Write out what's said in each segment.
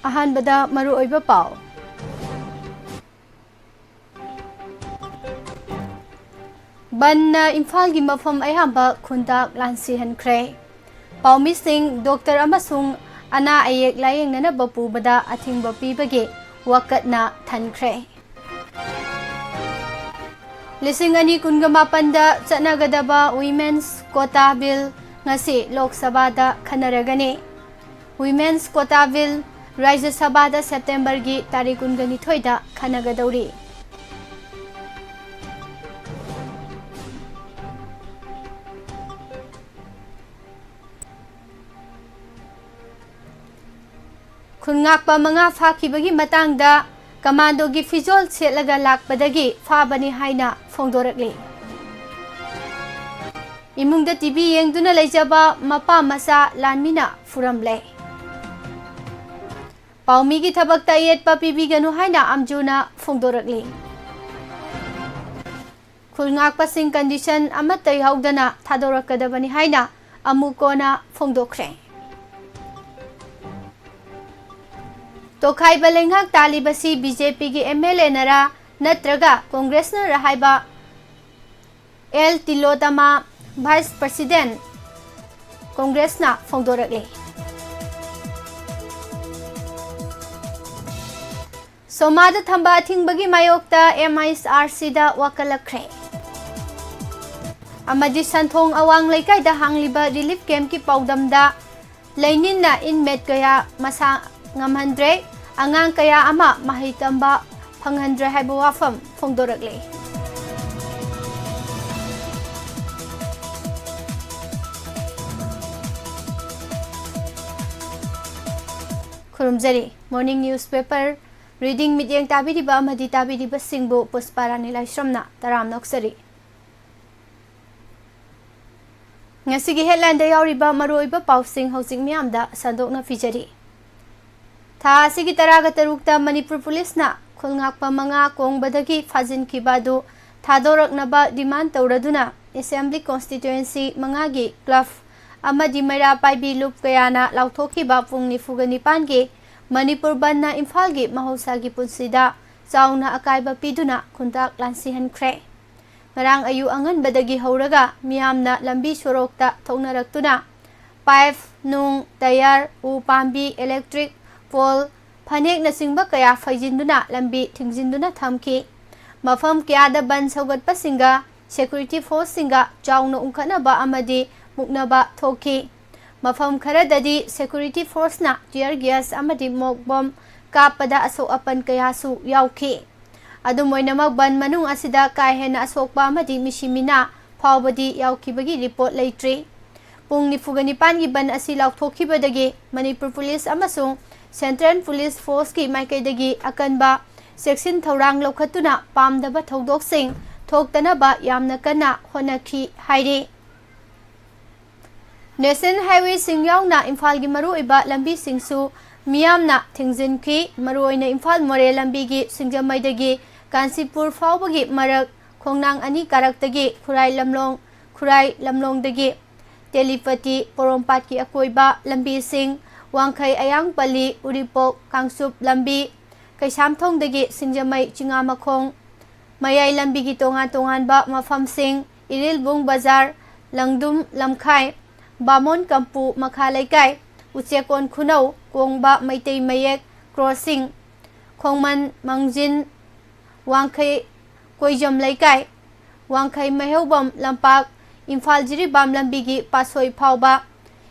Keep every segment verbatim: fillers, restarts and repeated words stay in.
ꯑꯍꯥꯟꯕꯗ ꯃꯔꯨꯑꯣꯏꯕ ꯄꯥꯎ꯫ ꯕꯟꯅ ꯏꯝꯐꯥꯜꯒꯤ ꯃꯐꯝ ꯑꯌꯥꯝꯕ ꯈꯨꯟꯇꯥꯛ ꯂꯥꯟꯁꯤꯍꯟꯈ꯭ꯔꯦ꯫ ꯄꯥꯎꯃꯤꯁꯤꯡ ꯗꯣꯛꯇꯔ ꯑꯃꯁꯨꯡ ꯑꯅꯥ ꯑꯌꯦꯛ ꯂꯥꯌꯦꯡꯅꯅꯕ ꯄꯨꯕꯗ ꯑꯊꯤꯡꯕ ꯄꯤꯕꯒꯤ ꯋꯥꯀꯠꯅ ꯊꯟꯈ꯭ꯔꯦ꯫ ꯂꯤꯁꯤꯡ ꯑꯅꯤ ꯀꯨꯟꯒ ꯃꯥꯄꯟꯗ ꯆꯠꯅꯒꯗꯕ Women's Quota Bill ꯉꯁꯤ ꯂꯣꯛ ꯁꯚꯥꯗ ꯈꯟꯅꯔꯒꯅꯤ꯫ Women's Quota Bill ꯔꯥꯖ꯭ꯌ ꯁꯚꯥꯗ ꯁꯦꯞꯇꯦꯝꯕꯔꯒꯤ ꯇꯥꯔꯤꯛ ꯀꯨꯟꯒ ꯅꯤꯊꯣꯏꯗ ꯈꯟꯅꯒꯗꯧꯔꯤ꯫ ꯈꯨꯟꯉꯥꯛꯄ ꯃꯉꯥ ꯐꯥꯈꯤꯕꯒꯤ ꯃꯇꯥꯡꯗ ꯀꯃꯥꯟꯗꯣꯒꯤ ꯐꯤꯖꯣꯜ ꯁꯦꯠꯂꯒ ꯂꯥꯛꯄꯗꯒꯤ ꯐꯥꯕꯅꯤ ꯍꯥꯏꯅ ꯐꯣꯡꯗꯣꯔꯛꯂꯤ꯫ ꯏꯃꯨꯡꯗ ꯇꯤꯚꯤ ꯌꯦꯡꯗꯨꯅ ꯂꯩꯖꯕ ꯃꯄꯥ ꯃꯆꯥ ꯂꯥꯟꯃꯤꯅ ꯐꯨꯔꯝꯂꯦ꯫ ꯄꯥꯎꯃꯤꯒꯤ ꯊꯕꯛꯇ ꯑꯌꯦꯠꯄ ꯄꯤꯕꯤꯒꯅꯨ ꯍꯥꯏꯅ ꯑꯝꯖꯨꯅ ꯐꯣꯡꯗꯣꯔꯛꯂꯤ꯫ ꯈꯨꯜꯉꯥꯛꯄꯁꯤꯡ ꯀꯟꯗꯤꯁꯟ ꯑꯃꯠꯇ ꯌꯥꯎꯗꯅ ꯊꯥꯗꯣꯔꯛꯀꯗꯕꯅꯤ ꯍꯥꯏꯅ ꯑꯃꯨꯛ ꯀꯣꯟꯅ ꯐꯣꯡꯗꯣꯛꯈ꯭ꯔꯦ꯫ ꯇꯣꯈꯥꯏꯕ ꯂꯩꯉꯥꯛ ꯇꯥꯜꯂꯤꯕꯁꯤ ꯕꯤ ꯖꯦ ꯄꯤꯒꯤ ꯑꯦꯝ ꯑꯦꯜ ꯑꯦꯅꯔꯥ ꯅꯠꯇ꯭ꯔꯒ ꯀꯣꯡꯒ꯭ꯔꯦꯁꯅꯔ ꯍꯥꯏꯕ ꯑꯦꯜ ꯇꯤꯂꯣꯇꯃꯥ, ꯚꯥꯏꯁ ꯄ꯭ꯔꯁꯤꯗꯦꯟꯠ, ꯀꯣꯡꯒ꯭ꯔꯦꯁꯅ ꯐꯣꯡꯗꯣꯔꯛꯂꯤ꯫ ꯁꯣꯃꯥꯗ ꯊꯝꯕ ꯑꯊꯤꯡꯕꯒꯤ ꯃꯥꯌꯣꯛꯇ ꯑꯦꯝ ꯑꯥꯏ ꯑꯥꯔ ꯁꯤꯗ ꯋꯥꯀꯠꯂꯛꯈ꯭ꯔꯦ꯫ ꯑꯃꯗꯤ ꯁꯟꯊꯣꯡ ꯑꯋꯥꯡ ꯂꯩꯀꯥꯏꯗ ꯍꯥꯡꯂꯤꯕ ꯔꯤꯂꯤꯐ ꯀꯦꯝꯞꯀꯤ ꯄꯥꯎꯗꯝꯗ ꯂꯩꯅꯤꯟꯅ ꯏꯟꯃꯦꯠ ꯀꯌꯥ ꯃꯁꯥ ꯉꯝꯍꯟꯗ꯭ꯔꯦ, ꯑꯉꯥꯡ ꯀꯌꯥ ꯑꯃ ꯃꯍꯩ ꯇꯝꯕ ꯐꯪꯍꯟꯗ꯭ꯔꯦ ꯍꯥꯏꯕ ꯋꯥꯐꯝ ꯐꯣꯡꯗꯣꯔꯛꯂꯤ꯫ ꯈꯨꯔꯨꯝꯖꯔꯤ꯫ Morning newspaper reading ꯃꯤꯠꯌꯦꯡ ꯇꯥꯕꯤꯔꯤꯕ ꯑꯃꯗꯤ ꯇꯥꯕꯤꯔꯤꯕꯁꯤꯡꯕꯨ ꯄꯨꯁꯄꯥ ꯔꯥꯅꯤ ꯂꯥꯏꯁ꯭ꯔꯝꯅ ꯇꯔꯥꯝꯅ ꯑꯣꯛꯆꯔꯤ꯫ ꯉꯁꯤꯒꯤ headlineꯗ ꯌꯥꯎꯔꯤꯕ ꯃꯔꯨꯑꯣꯏꯕ ꯄꯥꯎꯁꯤꯡ ꯍꯧꯖꯤꯛ ꯃꯤꯌꯥꯝꯗ ꯁꯟꯗꯣꯛꯅ ꯄꯤꯖꯔꯤ꯫ ꯊꯥ ꯑꯁꯤꯒꯤ ꯇꯔꯥꯒ ꯇꯔꯨꯛꯇ ꯃꯅꯤꯄꯨꯔ ꯄꯨꯂꯤꯁꯅ ꯈꯨꯜꯉꯥꯛꯄ ꯃꯉꯥ ꯀꯣꯡꯕꯗꯒꯤ ꯐꯥꯖꯤꯟꯈꯤꯕ ꯑꯗꯨ ꯊꯥꯗꯣꯔꯛꯅꯕ demand ꯇꯧꯔꯗꯨꯅ Assembly constituency ꯃꯉꯥꯒꯤ club ꯑꯃꯗꯤ ꯃꯩꯔꯥ ꯄꯥꯏꯕꯤ ꯂꯨꯞ ꯀꯌꯥꯅ ꯂꯥꯎꯊꯣꯛꯈꯤꯕ ꯄꯨꯡ ꯅꯤꯐꯨꯒ ꯅꯤꯄꯥꯟꯒꯤ ꯃꯅꯤꯄꯨꯔ ꯕꯟꯗꯅ ꯏꯝꯐꯥꯜꯒꯤ ꯃꯍꯧꯁꯥꯒꯤ ꯄꯨꯟꯁꯤꯗ ꯆꯥꯎꯅ ꯑꯀꯥꯏꯕ ꯄꯤꯗꯨꯅ ꯈꯨꯟꯇꯥꯛ ꯂꯥꯟꯁꯤꯍꯟꯈ꯭ꯔꯦ꯫ ꯉꯔꯥꯡ ꯑꯌꯨꯛ ꯑꯉꯟꯕꯗꯒꯤ ꯍꯧꯔꯒ ꯃꯤꯌꯥꯝꯅ ꯂꯝꯕꯤ ꯁꯣꯔꯣꯛꯇ ꯊꯣꯛꯅꯔꯛꯇꯨꯅ ꯄꯥꯏꯞ, ꯅꯨꯡ, ꯇꯌꯥꯔ, ꯎ ꯄꯥꯝꯕꯤ, ꯏꯂꯦꯛꯇ꯭ꯔꯤꯛ ꯄꯣꯜ, ꯐꯅꯦꯛꯅꯆꯤꯡꯕ ꯀꯌꯥ ꯐꯩꯖꯤꯟꯗꯨꯅ ꯂꯝꯕꯤ ꯊꯤꯡꯖꯤꯟꯗꯨꯅ ꯊꯝꯈꯤ꯫ ꯃꯐꯝ ꯀꯌꯥꯗ ꯕꯟ ꯁꯧꯒꯠꯄꯁꯤꯡꯒ ꯁꯦꯀ꯭ꯌꯨꯔꯤꯇꯤ ꯐꯣꯔꯁꯁꯤꯡꯒ ꯆꯥꯎꯅ ꯎꯪꯈꯠꯅꯕ ꯑꯃꯗꯤ ꯃꯨꯛꯅꯕ ꯊꯣꯛꯈꯤ꯫ ꯃꯐꯝ ꯈꯔꯗꯗꯤ ꯁꯦꯀ꯭ꯌꯨꯔꯤꯇꯤ ꯐꯣꯔꯁꯅ ꯇꯤꯌꯔ ꯒ꯭ꯌꯥꯁ ꯑꯃꯗꯤ ꯃꯣꯛ ꯕꯣꯝ ꯀꯥꯞꯄꯗ ꯑꯁꯣꯛ ꯑꯄꯟ ꯀꯌꯥꯁꯨ ꯌꯥꯎꯈꯤ꯫ ꯑꯗꯨꯝ ꯑꯣꯏꯅꯃꯛ, ꯕꯟ ꯃꯅꯨꯡ ꯑꯁꯤꯗ ꯀꯥ ꯍꯦꯟꯅ ꯑꯁꯣꯛꯄ ꯑꯃꯗꯤ ꯃꯤꯁꯤ ꯃꯤꯅꯥ ꯐꯥꯎꯕꯗꯤ ꯌꯥꯎꯈꯤꯕꯒꯤ ꯔꯤꯄꯣꯔꯠ ꯂꯩꯇ꯭ꯔꯤ꯫ ꯄꯨꯡ ꯅꯤꯐꯨꯒ ꯅꯤꯄꯥꯟꯒꯤ ꯕꯟ ꯑꯁꯤ ꯂꯥꯎꯊꯣꯛꯈꯤꯕꯗꯒꯤ ꯃꯅꯤꯄꯨꯔ ꯄꯨꯂꯤꯁ ꯑꯃꯁꯨꯡ ꯁꯦꯟꯇ꯭ꯔꯦꯜ ꯄꯨꯂꯤꯁ ꯐꯣꯔꯁꯀꯤ ꯃꯥꯏꯀꯩꯗꯒꯤ ꯑꯀꯟꯕ ꯆꯦꯛꯁꯤꯟ ꯊꯧꯔꯥꯡ ꯂꯧꯈꯠꯇꯨꯅ ꯄꯥꯝꯗꯕ ꯊꯧꯗꯣꯛꯁꯤꯡ ꯊꯣꯛꯇꯅꯕ ꯌꯥꯝꯅ ꯀꯟꯅ ꯍꯣꯠꯅꯈꯤ ꯍꯥꯏꯔꯤ꯫ ꯅꯦꯁꯅꯦꯜ ꯍꯥꯏꯋꯦꯁꯤꯡ ꯌꯥꯎꯅ ꯏꯝꯐꯥꯜꯒꯤ ꯃꯔꯨꯑꯣꯏꯕ ꯂꯝꯕꯤꯁꯤꯡꯁꯨ ꯃꯤꯌꯥꯝꯅ ꯊꯤꯡꯖꯤꯟꯈꯤ꯫ ꯃꯔꯨꯑꯣꯏꯅ ꯏꯝꯐꯥꯜ ꯃꯣꯔꯦ ꯂꯝꯕꯤꯒꯤ ꯁꯤꯡꯖꯃꯩꯗꯒꯤ ꯀꯥꯟꯆꯤꯄꯨꯔ ꯐꯥꯎꯕꯒꯤ ꯃꯔꯛ, ꯈꯣꯡꯅꯥꯡ ꯑꯅꯤ ꯀꯥꯔꯛꯇꯒꯤ ꯈꯨꯔꯥꯏ ꯂꯝꯂꯣꯡ, ꯈꯨꯔꯥꯏ ꯂꯝꯂꯣꯡꯗꯒꯤ ꯇꯦꯂꯤꯄꯇꯤ, ꯄꯣꯔꯣꯝꯄꯥꯠꯀꯤ ꯑꯀꯣꯏꯕ ꯂꯝꯕꯤꯁꯤꯡ, ꯋꯥꯡꯈꯩ ꯑꯌꯥꯡꯄꯜꯂꯤ, ꯎꯔꯤꯄꯣꯛ ꯀꯥꯡꯆꯨꯞ ꯂꯝꯕꯤ, ꯀꯩꯁꯥꯝꯊꯣꯡꯗꯒꯤ ꯁꯤꯡꯖꯃꯩ ꯆꯤꯉꯥꯃꯈꯣꯡ, ꯃꯌꯥꯏ ꯂꯝꯕꯤꯒꯤ ꯇꯣꯉꯥꯟ ꯇꯣꯉꯥꯟꯕ ꯃꯐꯝꯁꯤꯡ, ꯏꯔꯤꯜꯕꯨꯡ ꯕꯖꯥꯔ, ꯂꯪꯗꯨꯝ ꯂꯝꯈꯥꯏ, ꯕꯥꯃꯣꯟ ꯀꯝꯄꯨ ꯃꯈꯥ ꯂꯩꯀꯥꯏ, ꯎꯆꯦꯛꯀꯣꯟ ꯈꯨꯅꯧ, ꯀꯣꯡꯕ ꯃꯩꯇꯩ ꯃꯌꯦꯛ ꯀ꯭ꯔꯣꯁꯤꯡ, ꯈꯣꯡꯃꯟ ꯃꯥꯡꯖꯤꯟ, ꯋꯥꯡꯈꯩ ꯀꯣꯏꯖꯝ ꯂꯩꯀꯥꯏ, ꯋꯥꯡꯈꯩ ꯃꯩꯍꯧꯕꯝ ꯂꯝꯄꯥꯛ, ꯏꯝꯐꯥꯜ ꯖꯤꯔꯤꯕꯥꯝ ꯂꯝꯕꯤꯒꯤ ꯄꯥꯠꯁꯣꯏ ꯐꯥꯎꯕ,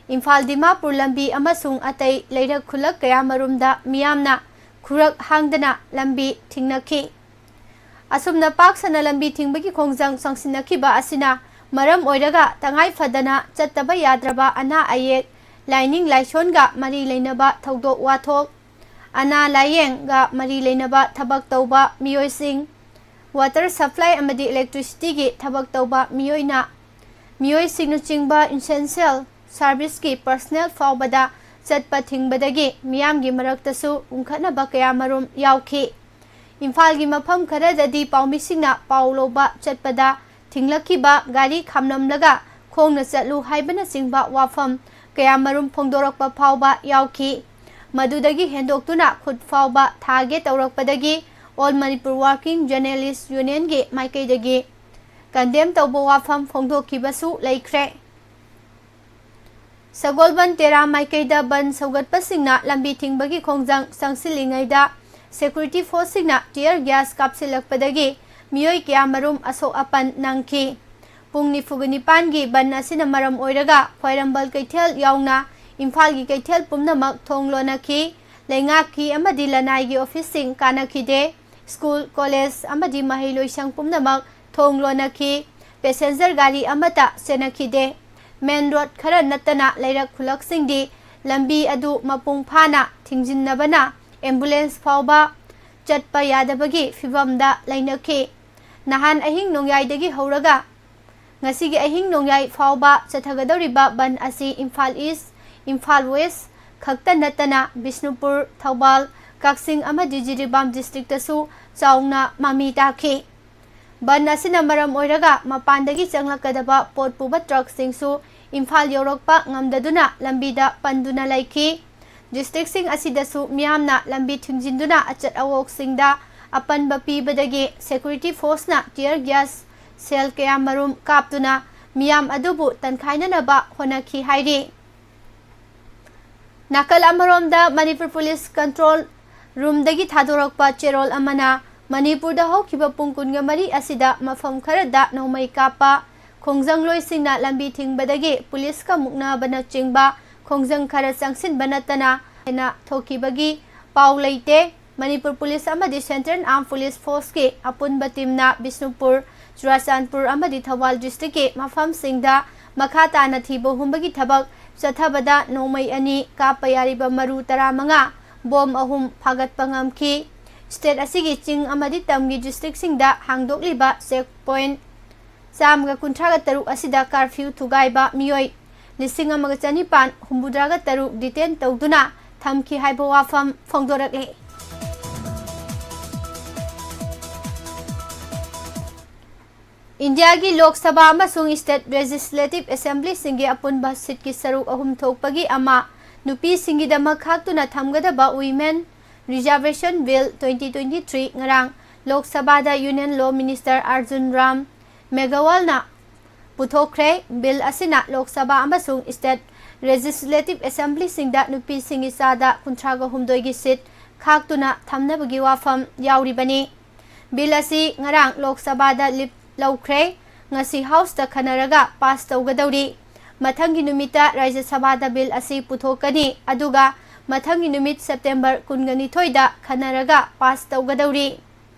ꯏꯝꯐꯥꯜ ꯗꯤꯃꯥꯄꯨꯔ ꯂꯝꯕꯤ ꯑꯃꯁꯨꯡ ꯑꯇꯩ ꯂꯩꯔꯛ ꯈꯨꯜꯂꯛ ꯀꯌꯥꯃꯔꯨꯝꯗ ꯃꯤꯌꯥꯝꯅ ꯈꯨꯔꯛ ꯍꯥꯡꯗꯅ ꯂꯝꯕꯤ ꯊꯤꯡꯅꯈꯤ꯫ ꯑꯁꯨꯝꯅ ꯄꯥꯛ ꯁꯟꯅ ꯂꯝꯕꯤ ꯊꯤꯡꯕꯒꯤ ꯈꯣꯡꯖꯪ ꯆꯪꯁꯤꯟꯅꯈꯤꯕ ꯑꯁꯤꯅ ꯃꯔꯝ ꯑꯣꯏꯔꯒ ꯇꯉꯥꯏ ꯐꯗꯅ ꯆꯠꯇꯕ ꯌꯥꯗ꯭ꯔꯕ ꯑꯅꯥ ꯑꯌꯦꯛ, ꯂꯥꯏꯅꯤꯡ ꯂꯥꯏꯁꯣꯟꯒ ꯃꯔꯤ ꯂꯩꯅꯕ ꯊꯧꯗꯣꯛ ꯋꯥꯊꯣꯛ, ꯑꯅꯥ ꯂꯥꯌꯦꯡꯒ ꯃꯔꯤ ꯂꯩꯅꯕ ꯊꯕꯛ ꯇꯧꯕ ꯃꯤꯑꯣꯏꯁꯤꯡ, ꯋꯥꯇꯔ ꯁꯄ꯭ꯂꯥꯏ ꯑꯃꯗꯤ ꯏꯂꯦꯛꯇ꯭ꯔꯤꯁꯤꯇꯤꯒꯤ ꯊꯕꯛ ꯇꯧꯕ ꯃꯤꯑꯣꯏꯅ, ꯃꯤꯑꯣꯏꯁꯤꯡ ꯂꯨꯆꯤꯡꯕ ꯏꯟꯁꯦꯟꯁꯤꯌꯦꯜ ꯁꯥꯔꯚꯤꯁꯀꯤ ꯄꯔꯁꯅꯦꯜ ꯐꯥꯎꯕꯗ ꯆꯠꯄ ꯊꯤꯡꯕꯗꯒꯤ ꯃꯤꯌꯥꯝꯒꯤ ꯃꯔꯛꯇꯁꯨ ꯎꯪꯈꯠꯅꯕ ꯀꯌꯥꯃꯔꯨꯝ ꯌꯥꯎꯈꯤ꯫ ꯏꯝꯐꯥꯜꯒꯤ ꯃꯐꯝ ꯈꯔꯗꯗꯤ ꯄꯥꯎꯃꯤꯁꯤꯡꯅ ꯄꯥꯎ ꯂꯧꯕ ꯆꯠꯄꯗ ꯊꯤꯡꯂꯛꯈꯤꯕ, ꯒꯥꯔꯤ ꯈꯥꯝꯂꯝꯂꯒ ꯈꯣꯡꯅ ꯆꯠꯂꯨ ꯍꯥꯏꯕꯅꯆꯤꯡꯕ ꯋꯥꯐꯝ ꯀꯌꯥꯃꯔꯨꯝ ꯐꯣꯡꯗꯣꯔꯛꯄ ꯐꯥꯎꯕ ꯌꯥꯎꯈꯤ꯫ ꯃꯗꯨꯗꯒꯤ ꯍꯦꯟꯗꯣꯛꯇꯨꯅ ꯈꯨꯠ ꯐꯥꯎꯕ ꯊꯥꯒꯦ ꯇꯧꯔꯛꯄꯗꯒꯤ All Manipur Working Journalist Unionꯒꯤ ꯃꯥꯏꯀꯩꯗꯒꯤ condemn ꯇꯧꯕ ꯋꯥꯐꯝ ꯐꯣꯡꯗꯣꯛꯈꯤꯕꯁꯨ ꯂꯩꯈ꯭ꯔꯦ꯫ ꯁꯒꯣꯜꯕꯟ ꯇꯦꯔꯥ ꯃꯥꯏꯀꯩꯗ ꯕꯟ ꯁꯧꯒꯠꯄꯁꯤꯡꯅ ꯂꯝꯕꯤ ꯊꯤꯡꯕꯒꯤ ꯈꯣꯡꯖꯪ ꯆꯪꯁꯤꯜꯂꯤꯉꯩꯗ security forceꯁꯤꯡꯅ tear gas ꯀꯥꯞꯁꯤꯜꯂꯛꯄꯗꯒꯤ ꯃꯤꯑꯣꯏ ꯀꯌꯥꯃꯔꯨꯝ ꯑꯁꯣꯛ ꯑꯄꯟ ꯅꯪꯈꯤ꯫ ꯄꯨꯡ ꯅꯤꯐꯨꯒ ꯅꯤꯄꯥꯟꯒꯤ ꯕꯟ ꯑꯁꯤꯅ ꯃꯔꯝ ꯑꯣꯏꯔꯒ ꯈ꯭ꯋꯥꯏꯔꯝꯕꯟ ꯀꯩꯊꯦꯜ ꯌꯥꯎꯅ ꯏꯝꯐꯥꯜꯒꯤ ꯀꯩꯊꯦꯜ ꯄꯨꯝꯅꯃꯛ ꯊꯣꯡ ꯂꯣꯟꯅꯈꯤ꯫ ꯂꯩꯉꯥꯛꯀꯤ ꯑꯃꯗꯤ ꯂꯅꯥꯏꯒꯤ officeꯁꯤꯡ ꯀꯥꯟꯅꯈꯤꯗꯦ꯫ School, college ꯑꯃꯗꯤ ꯃꯍꯩꯂꯣꯏꯁꯪ ꯄꯨꯝꯅꯃꯛ ꯊꯣꯡ ꯂꯣꯟꯅꯈꯤ꯫ Passenger ꯒꯥꯔꯤ ꯑꯃꯠꯇ ꯆꯦꯟꯅꯈꯤꯗꯦ꯫ Main road ꯈꯔ ꯅꯠꯇꯅ ꯂꯩꯔꯛ ꯈꯨꯜꯂꯛꯁꯤꯡꯗꯤ ꯂꯝꯕꯤ ꯑꯗꯨ ꯃꯄꯨꯡ ꯐꯥꯅ ꯊꯤꯡꯖꯤꯟꯅꯕꯅ ambulance ꯐꯥꯎꯕ ꯆꯠꯄ ꯌꯥꯗꯕꯒꯤ ꯐꯤꯚꯝꯗ ꯂꯩꯅꯈꯤ꯫ ꯅꯍꯥꯟ ꯑꯍꯤꯡ ꯅꯣꯡꯌꯥꯏꯗꯒꯤ ꯍꯧꯔꯒ ꯉꯁꯤꯒꯤ ꯑꯍꯤꯡ ꯅꯣꯡꯌꯥꯏ ꯐꯥꯎꯕ ꯆꯠꯊꯒꯗꯧꯔꯤꯕ ꯕꯟ ꯑꯁꯤ ꯏꯝꯐꯥꯜ East, ꯏꯝꯐꯥꯜ West ꯈꯛꯇ ꯅꯠꯇꯅ ꯕꯤꯁꯅꯨꯄꯨꯔ, ꯊꯧꯕꯥꯜ, ꯀꯛꯆꯤꯡ ꯑꯃꯗꯤ ꯖꯤꯔꯤꯕꯥꯝ districtꯇꯁꯨ ꯆꯥꯎꯅ ꯃꯃꯤ ꯇꯥꯈꯤ꯫ ꯕꯟ ꯑꯁꯤꯅ ꯃꯔꯝ ꯑꯣꯏꯔꯒ ꯃꯄꯥꯟꯗꯒꯤ ꯆꯪꯂꯛꯀꯗꯕ ꯄꯣꯠ ꯄꯨꯕ truckꯁꯤꯡꯁꯨ ꯏꯝꯐꯥꯜ ꯌꯧꯔꯛꯄ ꯉꯝꯗꯗꯨꯅ ꯂꯝꯕꯤꯗ ꯄꯟꯗꯨꯅ ꯂꯩꯈꯤ꯫ Districtꯁꯤꯡ ꯑꯁꯤꯗꯁꯨ ꯃꯤꯌꯥꯝꯅ ꯂꯝꯕꯤ ꯊꯤꯡꯖꯤꯟꯗꯨꯅ ꯑꯆꯠ ꯑꯋꯣꯛꯁꯤꯡꯗ ꯑꯄꯟꯕ ꯄꯤꯕꯗꯒꯤ security forceꯅ tear gas shell ꯀꯌꯥꯃꯔꯨꯝ ꯀꯥꯞꯇꯨꯅ ꯃꯤꯌꯥꯝ ꯑꯗꯨꯕꯨ ꯇꯟꯈꯥꯏꯅꯅꯕ ꯍꯣꯠꯅꯈꯤ ꯍꯥꯏꯔꯤ꯫ ꯅꯥꯀꯜ ꯑꯃꯔꯣꯝꯗ, ꯃꯅꯤꯄꯨꯔ police control roomꯗꯒꯤ ꯊꯥꯗꯣꯔꯛꯄ ꯆꯦꯔꯣꯜ ꯑꯃꯅ ꯃꯅꯤꯄꯨꯔꯗ ꯍꯧꯈꯤꯕ ꯄꯨꯡ ꯀꯨꯟꯒ ꯃꯔꯤ ꯑꯁꯤꯗ ꯃꯐꯝ ꯈꯔꯗ ꯅꯣꯡꯃꯩ ꯀꯥꯞꯄ, ꯈꯣꯡꯖꯪꯂꯣꯏꯁꯤꯡꯅ ꯂꯝꯕꯤ ꯊꯤꯡꯕꯗꯒꯤ policeꯀ ꯃꯨꯛꯅꯕꯅꯆꯤꯡꯕ ꯈꯣꯡꯖꯪ ꯈꯔ ꯆꯪꯁꯤꯟꯕ ꯅꯠꯇꯅ ꯍꯦꯟꯅ ꯊꯣꯛꯈꯤꯕꯒꯤ ꯄꯥꯎ ꯂꯩꯇꯦ꯫ ꯃꯅꯤꯄꯨꯔ police ꯑꯃꯗꯤ Central Armed Police Forceꯀꯤ ꯑꯄꯨꯟꯕ teamꯅ ꯕꯤꯁꯅꯨꯄꯨꯔ, ꯆꯨꯔꯥꯆꯥꯟꯄꯨꯔ ꯑꯃꯗꯤ ꯊꯧꯕꯥꯜ districtꯀꯤ ꯃꯐꯝꯁꯤꯡꯗ ꯃꯈꯥ ꯇꯥꯅ ꯊꯤꯕ ꯍꯨꯝꯕꯒꯤ ꯊꯕꯛ ꯆꯠꯊꯕꯗ ꯅꯣꯡꯃꯩ ꯑꯅꯤ, ꯀꯥꯞꯄ ꯌꯥꯔꯤꯕ ꯃꯔꯨ ꯇꯔꯥꯃꯉꯥ, bomb ꯑꯍꯨꯝ ꯐꯥꯒꯠꯄ ꯉꯝꯈꯤ꯫ State ꯑꯁꯤꯒꯤ ꯆꯤꯡ ꯑꯃꯗꯤ ꯇꯝꯒꯤ districtꯁꯤꯡꯗ ꯍꯥꯡꯗꯣꯛꯂꯤꯕ check point ꯆꯥꯝꯃꯒ ꯀꯨꯟꯊ꯭ꯔꯥꯒ ꯇꯔꯨꯛ ꯑꯁꯤꯗ curfew ꯊꯨꯒꯥꯏꯕ ꯃꯤꯑꯣꯏ ꯂꯤꯁꯤꯡ ꯑꯃꯒ ꯆꯅꯤꯄꯥꯟ ꯍꯨꯝꯐꯨꯇꯔꯥꯒ ꯇꯔꯨꯛ detain ꯇꯧꯗꯨꯅ ꯊꯝꯈꯤ ꯍꯥꯏꯕ ꯋꯥꯐꯝ ꯐꯣꯡꯗꯣꯔꯛꯂꯤ꯫ ꯏꯟꯗꯤꯌꯥꯒꯤ ꯂꯣꯛ ꯁꯚꯥ ꯑꯃꯁꯨꯡ State Legislative Assemblyꯁꯤꯡꯒꯤ ꯑꯄꯨꯟꯕ seatꯀꯤ ꯁꯔꯨꯛ ꯑꯍꯨꯝ ꯊꯣꯛꯄꯒꯤ ꯑꯃ ꯅꯨꯄꯤꯁꯤꯡꯒꯤꯗꯃꯛ ꯈꯥꯛꯇꯨꯅ ꯊꯝꯒꯗꯕ Women Reservation Bill twenty twenty-three ꯉꯔꯥꯡ ꯂꯣꯛ ꯁꯚꯥꯗ Union Law Minister Arjun Ram ꯃꯦꯘꯋꯥꯜꯅ ꯄꯨꯊꯣꯛꯈ꯭ꯔꯦ꯫ ꯕꯤꯜ ꯑꯁꯤꯅ ꯂꯣꯛ ꯁꯚꯥ ꯑꯃꯁꯨꯡ state legislative assemblyꯁꯤꯡꯗ ꯅꯨꯄꯤꯁꯤꯡꯒꯤ ꯆꯥꯗ ꯀꯨꯟꯊ꯭ꯔꯥꯒ ꯍꯨꯝꯗꯣꯏꯒꯤ seat ꯈꯥꯛꯇꯨꯅ ꯊꯝꯅꯕꯒꯤ ꯋꯥꯐꯝ ꯌꯥꯎꯔꯤꯕꯅꯤ꯫ ꯕꯤꯜ ꯑꯁꯤ ꯉꯔꯥꯡ ꯂꯣꯛ ꯁꯚꯥꯗ ꯂꯤꯞ ꯂꯧꯈ꯭ꯔꯦ꯫ ꯉꯁꯤ Houseꯇ ꯈꯟꯅꯔꯒ pass ꯇꯧꯒꯗꯧꯔꯤ꯫ ꯃꯊꯪꯒꯤ ꯅꯨꯃꯤꯠꯇ ꯔꯥꯖ꯭ꯌ ꯁꯚꯥꯗ ꯕꯤꯜ ꯑꯁꯤ ꯄꯨꯊꯣꯛꯀꯅꯤ, ꯑꯗꯨꯒ ꯃꯊꯪꯒꯤ ꯅꯨꯃꯤꯠ September ꯀꯨꯟꯒ ꯅꯤꯊꯣꯏꯗ ꯈꯟꯅꯔꯒ pass ꯇꯧꯒꯗꯧꯔꯤ꯫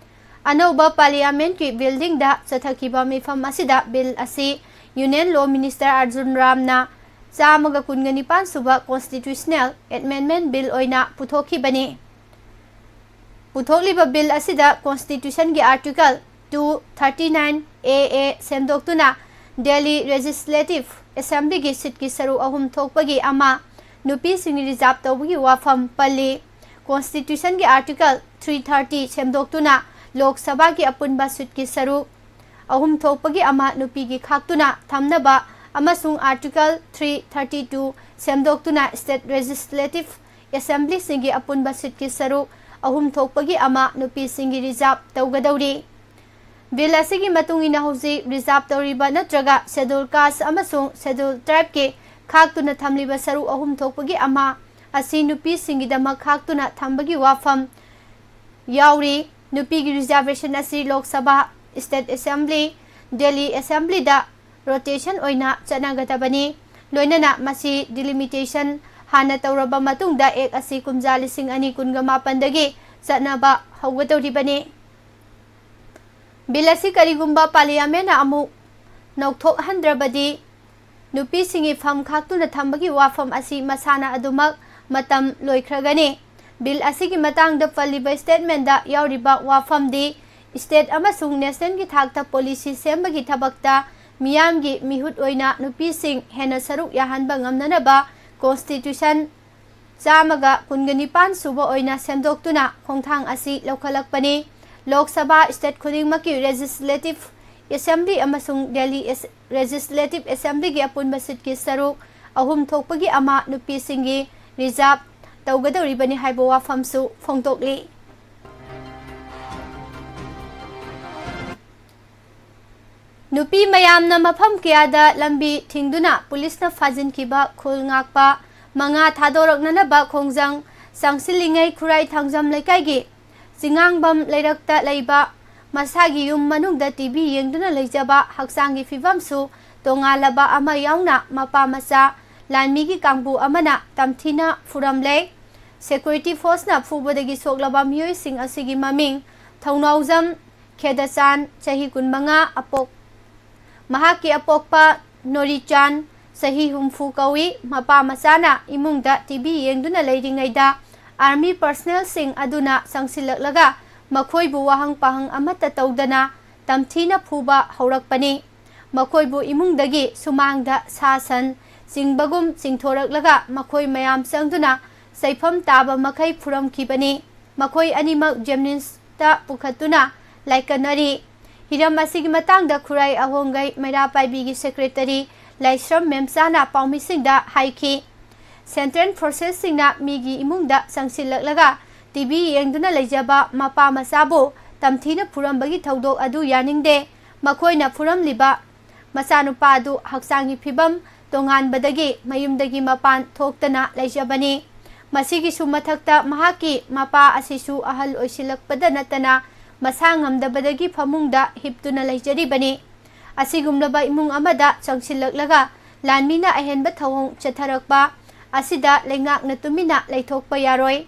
ꯑꯅꯧꯕ Parliamentꯀꯤ buildingꯗ ꯆꯠꯊꯈꯤꯕ ꯃꯤꯐꯝ ꯑꯁꯤꯗ ꯕꯤꯜ ꯑꯁꯤ Union Law Minister ꯑꯥꯔꯖꯨꯟ ꯔꯥꯝꯅ ꯆꯥꯝꯃꯒ ꯀꯨꯟꯒ ꯅꯤꯄꯥꯟ ꯁꯨꯕ Constitutional Amendment Bill ꯑꯣꯏꯅ ꯄꯨꯊꯣꯛꯈꯤꯕꯅꯤ꯫ ꯄꯨꯊꯣꯛꯂꯤꯕ ꯕꯤꯜ ꯑꯁꯤꯗ Constitutionꯒꯤ Article two thirty-nine A A ꯁꯦꯝꯗꯣꯛꯇꯨꯅ Delhi Legislative Assemblyꯒꯤ seatꯀꯤ ꯁꯔꯨꯛ ꯑꯍꯨꯝ ꯊꯣꯛꯄꯒꯤ ꯑꯃ ꯅꯨꯄꯤꯁꯤꯡ reserve ꯇꯧꯕꯒꯤ ꯋꯥꯐꯝ ꯄꯜꯂꯤ꯫ Constitutionꯒꯤ Article three thirty ꯁꯦꯝꯗꯣꯛꯇꯨꯅ ꯂꯣꯛ ꯁꯚꯥꯒꯤ ꯑꯄꯨꯟꯕ seatꯀꯤ ꯁꯔꯨꯛ ꯑꯍꯨꯝ ꯊꯣꯛꯄꯒꯤ ꯑꯃ ꯅꯨꯄꯤꯒꯤ ꯈꯥꯛꯇꯨꯅ ꯊꯝꯅꯕ ꯑꯃꯁꯨꯡ Article three thirty-two ꯁꯦꯝꯗꯣꯛꯇꯨꯅ state legislative assemblyꯁꯤꯡꯒꯤ ꯑꯄꯨꯟꯕ seatꯀꯤ ꯁꯔꯨꯛ ꯑꯍꯨꯝ ꯊꯣꯛꯄꯒꯤ ꯑꯃ ꯅꯨꯄꯤꯁꯤꯡꯒꯤ reserve ꯇꯧꯒꯗꯧꯔꯤ꯫ ꯕꯤꯜ ꯑꯁꯤꯒꯤ ꯃꯇꯨꯡ ꯏꯟꯅ ꯍꯧꯖꯤꯛ reserve ꯇꯧꯔꯤꯕ ꯅꯠꯇ꯭ꯔꯒ Scheduled Caste ꯑꯃꯁꯨꯡ Scheduled Tribeꯀꯤ ꯈꯥꯛꯇꯨꯅ ꯊꯝꯂꯤꯕ ꯁꯔꯨꯛ ꯑꯍꯨꯝ ꯊꯣꯛꯄꯒꯤ ꯑꯃ ꯑꯁꯤ ꯅꯨꯄꯤꯁꯤꯡꯒꯤꯗꯃꯛ ꯈꯥꯛꯇꯨꯅ ꯊꯝꯕꯒꯤ ꯋꯥꯐꯝ ꯌꯥꯎꯔꯤ꯫ ꯅꯨꯄꯤꯒꯤ reservation ꯑꯁꯤ Lok Sabha, state assembly, Delhi assemblyꯗ rotation ꯑꯣꯏꯅ ꯆꯠꯅꯒꯗꯕꯅꯤ꯫ ꯂꯣꯏꯅꯅ ꯃꯁꯤ delimitation ꯍꯥꯟꯅ ꯇꯧꯔꯕ ꯃꯇꯨꯡꯗ Act ꯑꯁꯤ ꯀꯨꯝꯖꯥ ꯂꯤꯁꯤꯡ ꯑꯅꯤ ꯀꯨꯟꯒ ꯃꯥꯄꯟꯗꯒꯤ ꯆꯠꯅꯕ ꯍꯧꯒꯗꯧꯔꯤꯕꯅꯤ꯫ ꯕꯤꯜ ꯑꯁꯤ ꯀꯔꯤꯒꯨꯝꯕ Parliamentꯅ ꯑꯃꯨꯛ ꯅꯧꯊꯣꯛꯍꯟꯗ꯭ꯔꯕꯗꯤ, ꯅꯨꯄꯤꯁꯤꯡꯒꯤ ꯐꯝ ꯈꯥꯛꯇꯨꯅ ꯊꯝꯕꯒꯤ ꯋꯥꯐꯝ ꯑꯁꯤ ꯃꯁꯥꯅ ꯑꯗꯨꯃꯛ ꯃꯇꯝ ꯂꯣꯏꯈ꯭ꯔꯒꯅꯤ꯫ ꯕꯤꯜ ꯑꯁꯤꯒꯤ ꯃꯇꯥꯡꯗ ꯄꯜꯂꯤꯕ statementꯗ ꯌꯥꯎꯔꯤꯕ ꯋꯥꯐꯝꯗꯤ, state ꯑꯃꯁꯨꯡ nationalꯒꯤ ꯊꯥꯛꯇ policy ꯁꯦꯝꯕꯒꯤ ꯊꯕꯛꯇ ꯃꯤꯌꯥꯝꯒꯤ ꯃꯤꯍꯨꯠ ꯑꯣꯏꯅ ꯅꯨꯄꯤꯁꯤꯡ ꯍꯦꯟꯅ ꯁꯔꯨꯛ ꯌꯥꯍꯟꯕ ꯉꯝꯅꯅꯕ Constitution ꯆꯥꯝꯃꯒ ꯀꯨꯟꯒ ꯅꯤꯄꯥꯟ ꯁꯨꯕ ꯑꯣꯏꯅ ꯁꯦꯝꯗꯣꯛꯇꯨꯅ ꯈꯣꯡꯊꯥꯡ ꯑꯁꯤ ꯂꯧꯈꯠꯂꯛꯄꯅꯤ꯫ ꯂꯣꯛ ꯁꯚꯥ state ꯈꯨꯗꯤꯡꯃꯛꯀꯤ Legislative Assembly ꯑꯃꯁꯨꯡ Delhi ꯑꯦꯁ-, Legislative Assemblyꯒꯤ ꯑꯄꯨꯟꯕ seatꯀꯤ ꯁꯔꯨꯛ ꯑꯍꯨꯝ ꯊꯣꯛꯄꯒꯤ ꯑꯃ ꯅꯨꯄꯤꯁꯤꯡꯒꯤ ꯔꯤꯖꯥꯔꯚ ꯇꯧꯒꯗꯧꯔꯤꯕꯅꯤ ꯍꯥꯏꯕ ꯋꯥꯐꯝꯁꯨ ꯐꯣꯡꯗꯣꯛꯂꯤ꯫ ꯅꯨꯄꯤ ꯃꯌꯥꯝꯅ ꯃꯐꯝ ꯀꯌꯥꯗ ꯂꯝꯕꯤ ꯊꯤꯡꯗꯨꯅ ꯄꯨꯂꯤꯁꯅ ꯐꯥꯖꯤꯟꯈꯤꯕ ꯈꯨꯜ ꯉꯥꯛꯄ ꯃꯉꯥ ꯊꯥꯗꯣꯔꯛꯅꯅꯕ ꯈꯣꯡꯖꯪ ꯆꯪꯁꯤꯜꯂꯤꯉꯩ ꯈꯨꯔꯥꯏ ꯊꯥꯡꯖꯝ ꯂꯩꯀꯥꯏꯒꯤ ꯆꯤꯉꯥꯡꯕꯝ ꯂꯩꯔꯛꯇ ꯂꯩꯕ ꯃꯁꯥꯒꯤ ꯌꯨꯝ ꯃꯅꯨꯡꯗ ꯇꯤ ꯚꯤ ꯌꯦꯡꯗꯨꯅ ꯂꯩꯖꯕ ꯍꯛꯆꯥꯡꯒꯤ ꯐꯤꯕꯝꯁꯨ ꯇꯣꯉꯥꯜꯂꯕ ꯑꯃ ꯌꯥꯎꯅ ꯃꯄꯥ ꯃꯆꯥ ꯂꯥꯟꯃꯤꯒꯤ ꯀꯥꯡꯕꯨ ꯑꯃꯅ ꯇꯝꯊꯤꯅ ꯐꯨꯔꯝꯂꯦ꯫ ꯁꯦꯀ꯭ꯌꯨꯔꯤꯇꯤ ꯐꯣꯔꯁꯅ ꯐꯨꯕꯗꯒꯤ ꯁꯣꯛꯂꯕ ꯃꯤꯑꯣꯏꯁꯤꯡ ꯑꯁꯤꯒꯤ ꯃꯃꯤꯡ ꯊꯧꯅꯥꯎꯖꯝ ꯈꯦꯗꯆꯥꯟ, ꯆꯍꯤ ꯀꯨꯟꯃꯉꯥ, ꯑꯄꯣꯛ ꯃꯍꯥꯛꯀꯤ ꯑꯄꯣꯛꯄ ꯅꯣꯔꯤꯆꯥꯟ, ꯆꯍꯤ ꯍꯨꯝꯐꯨ ꯀꯧꯏ꯫ ꯃꯄꯥ ꯃꯆꯥꯅ ꯏꯃꯨꯡꯗ ꯇꯤ ꯚꯤ ꯌꯦꯡꯗꯨꯅ ꯂꯩꯔꯤꯉꯩꯗ ꯑꯥꯔꯃꯤ ꯄꯔꯁꯅꯦꯜꯁꯤꯡ ꯑꯗꯨꯅ ꯆꯪꯁꯤꯜꯂꯛꯂꯒ ꯃꯈꯣꯏꯕꯨ ꯋꯥꯍꯪ ꯄꯥꯍꯪ ꯑꯃꯠꯇ ꯇꯧꯗꯅ ꯇꯝꯊꯤꯅ ꯐꯨꯕ ꯍꯧꯔꯛꯄꯅꯤ꯫ ꯃꯈꯣꯏꯕꯨ ꯏꯃꯨꯡꯗꯒꯤ ꯁꯨꯃꯥꯡꯗ ꯁꯥ ꯁꯟ ꯆꯤꯡꯕꯒꯨꯝ ꯆꯤꯡꯊꯣꯔꯛꯂꯒ ꯃꯈꯣꯏ ꯃꯌꯥꯝ ꯆꯪꯗꯨꯅ ꯆꯩꯐꯝ ꯇꯥꯕ ꯃꯈꯩ ꯐꯨꯔꯝꯈꯤꯕꯅꯤ꯫ ꯃꯈꯣꯏ ꯑꯅꯤꯃꯛ ꯖꯦꯝꯅꯤꯝꯁꯇ ꯄꯨꯈꯠꯇꯨꯅ ꯂꯥꯏꯀꯠꯅꯔꯤ꯫ ꯍꯤꯔꯝ ꯑꯁꯤꯒꯤ ꯃꯇꯥꯡꯗ ꯈꯨꯔꯥꯏ ꯑꯍꯣꯡꯒꯩ ꯃꯩꯔꯥ ꯄꯥꯏꯕꯤꯒꯤ ꯁꯦꯀ꯭ꯔꯦꯇꯔꯤ ꯂꯥꯏꯁ꯭ꯔꯝ ꯃꯦꯝꯆꯥꯅ ꯄꯥꯎꯃꯤꯁꯤꯡꯗ ꯍꯥꯏꯈꯤ꯫ ꯁꯦꯟꯇ꯭ꯔꯦꯜ ꯐꯣꯔꯁꯦꯁꯁꯤꯡꯅ ꯃꯤꯒꯤ ꯏꯃꯨꯡꯗ ꯆꯪꯁꯤꯜꯂꯛꯂꯒ ꯇꯤ ꯚꯤ ꯌꯦꯡꯗꯨꯅ ꯂꯩꯖꯕ ꯃꯄꯥ ꯃꯆꯥꯕꯨ ꯇꯝꯊꯤꯅ ꯐꯨꯔꯝꯕꯒꯤ ꯊꯧꯗꯣꯛ ꯑꯗꯨ ꯌꯥꯅꯤꯡꯗꯦ꯫ ꯃꯈꯣꯏꯅ ꯐꯨꯔꯝꯂꯤꯕ ꯃꯆꯥꯅꯨꯄꯥ ꯑꯗꯨ ꯍꯛꯆꯥꯡꯒꯤ ꯐꯤꯕꯝ ꯇꯣꯉꯥꯟꯕꯗꯒꯤ ꯃꯌꯨꯝꯗꯒꯤ ꯃꯄꯥꯟ ꯊꯣꯛꯇꯅ ꯂꯩꯖꯕꯅꯤ꯫ ꯃꯁꯤꯒꯤꯁꯨ ꯃꯊꯛꯇ ꯃꯍꯥꯛꯀꯤ ꯃꯄꯥ ꯑꯁꯤꯁꯨ ꯑꯍꯜ ꯑꯣꯏꯁꯤꯜꯂꯛꯄꯗ ꯅꯠꯇꯅ ꯃꯁꯥ ꯉꯝꯗꯕꯗꯒꯤ ꯐꯃꯨꯡꯗ ꯍꯤꯞꯇꯨꯅ ꯂꯩꯖꯔꯤꯕꯅꯤ꯫ ꯑꯁꯤꯒꯨꯝꯂꯕ ꯏꯃꯨꯡ ꯑꯃꯗ ꯆꯪꯁꯤꯜꯂꯛꯂꯒ ꯂꯥꯟꯃꯤꯅ ꯑꯍꯦꯟꯕ ꯊꯧꯑꯣꯡ ꯆꯠꯊꯔꯛꯄ ꯑꯁꯤꯗ ꯂꯩꯉꯥꯛꯅ ꯇꯨꯃꯤꯟꯅ ꯂꯩꯊꯣꯛꯄ ꯌꯥꯔꯣꯏ꯫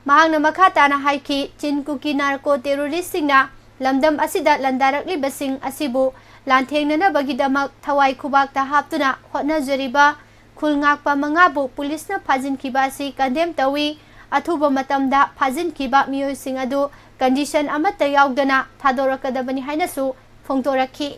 ꯃꯍꯥꯛꯅ ꯃꯈꯥ ꯇꯥꯅ ꯍꯥꯏꯈꯤ, ꯆꯤꯟ ꯀꯨꯀꯤ ꯅꯥꯔꯀꯣ ꯇꯦꯔꯣꯔꯤꯁꯁꯤꯡꯅ ꯂꯝꯗꯝ ꯑꯁꯤꯗ ꯂꯥꯟꯗꯥꯔꯛꯂꯤꯕꯁꯤꯡ ꯑꯁꯤꯕꯨ ꯂꯥꯟꯊꯦꯡꯅꯅꯕꯒꯤꯗꯃꯛ ꯊꯋꯥꯏ ꯈꯨꯕꯥꯛꯇ ꯍꯥꯞꯇꯨꯅ ꯍꯣꯠꯅꯖꯔꯤꯕ ꯈꯨꯜ ꯉꯥꯛꯄ ꯃꯉꯥꯕꯨ ꯄꯨꯂꯤꯁꯅ ꯐꯥꯖꯤꯟꯈꯤꯕ ꯑꯁꯤ ꯀꯟꯗꯦꯝ ꯇꯧꯏ꯫ ꯑꯊꯨꯕ ꯃꯇꯝꯗ ꯐꯥꯖꯤꯟꯈꯤꯕ ꯃꯤꯑꯣꯏꯁꯤꯡ ꯑꯗꯨ ꯀꯟꯗꯤꯁꯟ ꯑꯃꯠꯇ ꯌꯥꯎꯗꯅ ꯊꯥꯗꯣꯔꯛꯀꯗꯕꯅꯤ ꯍꯥꯏꯅꯁꯨ ꯐꯣꯡꯗꯣꯔꯛꯈꯤ꯫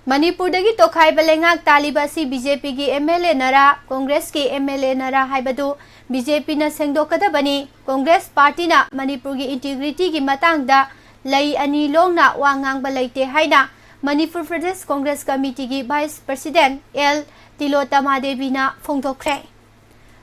ꯃꯅꯤꯄꯨꯔꯗꯒꯤ ꯇꯣꯈꯥꯏꯕ ꯂꯩꯉꯥꯛ ꯇꯥꯜꯂꯤꯕ ꯑꯁꯤ ꯕꯤ ꯖꯦ ꯄꯤꯒꯤ ꯑꯦꯝ ꯑꯦꯜ ꯑꯦꯅꯔꯥ, ꯀꯣꯡꯒ꯭ꯔꯦꯁꯀꯤ ꯑꯦꯝ ꯑꯦꯜ ꯑꯦꯅꯔꯥ ꯍꯥꯏꯕꯗꯨ ꯕꯤ ꯖꯦ ꯄꯤꯅ ꯁꯦꯡꯗꯣꯛꯀꯗꯕꯅꯤ꯫ ꯀꯣꯡꯒ꯭ꯔꯦꯁ ꯄꯥꯔꯇꯤꯅ ꯃꯅꯤꯄꯨꯔꯒꯤ ꯏꯟꯇꯤꯒ꯭ꯔꯤꯇꯤꯒꯤ ꯃꯇꯥꯡꯗ ꯂꯩ ꯑꯅꯤ ꯂꯣꯡꯅ ꯋꯥ ꯉꯥꯡꯕ ꯂꯩꯇꯦ ꯍꯥꯏꯅ ꯃꯅꯤꯄꯨꯔ ꯄ꯭ꯔꯗꯦꯁ ꯀꯣꯡꯒ꯭ꯔꯦꯁ ꯀꯃꯤꯇꯤꯒꯤ ꯚꯥꯏꯁ ꯄ꯭ꯔꯁꯤꯗꯦꯟꯠ ꯑꯦꯜ ꯇꯤꯂꯣꯇꯃꯥ ꯗꯦꯕꯤꯅ ꯐꯣꯡꯗꯣꯛꯈ꯭ꯔꯦ꯫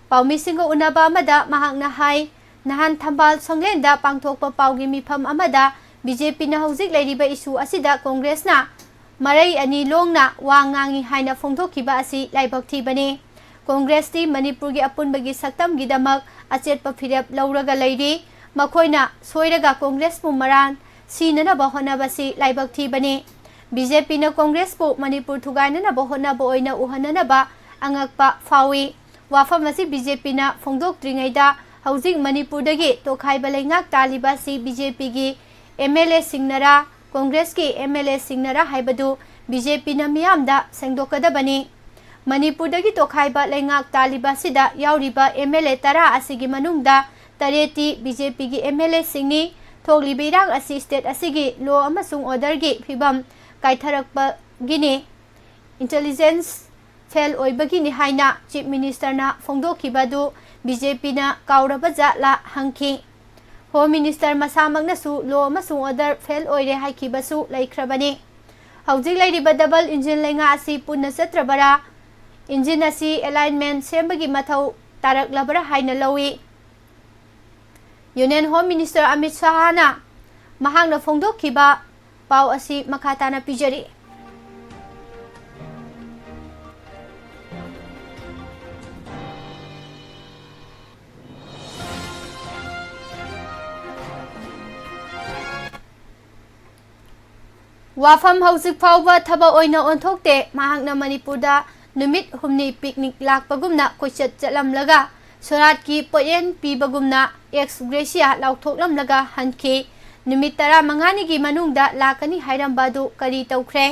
ꯄꯥꯎꯃꯤꯁꯤꯡꯒ ꯎꯅꯕ ꯑꯃꯗ ꯃꯍꯥꯛꯅ ꯍꯥꯏ, ꯅꯍꯥꯟ ꯊꯝꯕꯥꯜ ꯁꯪꯂꯦꯟꯗ ꯄꯥꯡꯊꯣꯛꯄ ꯄꯥꯎꯒꯤ ꯃꯤꯐꯝ ꯑꯃꯗ ꯕꯤ ꯖꯦ ꯄꯤꯅ ꯍꯧꯖꯤꯛ ꯂꯩꯔꯤꯕ ꯏꯁꯨ ꯑꯁꯤꯗ ꯀꯣꯡꯒ꯭ꯔꯦꯁꯅ ꯃꯔꯩ ꯑꯅꯤ ꯂꯣꯡꯅ ꯋꯥ ꯉꯥꯡꯏ ꯍꯥꯏꯅ ꯐꯣꯡꯗꯣꯛꯈꯤꯕ ꯑꯁꯤ ꯂꯥꯏꯕꯛ ꯊꯤꯕꯅꯤ꯫ ꯀꯣꯡꯒ꯭ꯔꯦꯁꯇꯤ ꯃꯅꯤꯄꯨꯔꯒꯤ ꯑꯄꯨꯟꯕꯒꯤ ꯁꯛꯇꯝꯒꯤꯗꯃꯛ ꯑꯆꯦꯠꯄ ꯐꯤꯔꯦꯞ ꯂꯧꯔꯒ ꯂꯩꯔꯤ꯫ ꯃꯈꯣꯏꯅ ꯁꯣꯏꯔꯒ ꯀꯣꯡꯒ꯭ꯔꯦꯁꯄꯨ ꯃꯔꯥꯟ ꯁꯤꯅꯅꯕ ꯍꯣꯠꯅꯕꯁꯤ ꯂꯥꯏꯕꯛ ꯊꯤꯕꯅꯤ꯫ ꯕꯤ ꯖꯦ ꯄꯤꯅ ꯀꯣꯡꯒ꯭ꯔꯦꯁꯄꯨ ꯃꯅꯤꯄꯨꯔ ꯊꯨꯒꯥꯏꯅꯅꯕ ꯍꯣꯠꯅꯕ ꯑꯣꯏꯅ ꯎꯍꯟꯅꯅꯕ ꯑꯉꯛꯄ ꯐꯥꯎꯏ꯫ ꯋꯥꯐꯝ ꯑꯁꯤ ꯕꯤ ꯖꯦ ꯄꯤꯅ ꯐꯣꯡꯗꯣꯛꯇ꯭ꯔꯤꯉꯩꯗ ꯍꯧꯖꯤꯛ ꯃꯅꯤꯄꯨꯔꯗꯒꯤ ꯇꯣꯈꯥꯏꯕ ꯂꯩꯉꯥꯛ ꯇꯥꯜꯂꯤꯕ ꯑꯁꯤ ꯕꯤ ꯖꯦ ꯄꯤꯒꯤ ꯑꯦꯝ ꯑꯦꯜ ꯑꯦꯁꯤꯡꯅꯔꯥ, ꯀꯣꯡꯒ꯭ꯔꯦꯁꯀꯤ ꯑꯦꯝ ꯑꯦꯜ ꯑꯦꯁꯤꯡꯅꯔꯥ ꯍꯥꯏꯕꯗꯨ ꯕꯤ ꯖꯦ ꯄꯤꯅ ꯃꯤꯌꯥꯝꯗ ꯁꯦꯡꯗꯣꯛꯀꯗꯕꯅꯤ꯫ ꯃꯅꯤꯄꯨꯔꯗꯒꯤ ꯇꯣꯈꯥꯏꯕ ꯂꯩꯉꯥꯛ ꯇꯥꯜꯂꯤꯕ ꯑꯁꯤꯗ ꯌꯥꯎꯔꯤꯕ ꯑꯦꯝ ꯑꯦꯜ ꯑꯦ ꯇꯔꯥ ꯑꯁꯤꯒꯤ ꯃꯅꯨꯡꯗ ꯇꯔꯦꯠꯇꯤ ꯕꯤ ꯖꯦ ꯄꯤꯒꯤ ꯑꯦꯝ ꯑꯦꯜ ꯑꯦꯁꯤꯡꯅꯤ꯫ ꯊꯣꯛꯂꯤꯕ ꯏꯔꯥꯡ ꯑꯁꯤ ꯁ꯭ꯇꯦꯠ ꯑꯁꯤꯒꯤ ꯂꯣ ꯑꯃꯁꯨꯡ ꯑꯣꯔꯗꯔꯒꯤ ꯐꯤꯕꯝ ꯀꯥꯏꯊꯔꯛꯄꯒꯤꯅꯤ, ꯏꯟꯇꯦꯂꯤꯖꯦꯟꯁ ꯐꯦꯜ ꯑꯣꯏꯕꯒꯤꯅꯤ ꯍꯥꯏꯅ ꯆꯤꯐ ꯃꯤꯅꯤꯁꯇꯔꯅ ꯐꯣꯡꯗꯣꯛꯈꯤꯕ ꯑꯗꯨ ꯕꯤ ꯖꯦ ꯄꯤꯅ ꯀꯥꯎꯔꯕ ꯖꯥꯠꯂꯥ ꯍꯪꯈꯤ꯫ ꯍꯣꯝ ꯃꯤꯅꯤꯁꯇꯔ ꯃꯁꯥꯃꯛꯅꯁꯨ ꯂꯣ ꯑꯃꯁꯨꯡ ꯑꯣꯔꯗꯔ ꯐꯦꯜ ꯑꯣꯏꯔꯦ ꯍꯥꯏꯈꯤꯕꯁꯨ ꯂꯩꯈ꯭ꯔꯕꯅꯤ꯫ ꯍꯧꯖꯤꯛ ꯂꯩꯔꯤꯕ ꯗꯕꯜ ꯏꯟꯖꯤꯟ ꯂꯩꯉꯥꯛ ꯑꯁꯤ ꯄꯨꯟꯅ ꯆꯠꯇ꯭ꯔꯕꯔꯥ? ꯏꯟꯖꯤꯟ ꯑꯁꯤ ꯑꯦꯂꯥꯏꯟꯃꯦꯟ ꯁꯦꯝꯕꯒꯤ ꯃꯊꯧ ꯇꯥꯔꯛꯂꯕꯔꯥ ꯍꯥꯏꯅ ꯂꯧꯏ꯫ ꯌꯨꯅꯤꯌꯟ ꯍꯣꯝ ꯃꯤꯅꯤꯁꯇꯔ ꯑꯃꯤꯠ ꯁꯥꯍꯅ ꯃꯍꯥꯛꯅ ꯐꯣꯡꯗꯣꯛꯈꯤꯕ ꯄꯥꯎ ꯑꯁꯤ ꯃꯈꯥ ꯇꯥꯅ ꯄꯤꯖꯔꯤ꯫ ꯋꯥꯐꯝ ꯍꯧꯖꯤꯛ ꯐꯥꯎꯕ ꯊꯕꯛ ꯑꯣꯏꯅ ꯑꯣꯟꯊꯣꯛꯇꯦ꯫ ꯃꯍꯥꯛꯅ ꯃꯅꯤꯄꯨꯔꯗ ꯅꯨꯃꯤꯠ ꯍꯨꯝꯅꯤ ꯄꯤꯛꯅꯤꯛ ꯂꯥꯛꯄꯒꯨꯝꯅ ꯀꯣꯏꯆꯠ ꯆꯠꯂꯝꯂꯒ ꯁꯣꯔꯥꯠꯀꯤ ꯄꯣꯠꯌꯦꯟ ꯄꯤꯕꯒꯨꯝꯅ ꯑꯦꯛꯁ ꯒ꯭ꯔꯦꯁꯤꯌꯥ ꯂꯥꯎꯊꯣꯛꯂꯝꯂꯒ ꯍꯟꯈꯤ꯫ ꯅꯨꯃꯤꯠ ꯇꯔꯥꯃꯉꯥꯅꯤꯒꯤ ꯃꯅꯨꯡꯗ ꯂꯥꯛꯀꯅꯤ ꯍꯥꯏꯔꯝꯕ ꯑꯗꯨ ꯀꯔꯤ ꯇꯧꯈ꯭ꯔꯦ?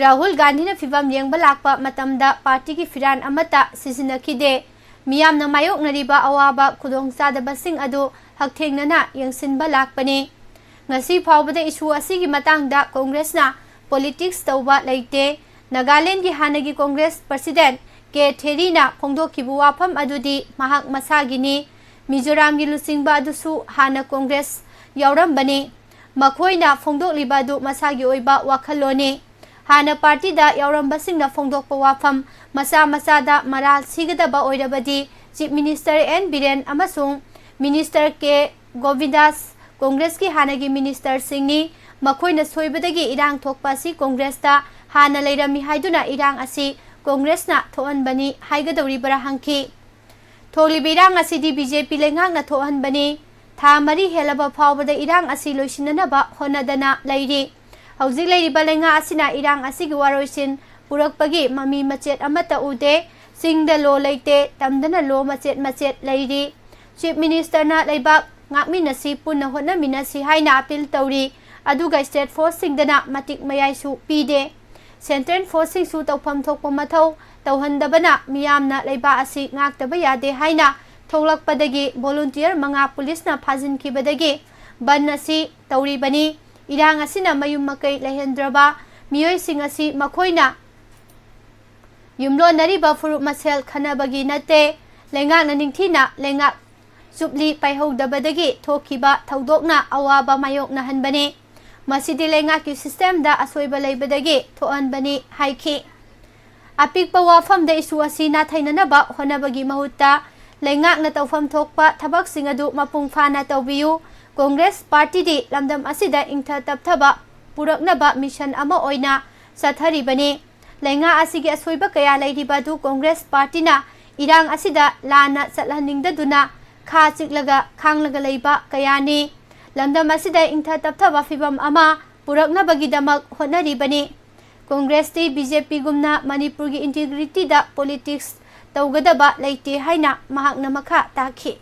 ꯔꯥꯍꯨꯜ ꯒꯥꯟꯙꯤꯅ ꯐꯤꯚꯝ ꯌꯦꯡꯕ ꯂꯥꯛꯄ ꯃꯇꯝꯗ ꯄꯥꯔꯇꯤꯒꯤ ꯐꯤꯔꯥꯟ ꯑꯃꯠꯇ ꯁꯤꯖꯤꯟꯅꯈꯤꯗꯦ꯫ ꯃꯤꯌꯥꯝꯅ ꯃꯥꯌꯣꯛꯅꯔꯤꯕ ꯑꯋꯥꯕ ꯈꯨꯗꯣꯡꯆꯥꯗꯕꯁꯤꯡ ꯑꯗꯨ ꯍꯛꯊꯦꯡꯅꯅ ꯌꯦꯡꯁꯤꯟꯕ ꯂꯥꯛꯄꯅꯤ꯫ ꯉꯁꯤ ꯐꯥꯎꯕꯗ ꯏꯁꯨ ꯑꯁꯤꯒꯤ ꯃꯇꯥꯡꯗ ꯀꯣꯡꯒ꯭ꯔꯦꯁꯅ ꯄꯣꯂꯤꯇꯤꯛꯁ ꯇꯧꯕ ꯂꯩꯇꯦ꯫ ꯅꯥꯒꯥꯂꯦꯟꯗꯒꯤ ꯍꯥꯟꯅꯒꯤ ꯀꯣꯡꯒ꯭ꯔꯦꯁ ꯄ꯭ꯔꯁꯤꯗꯦꯟꯠ ꯀꯦ ꯊꯦꯔꯤꯅ ꯐꯣꯡꯗꯣꯛꯈꯤꯕ ꯋꯥꯐꯝ ꯑꯗꯨꯗꯤ ꯃꯍꯥꯛ ꯃꯁꯥꯒꯤꯅꯤ꯫ ꯃꯤꯖꯣꯔꯥꯝꯒꯤ ꯂꯨꯆꯤꯡꯕ ꯑꯗꯨꯁꯨ ꯍꯥꯟꯅ ꯀꯣꯡꯒ꯭ꯔꯦꯁ ꯌꯥꯎꯔꯝꯕꯅꯤ꯫ ꯃꯈꯣꯏꯅ ꯐꯣꯡꯗꯣꯛꯂꯤꯕ ꯑꯗꯨ ꯃꯁꯥꯒꯤ ꯑꯣꯏꯕ ꯋꯥꯈꯜꯂꯣꯟꯅꯤ꯫ ꯍꯥꯟꯅ ꯄꯥꯔꯇꯤꯗ ꯌꯥꯎꯔꯝꯕꯁꯤꯡꯅ ꯐꯣꯡꯗꯣꯛꯄ ꯋꯥꯐꯝ ꯃꯆꯥ ꯃꯆꯥꯗ ꯃꯔꯥꯜ ꯁꯤꯒꯗꯕ ꯑꯣꯏꯔꯕꯗꯤ ꯆꯤꯐ ꯃꯤꯅꯤꯁꯇꯔ ꯑꯦꯟ ꯕꯤꯔꯦꯟ ꯑꯃꯁꯨꯡ ꯃꯤꯅꯤꯁꯇꯔ ꯀꯦ ꯒꯣꯕꯤꯟꯗꯥꯁ ꯀꯣꯡꯒ꯭ꯔꯦꯁꯀꯤ ꯍꯥꯟꯅꯒꯤ ꯃꯤꯅꯤꯁꯇꯔꯁꯤꯡꯅꯤ꯫ ꯃꯈꯣꯏꯅ ꯁꯣꯏꯕꯗꯒꯤ ꯏꯔꯥꯡ ꯊꯣꯛꯄ ꯑꯁꯤ ꯀꯣꯡꯒ꯭ꯔꯦꯁꯇ ꯍꯥꯟꯅ ꯂꯩꯔꯝꯃꯤ ꯍꯥꯏꯗꯨꯅ ꯏꯔꯥꯡ ꯑꯁꯤ ꯀꯣꯡꯒ꯭ꯔꯦꯁꯅ ꯊꯣꯛꯍꯟꯕꯅꯤ ꯍꯥꯏꯒꯗꯧꯔꯤꯕ꯭ꯔꯥ ꯍꯪꯈꯤ꯫ ꯊꯣꯛꯂꯤꯕ ꯏꯔꯥꯡ ꯑꯁꯤꯗꯤ ꯕꯤ ꯖꯦ ꯄꯤ ꯂꯩꯉꯥꯛꯅ ꯊꯣꯛꯍꯟꯕꯅꯤ꯫ ꯊꯥ ꯃꯔꯤ ꯍꯦꯜꯂꯕ ꯐꯥꯎꯕꯗ ꯏꯔꯥꯡ ꯑꯁꯤ ꯂꯣꯏꯁꯤꯟꯅꯅꯕ ꯍꯣꯠꯅꯗꯅ ꯂꯩꯔꯤ꯫ ꯍꯧꯖꯤꯛ ꯂꯩꯔꯤꯕ ꯂꯩꯉꯥꯛ ꯑꯁꯤꯅ ꯏꯔꯥꯡ ꯑꯁꯤꯒꯤ ꯋꯥꯔꯣꯏꯁꯤꯟ ꯄꯨꯔꯛꯄꯒꯤ ꯃꯃꯤ ꯃꯆꯦꯠ ꯑꯃꯠꯇ ꯎꯗꯦ꯫ ꯆꯤꯡꯗ ꯂꯣ ꯂꯩꯇꯦ, ꯇꯝꯗꯅ ꯂꯣ ꯃꯆꯦꯠ ꯃꯆꯦꯠ ꯂꯩꯔꯤ꯫ ꯆꯤꯐ ꯃꯤꯅꯤꯁꯇꯔꯅ ꯂꯩꯕꯥꯛ ꯉꯥꯛꯃꯤꯟꯅꯁꯤ, ꯄꯨꯟꯅ ꯍꯣꯠꯅꯃꯤꯟꯅꯁꯤ ꯍꯥꯏꯅ ꯑꯄꯤꯜ ꯇꯧꯔꯤ, ꯑꯗꯨꯒ ꯁ꯭ꯇꯦꯠ ꯐꯣꯔꯁꯁꯤꯡꯗꯅ ꯃꯇꯤꯛ ꯃꯌꯥꯏꯁꯨ ꯄꯤꯗꯦ꯫ ꯁꯦꯟꯇ꯭ꯔꯦꯜ ꯐꯣꯔꯁꯁꯤꯡꯁꯨ ꯇꯧꯐꯝ ꯊꯣꯛꯄ ꯃꯊꯧ ꯇꯧꯍꯟꯗꯕꯅ ꯃꯤꯌꯥꯝꯅ ꯂꯩꯕꯥꯛ ꯑꯁꯤ ꯉꯥꯛꯇꯕ ꯌꯥꯗꯦ ꯍꯥꯏꯅ ꯊꯣꯛꯂꯛꯄꯗꯒꯤ ꯚꯣꯂꯨꯟꯇꯤꯌꯔ ꯃꯉꯥ ꯄꯨꯂꯤꯁꯅ ꯐꯥꯖꯤꯟꯈꯤꯕꯗꯒꯤ ꯕꯟ ꯑꯁꯤ ꯇꯧꯔꯤꯕꯅꯤ꯫ ꯏꯔꯥꯡ ꯑꯁꯤꯅ ꯃꯌꯨꯝ ꯃꯀꯩ ꯂꯩꯍꯟꯗ꯭ꯔꯕ ꯃꯤꯑꯣꯏꯁꯤꯡ ꯑꯁꯤ ꯃꯈꯣꯏꯅ ꯌꯨꯝꯂꯣꯟꯅꯔꯤꯕ ꯐꯨꯔꯨꯞ ꯃꯁꯦꯜ ꯈꯟꯅꯕꯒꯤ ꯅꯠꯇꯦ꯫ ꯂꯩꯉꯥꯛꯅ ꯅꯤꯡꯊꯤꯅ ꯂꯩꯉꯥꯛ ꯆꯨꯞꯂꯤ ꯄꯥꯏꯍꯧꯗꯕꯗꯒꯤ ꯊꯣꯛꯈꯤꯕ ꯊꯧꯗꯣꯛꯅ ꯑꯋꯥꯕ ꯃꯥꯌꯣꯛꯅꯍꯟꯕꯅꯤ꯫ ꯃꯁꯤꯗꯤ ꯂꯩꯉꯥꯛꯀꯤ ꯁꯤꯁꯇꯦꯝꯗ ꯑꯁꯣꯏꯕ ꯂꯩꯕꯗꯒꯤ ꯊꯣꯛꯍꯟꯕꯅꯤ ꯍꯥꯏꯈꯤ꯫ ꯑꯄꯤꯛꯄ ꯋꯥꯐꯝꯗ ꯏꯁꯨ ꯑꯁꯤ ꯅꯥꯊꯩꯅꯅꯕ ꯍꯣꯠꯅꯕꯒꯤ ꯃꯍꯨꯠꯇ ꯂꯩꯉꯥꯛꯅ ꯇꯧꯐꯝ ꯊꯣꯛꯄ ꯊꯕꯛꯁꯤꯡ ꯑꯗꯨ ꯃꯄꯨꯡ ꯐꯥꯅ ꯇꯧꯕꯤꯌꯨ꯫ ꯀꯣꯡꯒ꯭ꯔꯦꯁ ꯄꯥꯔꯇꯤꯗꯤ ꯂꯝꯗꯝ ꯑꯁꯤꯗ ꯏꯪꯊ ꯇꯞꯊꯕ ꯄꯨꯔꯛꯅꯕ ꯃꯤꯁꯟ ꯑꯃ ꯑꯣꯏꯅ ꯆꯠꯊꯔꯤꯕꯅꯤ꯫ ꯂꯩꯉꯥꯛ ꯑꯁꯤꯒꯤ ꯑꯁꯣꯏꯕ ꯀꯌꯥ ꯂꯩꯔꯤꯕ ꯑꯗꯨ ꯀꯣꯡꯒ꯭ꯔꯦꯁ ꯄꯥꯔꯇꯤꯅ ꯏꯔꯥꯡ ꯑꯁꯤꯗ ꯂꯥꯟꯅ ꯆꯠꯍꯟꯅꯤꯡꯗꯗꯨꯅ ꯈꯥ ꯆꯤꯛꯂꯒ ꯈꯥꯡꯂꯒ ꯂꯩꯕ ꯀꯌꯥꯅꯤ꯫ ꯂꯝꯗꯝ ꯑꯁꯤꯗ ꯏꯪꯊ ꯇꯞꯊꯕ ꯐꯤꯚꯝ ꯑꯃ ꯄꯨꯔꯛꯅꯕꯒꯤꯗꯃꯛ ꯍꯣꯠꯅꯔꯤꯕꯅꯤ꯫ ꯀꯣꯡꯒ꯭ꯔꯦꯁꯇꯤ ꯕꯤ ꯖꯦ ꯄꯤꯒꯨꯝꯅ ꯃꯅꯤꯄꯨꯔꯒꯤ ꯏꯟꯇꯤꯒ꯭ꯔꯤꯇꯤꯗ ꯄꯣꯂꯤꯇꯤꯛꯁ ꯇꯧꯒꯗꯕ ꯂꯩꯇꯦ ꯍꯥꯏꯅ ꯃꯍꯥꯛꯅ ꯃꯈꯥ ꯇꯥꯈꯤ꯫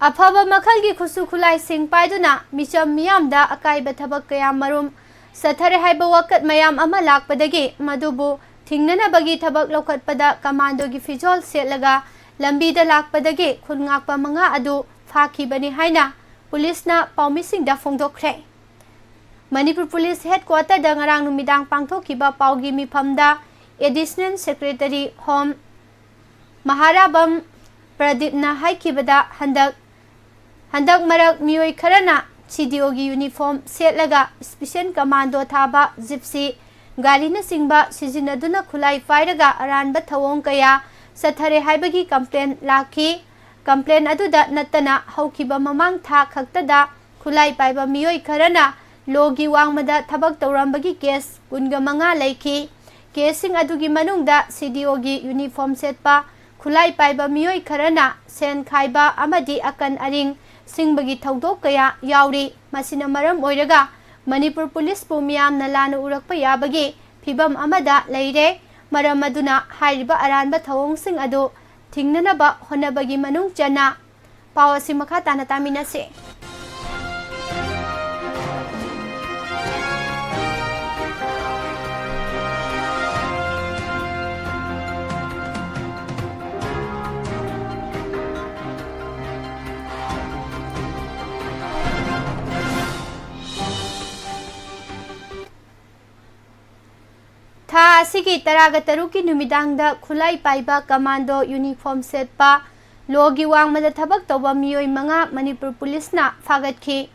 ꯑꯐꯕ ꯃꯈꯜꯒꯤ ꯈꯨꯠꯁꯨ ꯈꯨꯠꯂꯥꯏꯁꯤꯡ ꯄꯥꯏꯗꯨꯅ ꯃꯤꯆꯝ ꯃꯤꯌꯥꯝꯗ ꯑꯀꯥꯏꯕ ꯊꯕꯛ ꯀꯌꯥ ꯃꯔꯨꯝ ꯆꯠꯊꯔꯦ ꯍꯥꯏꯕ ꯋꯥꯀꯠ ꯃꯌꯥꯝ ꯑꯃ ꯂꯥꯛꯄꯗꯒꯤ ꯃꯗꯨꯕꯨ ꯊꯤꯡꯅꯅꯕꯒꯤ ꯊꯕꯛ ꯂꯧꯈꯠꯄꯗ ꯀꯃꯥꯟꯗꯣꯒꯤ ꯐꯤꯖꯣꯜ ꯁꯦꯠꯂꯒ ꯂꯝꯕꯤꯗ ꯂꯥꯛꯄꯗꯒꯤ ꯈꯨꯟ ꯉꯥꯛꯄ ꯃꯉꯥ ꯑꯗꯨ ꯐꯥꯈꯤꯕꯅꯤ ꯍꯥꯏꯅ ꯄꯨꯂꯤꯁꯅ ꯄꯥꯎꯃꯤꯁꯤꯡꯗ ꯐꯣꯡꯗꯣꯛꯈ꯭ꯔꯦ꯫ ꯃꯅꯤꯄꯨꯔ ꯄꯨꯂꯤꯁ ꯍꯦꯗꯀ꯭ꯋꯥꯇꯔꯗ ꯉꯔꯥꯡ ꯅꯨꯃꯤꯗꯥꯡ ꯄꯥꯡꯊꯣꯛꯈꯤꯕ ꯄꯥꯎꯒꯤ ꯃꯤꯐꯝꯗ ꯑꯦꯗꯤꯁꯅꯦꯜ ꯁꯦꯀ꯭ꯔꯦꯇꯔꯤ ꯍꯣꯝ ꯃꯍꯥꯔꯥꯕꯝ ꯄ꯭ꯔꯗꯤꯞꯅ ꯍꯥꯏꯈꯤꯕꯗ, ꯍꯟꯗꯛ, ꯍꯟꯗꯛ ꯃꯔꯛ ꯃꯤꯑꯣꯏ ꯈꯔꯅ ꯁꯤ ꯗꯤ ꯑꯣꯒꯤ ꯌꯨꯅꯤꯐꯣꯔꯝ ꯁꯦꯠꯂꯒ ꯏꯁꯄꯤꯁꯦꯜ ꯀꯃꯥꯟꯗꯣ ꯊꯥꯕ ꯖꯤꯞꯁꯤ ꯒꯥꯔꯤꯅꯆꯤꯡꯕ ꯁꯤꯖꯤꯟꯅꯗꯨꯅ ꯈꯨꯠꯂꯥꯏ ꯄꯥꯏꯔꯒ ꯑꯔꯥꯟꯕ ꯊꯧꯑꯣꯡ ꯀꯌꯥ ꯆꯠꯊꯔꯦ ꯍꯥꯏꯕꯒꯤ ꯀꯝꯄ꯭ꯂꯦꯟ ꯂꯥꯛꯈꯤ꯫ ꯀꯝꯄ꯭ꯂꯦꯟ ꯑꯗꯨꯗ ꯅꯠꯇꯅ ꯍꯧꯈꯤꯕ ꯃꯃꯥꯡ ꯊꯥ ꯈꯛꯇꯗ ꯈꯨꯠꯂꯥꯏ ꯄꯥꯏꯕ ꯃꯤꯑꯣꯏ ꯈꯔꯅ ꯂꯣꯒꯤ ꯋꯥꯡꯃꯗ ꯊꯕꯛ ꯇꯧꯔꯝꯕꯒꯤ ꯀꯦꯁ ꯀꯨꯟꯒ ꯃꯉꯥ ꯂꯩꯈꯤ꯫ ꯀꯦꯁꯁꯤꯡ ꯑꯗꯨꯒꯤ ꯃꯅꯨꯡꯗ ꯁꯤ ꯗꯤ ꯑꯣꯒꯤ ꯌꯨꯅꯤꯐꯣꯔꯝ ꯁꯦꯠꯄ ꯈꯨꯠꯂꯥꯏ ꯄꯥꯏꯕ ꯃꯤꯑꯣꯏ ꯈꯔꯅ ꯁꯦꯟ ꯈꯥꯏꯕ ꯑꯃꯗꯤ ꯑꯀꯟ ꯑꯔꯤꯡ ꯁꯤꯡꯕꯒꯤ ꯊꯧꯗꯣꯛ ꯀꯌꯥ ꯌꯥꯎꯔꯤ꯫ ꯃꯁꯤꯅ ꯃꯔꯝ ꯑꯣꯏꯔꯒ ꯃꯅꯤꯄꯨꯔ ꯄꯨꯂꯤꯁꯄꯨ ꯃꯤꯌꯥꯝꯅ ꯂꯥꯟꯅ ꯎꯔꯛꯄ ꯌꯥꯕꯒꯤ ꯐꯤꯚꯝ ꯑꯃꯗ ꯂꯩꯔꯦ꯫ ꯃꯔꯝ ꯑꯗꯨꯅ ꯍꯥꯏꯔꯤꯕ ꯑꯔꯥꯟꯕ ꯊꯧꯑꯣꯡꯁꯤꯡ ꯑꯗꯨ ꯊꯤꯡꯅꯅꯕ ꯍꯣꯠꯅꯕꯒꯤ ꯃꯅꯨꯡ ꯆꯟꯅ ꯄꯥꯎ ꯑꯁꯤ ꯃꯈꯥ ꯇꯥꯅ ꯇꯥꯃꯤꯟꯅꯁꯤ꯫ ꯊꯥ ꯑꯁꯤꯒꯤ ꯇꯔꯥꯒ ꯇꯔꯨꯛꯀꯤ ꯅꯨꯃꯤꯗꯥꯡꯗ ꯈꯨꯠꯂꯥꯏ ꯄꯥꯏꯕ ꯀꯃꯥꯟꯗꯣ ꯌꯨꯅꯤꯐꯣꯔꯝ ꯁꯦꯠꯄ ꯂꯣꯒꯤ ꯋꯥꯡꯃꯗ ꯊꯕꯛ ꯇꯧꯕ ꯃꯤꯑꯣꯏ ꯃꯉꯥ ꯃꯅꯤꯄꯨꯔ ꯄꯨꯂꯤꯁꯅ ꯐꯥꯒꯠꯈꯤ꯫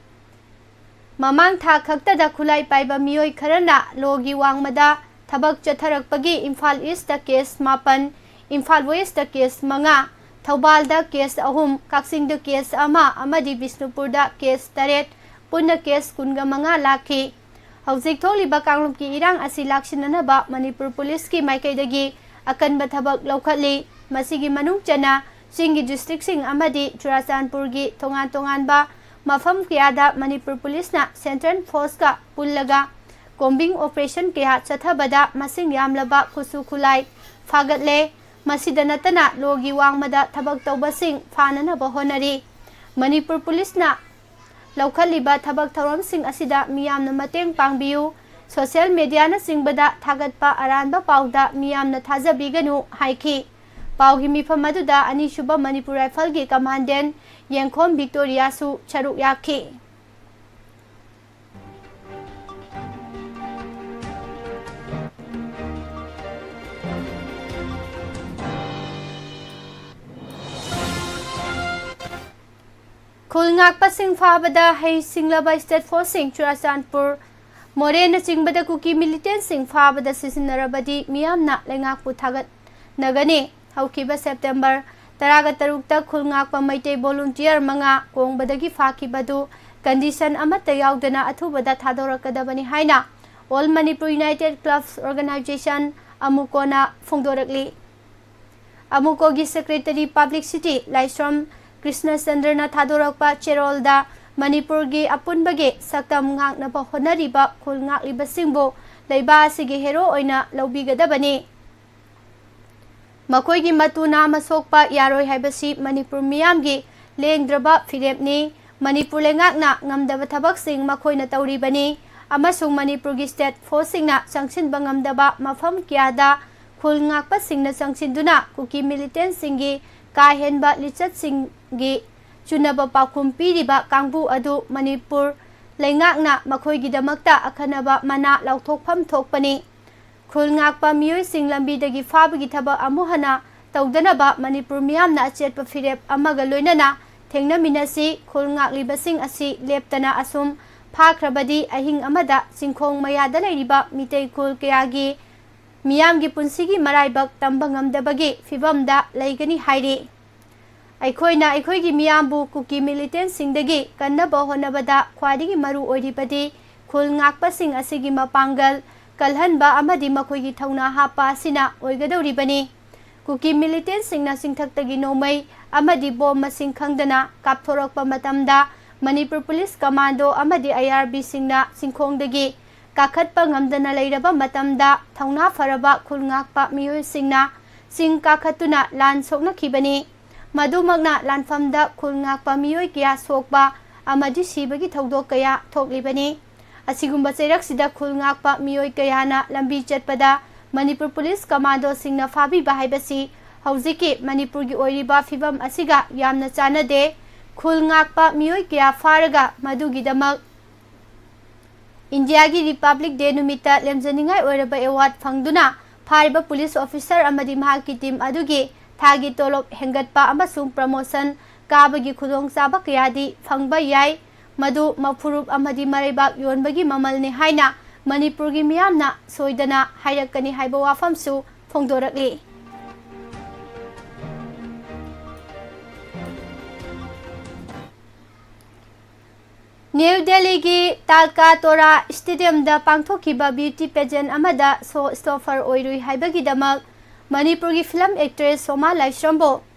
ꯃꯃꯥꯡ ꯊꯥ ꯈꯛꯇꯗ ꯈꯨꯠꯂꯥꯏ ꯄꯥꯏꯕ ꯃꯤꯑꯣꯏ ꯈꯔꯅ ꯂꯣꯒꯤ ꯋꯥꯡꯃꯗ ꯊꯕꯛ ꯆꯠꯊꯔꯛꯄꯒꯤ ꯏꯝꯐꯥꯜ ꯏꯁꯇ ꯀꯦꯁ ꯃꯥꯄꯟ, ꯏꯝꯐꯥꯜ ꯋꯦꯁꯇ ꯀꯦꯁ ꯃꯉꯥ, ꯊꯧꯕꯥꯜꯗ ꯀꯦꯁ ꯑꯍꯨꯝ, ꯀꯛꯆꯤꯡꯗ ꯀꯦꯁ ꯑꯃ ꯑꯃꯗꯤ ꯕꯤꯁꯅꯨꯄꯨꯔꯗ ꯀꯦꯁ ꯇꯔꯦꯠ, ꯄꯨꯟꯅ ꯀꯦꯁ ꯀꯨꯟꯒ ꯃꯉꯥ ꯂꯥꯛꯈꯤ꯫ ꯍꯧꯖꯤꯛ ꯊꯣꯛꯂꯤꯕ ꯀꯥꯡꯂꯨꯞꯀꯤ ꯏꯔꯥꯡ ꯑꯁꯤ ꯂꯥꯛꯁꯤꯟꯅꯅꯕ ꯃꯅꯤꯄꯨꯔ ꯄꯨꯂꯤꯁꯀꯤ ꯃꯥꯏꯀꯩꯗꯒꯤ ꯑꯀꯟꯕ ꯊꯕꯛ ꯂꯧꯈꯠꯂꯤ꯫ ꯃꯁꯤꯒꯤ ꯃꯅꯨꯡ ꯆꯟꯅ ꯆꯤꯡꯒꯤ ꯗꯤꯁꯇ꯭ꯔꯤꯛꯁꯤꯡ ꯑꯃꯗꯤ ꯆꯨꯔꯥꯆꯥꯟꯄꯨꯔꯒꯤ ꯇꯣꯉꯥꯟ ꯇꯣꯉꯥꯟꯕ ꯃꯐꯝ ꯀꯌꯥꯗ ꯃꯅꯤꯄꯨꯔ ꯄꯨꯂꯤꯁꯅ ꯁꯦꯟꯇ꯭ꯔꯦꯜ ꯐꯣꯔꯁꯀ ꯄꯨꯜꯂꯒ ꯀꯣꯝꯕꯤꯡ ꯑꯣꯄꯔꯦꯁꯟ ꯀꯌꯥ ꯆꯠꯊꯕꯗ ꯃꯁꯤꯡ ꯌꯥꯝꯂꯕ ꯈꯨꯠꯁꯨ ꯈꯨꯠꯂꯥꯏ ꯐꯥꯒꯠꯂꯦ꯫ ꯃꯁꯤꯗ ꯅꯠꯇꯅ ꯂꯣꯒꯤ ꯋꯥꯡꯃꯗ ꯊꯕꯛ ꯇꯧꯕꯁꯤꯡ ꯐꯥꯅꯅꯕ ꯍꯣꯠꯅꯔꯤ꯫ ꯃꯅꯤꯄꯨꯔ ꯄꯨꯂꯤꯁꯅ ꯂꯧꯈꯠꯂꯤꯕ ꯊꯕꯛ ꯊꯧꯔꯝꯁꯤꯡ ꯑꯁꯤꯗ ꯃꯤꯌꯥꯝꯅ ꯃꯇꯦꯡ ꯄꯥꯡꯕꯤꯌꯨ꯫ ꯁꯣꯁꯤꯌꯦꯜ ꯃꯦꯗꯤꯌꯥꯅꯆꯤꯡꯕꯗ ꯊꯥꯒꯠꯄ ꯑꯔꯥꯟꯕ ꯄꯥꯎꯗ ꯃꯤꯌꯥꯝꯅ ꯊꯥꯖꯕꯤꯒꯅꯨ ꯍꯥꯏꯈꯤ꯫ ꯄꯥꯎꯒꯤ ꯃꯤꯐꯝ ꯑꯗꯨꯗ ꯑꯅꯤꯁꯨꯕ ꯃꯅꯤꯄꯨꯔ ꯔꯥꯏꯐꯜꯒꯤ ꯀꯃꯥꯟꯗꯦꯟ ꯌꯦꯡꯈꯣꯝ ꯚꯤꯛꯇꯣꯔꯤꯌꯥꯁꯨ ꯁꯔꯨꯛ ꯌꯥꯈꯤ꯫ ꯈꯨꯜ ꯉꯥꯛꯄꯁꯤꯡ ꯐꯥꯕꯗ ꯍꯩꯁꯤꯡꯂꯕ state forceꯁꯤꯡ꯫ ꯆꯨꯔꯥꯆꯥꯟꯄꯨꯔ, ꯃꯣꯔꯦꯅꯆꯤꯡꯕꯗ ꯀꯨꯀꯤ militantꯁꯤꯡ ꯐꯥꯕꯗ ꯁꯤꯖꯤꯟꯅꯔꯕꯗꯤ ꯃꯤꯌꯥꯝꯅ ꯂꯩꯉꯥꯛꯄꯨ ꯊꯥꯒꯠꯅꯒꯅꯤ꯫ ꯍꯧꯈꯤꯕ September ꯇꯔꯥꯒ ꯇꯔꯨꯛꯇ ꯈꯨꯜ ꯉꯥꯛꯄ ꯃꯩꯇꯩ volunteer ꯃꯉꯥ ꯀꯣꯡꯕꯗꯒꯤ ꯐꯥꯈꯤꯕꯗꯨ condition ꯑꯃꯠꯇ ꯌꯥꯎꯗꯅ ꯑꯊꯨꯕꯗ ꯊꯥꯗꯣꯔꯛꯀꯗꯕꯅꯤ ꯍꯥꯏꯅ All Manipur United Clubs Organisation, ꯑꯃꯨꯀꯣꯅ ꯐꯣꯡꯗꯣꯔꯛꯂꯤ꯫ ꯑꯃꯨꯀꯣꯒꯤ secretary publicity ꯂꯥꯏꯁ꯭ꯔꯝ ꯀ꯭ꯔꯤꯁꯅꯆꯟꯗ꯭ꯔꯅ ꯊꯥꯗꯣꯔꯛꯄ ꯆꯦꯔꯣꯜꯗ ꯃꯅꯤꯄꯨꯔꯒꯤ ꯑꯄꯨꯟꯕꯒꯤ ꯁꯛꯇꯝ ꯉꯥꯛꯅꯕ ꯍꯣꯠꯅꯔꯤꯕ ꯈꯨꯜ ꯉꯥꯛꯂꯤꯕꯁꯤꯡꯕꯨ ꯂꯩꯕꯥꯛ ꯑꯁꯤꯒꯤ hero ꯑꯣꯏꯅ ꯂꯧꯕꯤꯒꯗꯕꯅꯤ꯫ ꯃꯈꯣꯏꯒꯤ ꯃꯇꯨ ꯅꯥꯝꯃ ꯁꯣꯛꯄ ꯌꯥꯔꯣꯏ ꯍꯥꯏꯕꯁꯤ ꯃꯅꯤꯄꯨꯔ ꯃꯤꯌꯥꯝꯒꯤ ꯂꯦꯡꯗ꯭ꯔꯕ ꯐꯤꯔꯦꯞꯅꯤ꯫ ꯃꯅꯤꯄꯨꯔ ꯂꯩꯉꯥꯛꯅ ꯉꯝꯗꯕ ꯊꯕꯛꯁꯤꯡ ꯃꯈꯣꯏꯅ ꯇꯧꯔꯤꯕꯅꯤ ꯑꯃꯁꯨꯡ ꯃꯅꯤꯄꯨꯔꯒꯤ state forceꯁꯤꯡꯅ ꯆꯪꯁꯤꯟꯕ ꯉꯝꯗꯕ ꯃꯐꯝ ꯀꯌꯥꯗ ꯈꯨꯜ ꯉꯥꯛꯄꯁꯤꯡꯅ ꯆꯪꯁꯤꯟꯗꯨꯅ ꯀꯨꯀꯤ militantꯁꯤꯡꯒꯤ ꯀꯥ ꯍꯦꯟꯕ ꯂꯤꯆꯠꯁꯤꯡꯒꯤ ꯆꯨꯅꯕ ꯄꯥꯎꯈꯨꯝ ꯄꯤꯔꯤꯕ ꯀꯥꯡꯕꯨ ꯑꯗꯨ ꯃꯅꯤꯄꯨꯔ ꯂꯩꯉꯥꯛꯅ ꯃꯈꯣꯏꯒꯤꯗꯃꯛꯇ ꯑꯈꯟꯅꯕ ꯃꯅꯥ ꯂꯥꯎꯊꯣꯛꯐꯝ ꯊꯣꯛꯄꯅꯤ꯫ ꯈꯨꯜ ꯉꯥꯛꯄ ꯃꯤꯑꯣꯏꯁꯤꯡ ꯂꯝꯕꯤꯗꯒꯤ ꯐꯥꯕꯒꯤ ꯊꯕꯛ ꯑꯃꯨꯛ ꯍꯟꯅ ꯇꯧꯗꯅꯕ ꯃꯅꯤꯄꯨꯔ ꯃꯤꯌꯥꯝꯅ ꯑꯆꯦꯠꯄ ꯐꯤꯔꯦꯞ ꯑꯃꯒ ꯂꯣꯏꯅꯅ ꯊꯦꯡꯅꯃꯤꯟꯅꯁꯤ꯫ ꯈꯨꯜ ꯉꯥꯛꯂꯤꯕꯁꯤꯡ ꯑꯁꯤ ꯂꯦꯞꯇꯅ ꯑꯁꯨꯝ ꯐꯥꯈ꯭ꯔꯕꯗꯤ ꯑꯍꯤꯡ ꯑꯃꯗ ꯆꯤꯡꯈꯣꯡ ꯃꯌꯥꯗ ꯂꯩꯔꯤꯕ ꯃꯤꯇꯩ ꯈꯨꯜ ꯀꯌꯥꯒꯤ ꯃꯤꯌꯥꯝꯒꯤ ꯄꯨꯟꯁꯤꯒꯤ ꯃꯔꯥꯏꯕꯛ ꯇꯝꯕ ꯉꯝꯗꯕꯒꯤ ꯐꯤꯚꯝꯗ ꯂꯩꯒꯅꯤ ꯍꯥꯏꯔꯤ꯫ ꯑꯩꯈꯣꯏꯅ ꯑꯩꯈꯣꯏꯒꯤ ꯃꯤꯌꯥꯝꯕꯨ ꯀꯨꯀꯤ militantꯁꯤꯡꯗꯒꯤ ꯀꯟꯅꯕ ꯍꯣꯠꯅꯕꯗ ꯈ꯭ꯋꯥꯏꯗꯒꯤ ꯃꯔꯨ ꯑꯣꯏꯔꯤꯕꯗꯤ ꯈꯨꯜ ꯉꯥꯛꯄꯁꯤꯡ ꯑꯁꯤꯒꯤ ꯃꯄꯥꯡꯒꯜ ꯀꯜꯍꯟꯕ ꯑꯃꯗꯤ ꯃꯈꯣꯏꯒꯤ ꯊꯧꯅꯥ ꯍꯥꯞꯄ ꯑꯁꯤꯅ ꯑꯣꯏꯒꯗꯧꯔꯤꯕꯅꯤ꯫ ꯀꯨꯀꯤ militantꯁꯤꯡꯅ ꯆꯤꯡꯊꯛꯇꯒꯤ ꯅꯣꯡꯃꯩ ꯑꯃꯗꯤ bomb ꯃꯁꯤꯡ ꯈꯪꯗꯅ ꯀꯥꯞꯊꯣꯔꯛꯄ ꯃꯇꯝꯗ ꯃꯅꯤꯄꯨꯔ police commando ꯑꯃꯗꯤ IRBꯁꯤꯡꯅ ꯆꯤꯡꯈꯣꯡꯗꯒꯤ ꯀꯥꯈꯠꯄ ꯉꯝꯗꯅ ꯂꯩꯔꯕ ꯃꯇꯝꯗ ꯊꯧꯅꯥ ꯐꯔꯕ ꯈꯨꯜ ꯉꯥꯛꯄ ꯃꯤꯑꯣꯏꯁꯤꯡꯅ ꯆꯤꯡ ꯀꯥꯈꯠꯇꯨꯅ ꯂꯥꯟ ꯁꯣꯛꯅꯈꯤꯕꯅꯤ꯫ ꯃꯗꯨꯃꯛꯅ ꯂꯥꯟꯐꯝꯗ ꯈꯨꯜ ꯉꯥꯛꯄ ꯃꯤꯑꯣꯏ ꯀꯌꯥ ꯁꯣꯛꯄ ꯑꯃꯗꯤ ꯁꯤꯕꯒꯤ ꯊꯧꯗꯣꯛ ꯀꯌꯥ ꯊꯣꯛꯂꯤꯕꯅꯤ꯫ ꯑꯁꯤꯒꯨꯝꯕ ꯆꯩꯔꯛꯁꯤꯗ ꯈꯨꯜ ꯉꯥꯛꯄ ꯃꯤꯑꯣꯏ ꯀꯌꯥꯅ ꯂꯝꯕꯤ ꯆꯠꯄꯗ ꯃꯅꯤꯄꯨꯔ police commandoꯁꯤꯡꯅ ꯐꯥꯕꯤꯕ ꯍꯥꯏꯕꯁꯤ ꯍꯧꯖꯤꯛꯀꯤ ꯃꯅꯤꯄꯨꯔꯒꯤ ꯑꯣꯏꯔꯤꯕ ꯐꯤꯕꯝ ꯑꯁꯤꯒ ꯌꯥꯝꯅ ꯆꯥꯟꯅꯗꯦ꯫ ꯈꯨꯜ ꯉꯥꯛꯄ ꯃꯤꯑꯣꯏ ꯀꯌꯥ ꯐꯥꯔꯒ ꯃꯗꯨꯒꯤꯗꯃꯛ ꯏꯟꯗꯤꯌꯥꯒꯤ Republic Day ꯅꯨꯃꯤꯠꯇ ꯂꯦꯝꯖꯅꯤꯡꯉꯥꯏ ꯑꯣꯏꯔꯕ award ꯐꯪꯗꯨꯅ ꯐꯥꯔꯤꯕ police officer ꯑꯃꯗꯤ ꯃꯍꯥꯛꯀꯤ team ꯑꯗꯨꯒꯤ ꯊꯥꯒꯤ ꯇꯣꯂꯣꯞ ꯍꯦꯟꯒꯠꯄ ꯑꯃꯁꯨꯡ promotion ꯀꯥꯕꯒꯤ ꯈꯨꯗꯣꯡꯆꯥꯕ ꯀꯌꯥꯗꯤ ꯐꯪꯕ ꯌꯥꯏ꯫ ꯃꯗꯨ ꯃꯐꯨꯔꯨꯞ ꯑꯃꯗꯤ ꯃꯔꯩꯕꯥꯛ ꯌꯣꯟꯕꯒꯤ ꯃꯃꯜꯅꯤ ꯍꯥꯏꯅ ꯃꯅꯤꯄꯨꯔꯒꯤ ꯃꯤꯌꯥꯝꯅ ꯁꯣꯏꯗꯅ ꯍꯥꯏꯔꯛꯀꯅꯤ ꯍꯥꯏꯕ ꯋꯥꯐꯝꯁꯨ ꯐꯣꯡꯗꯣꯔꯛꯂꯤ꯫ ꯅ꯭ꯌꯨ ꯗꯦꯜꯂꯤꯒꯤ ꯇꯥꯜꯀꯥꯇꯣꯔꯥ ꯁ꯭ꯇꯦꯗꯤꯌꯝꯗ ꯄꯥꯡꯊꯣꯛꯈꯤꯕ ꯕ꯭ꯌꯨꯇꯤ ꯄꯦꯖꯦꯟ ꯑꯃꯗ ꯁꯣ ꯁ꯭ꯇꯣꯄꯔ ꯑꯣꯏꯔꯨꯏ ꯍꯥꯏꯕꯒꯤꯗꯃꯛ ꯃꯅꯤꯄꯨꯔꯒꯤ ꯐꯤꯂꯝ ꯑꯦꯛꯇ꯭ꯔꯦꯁ ꯁꯣꯃꯥ ꯂꯥꯏꯁ꯭ꯔꯝꯕꯨ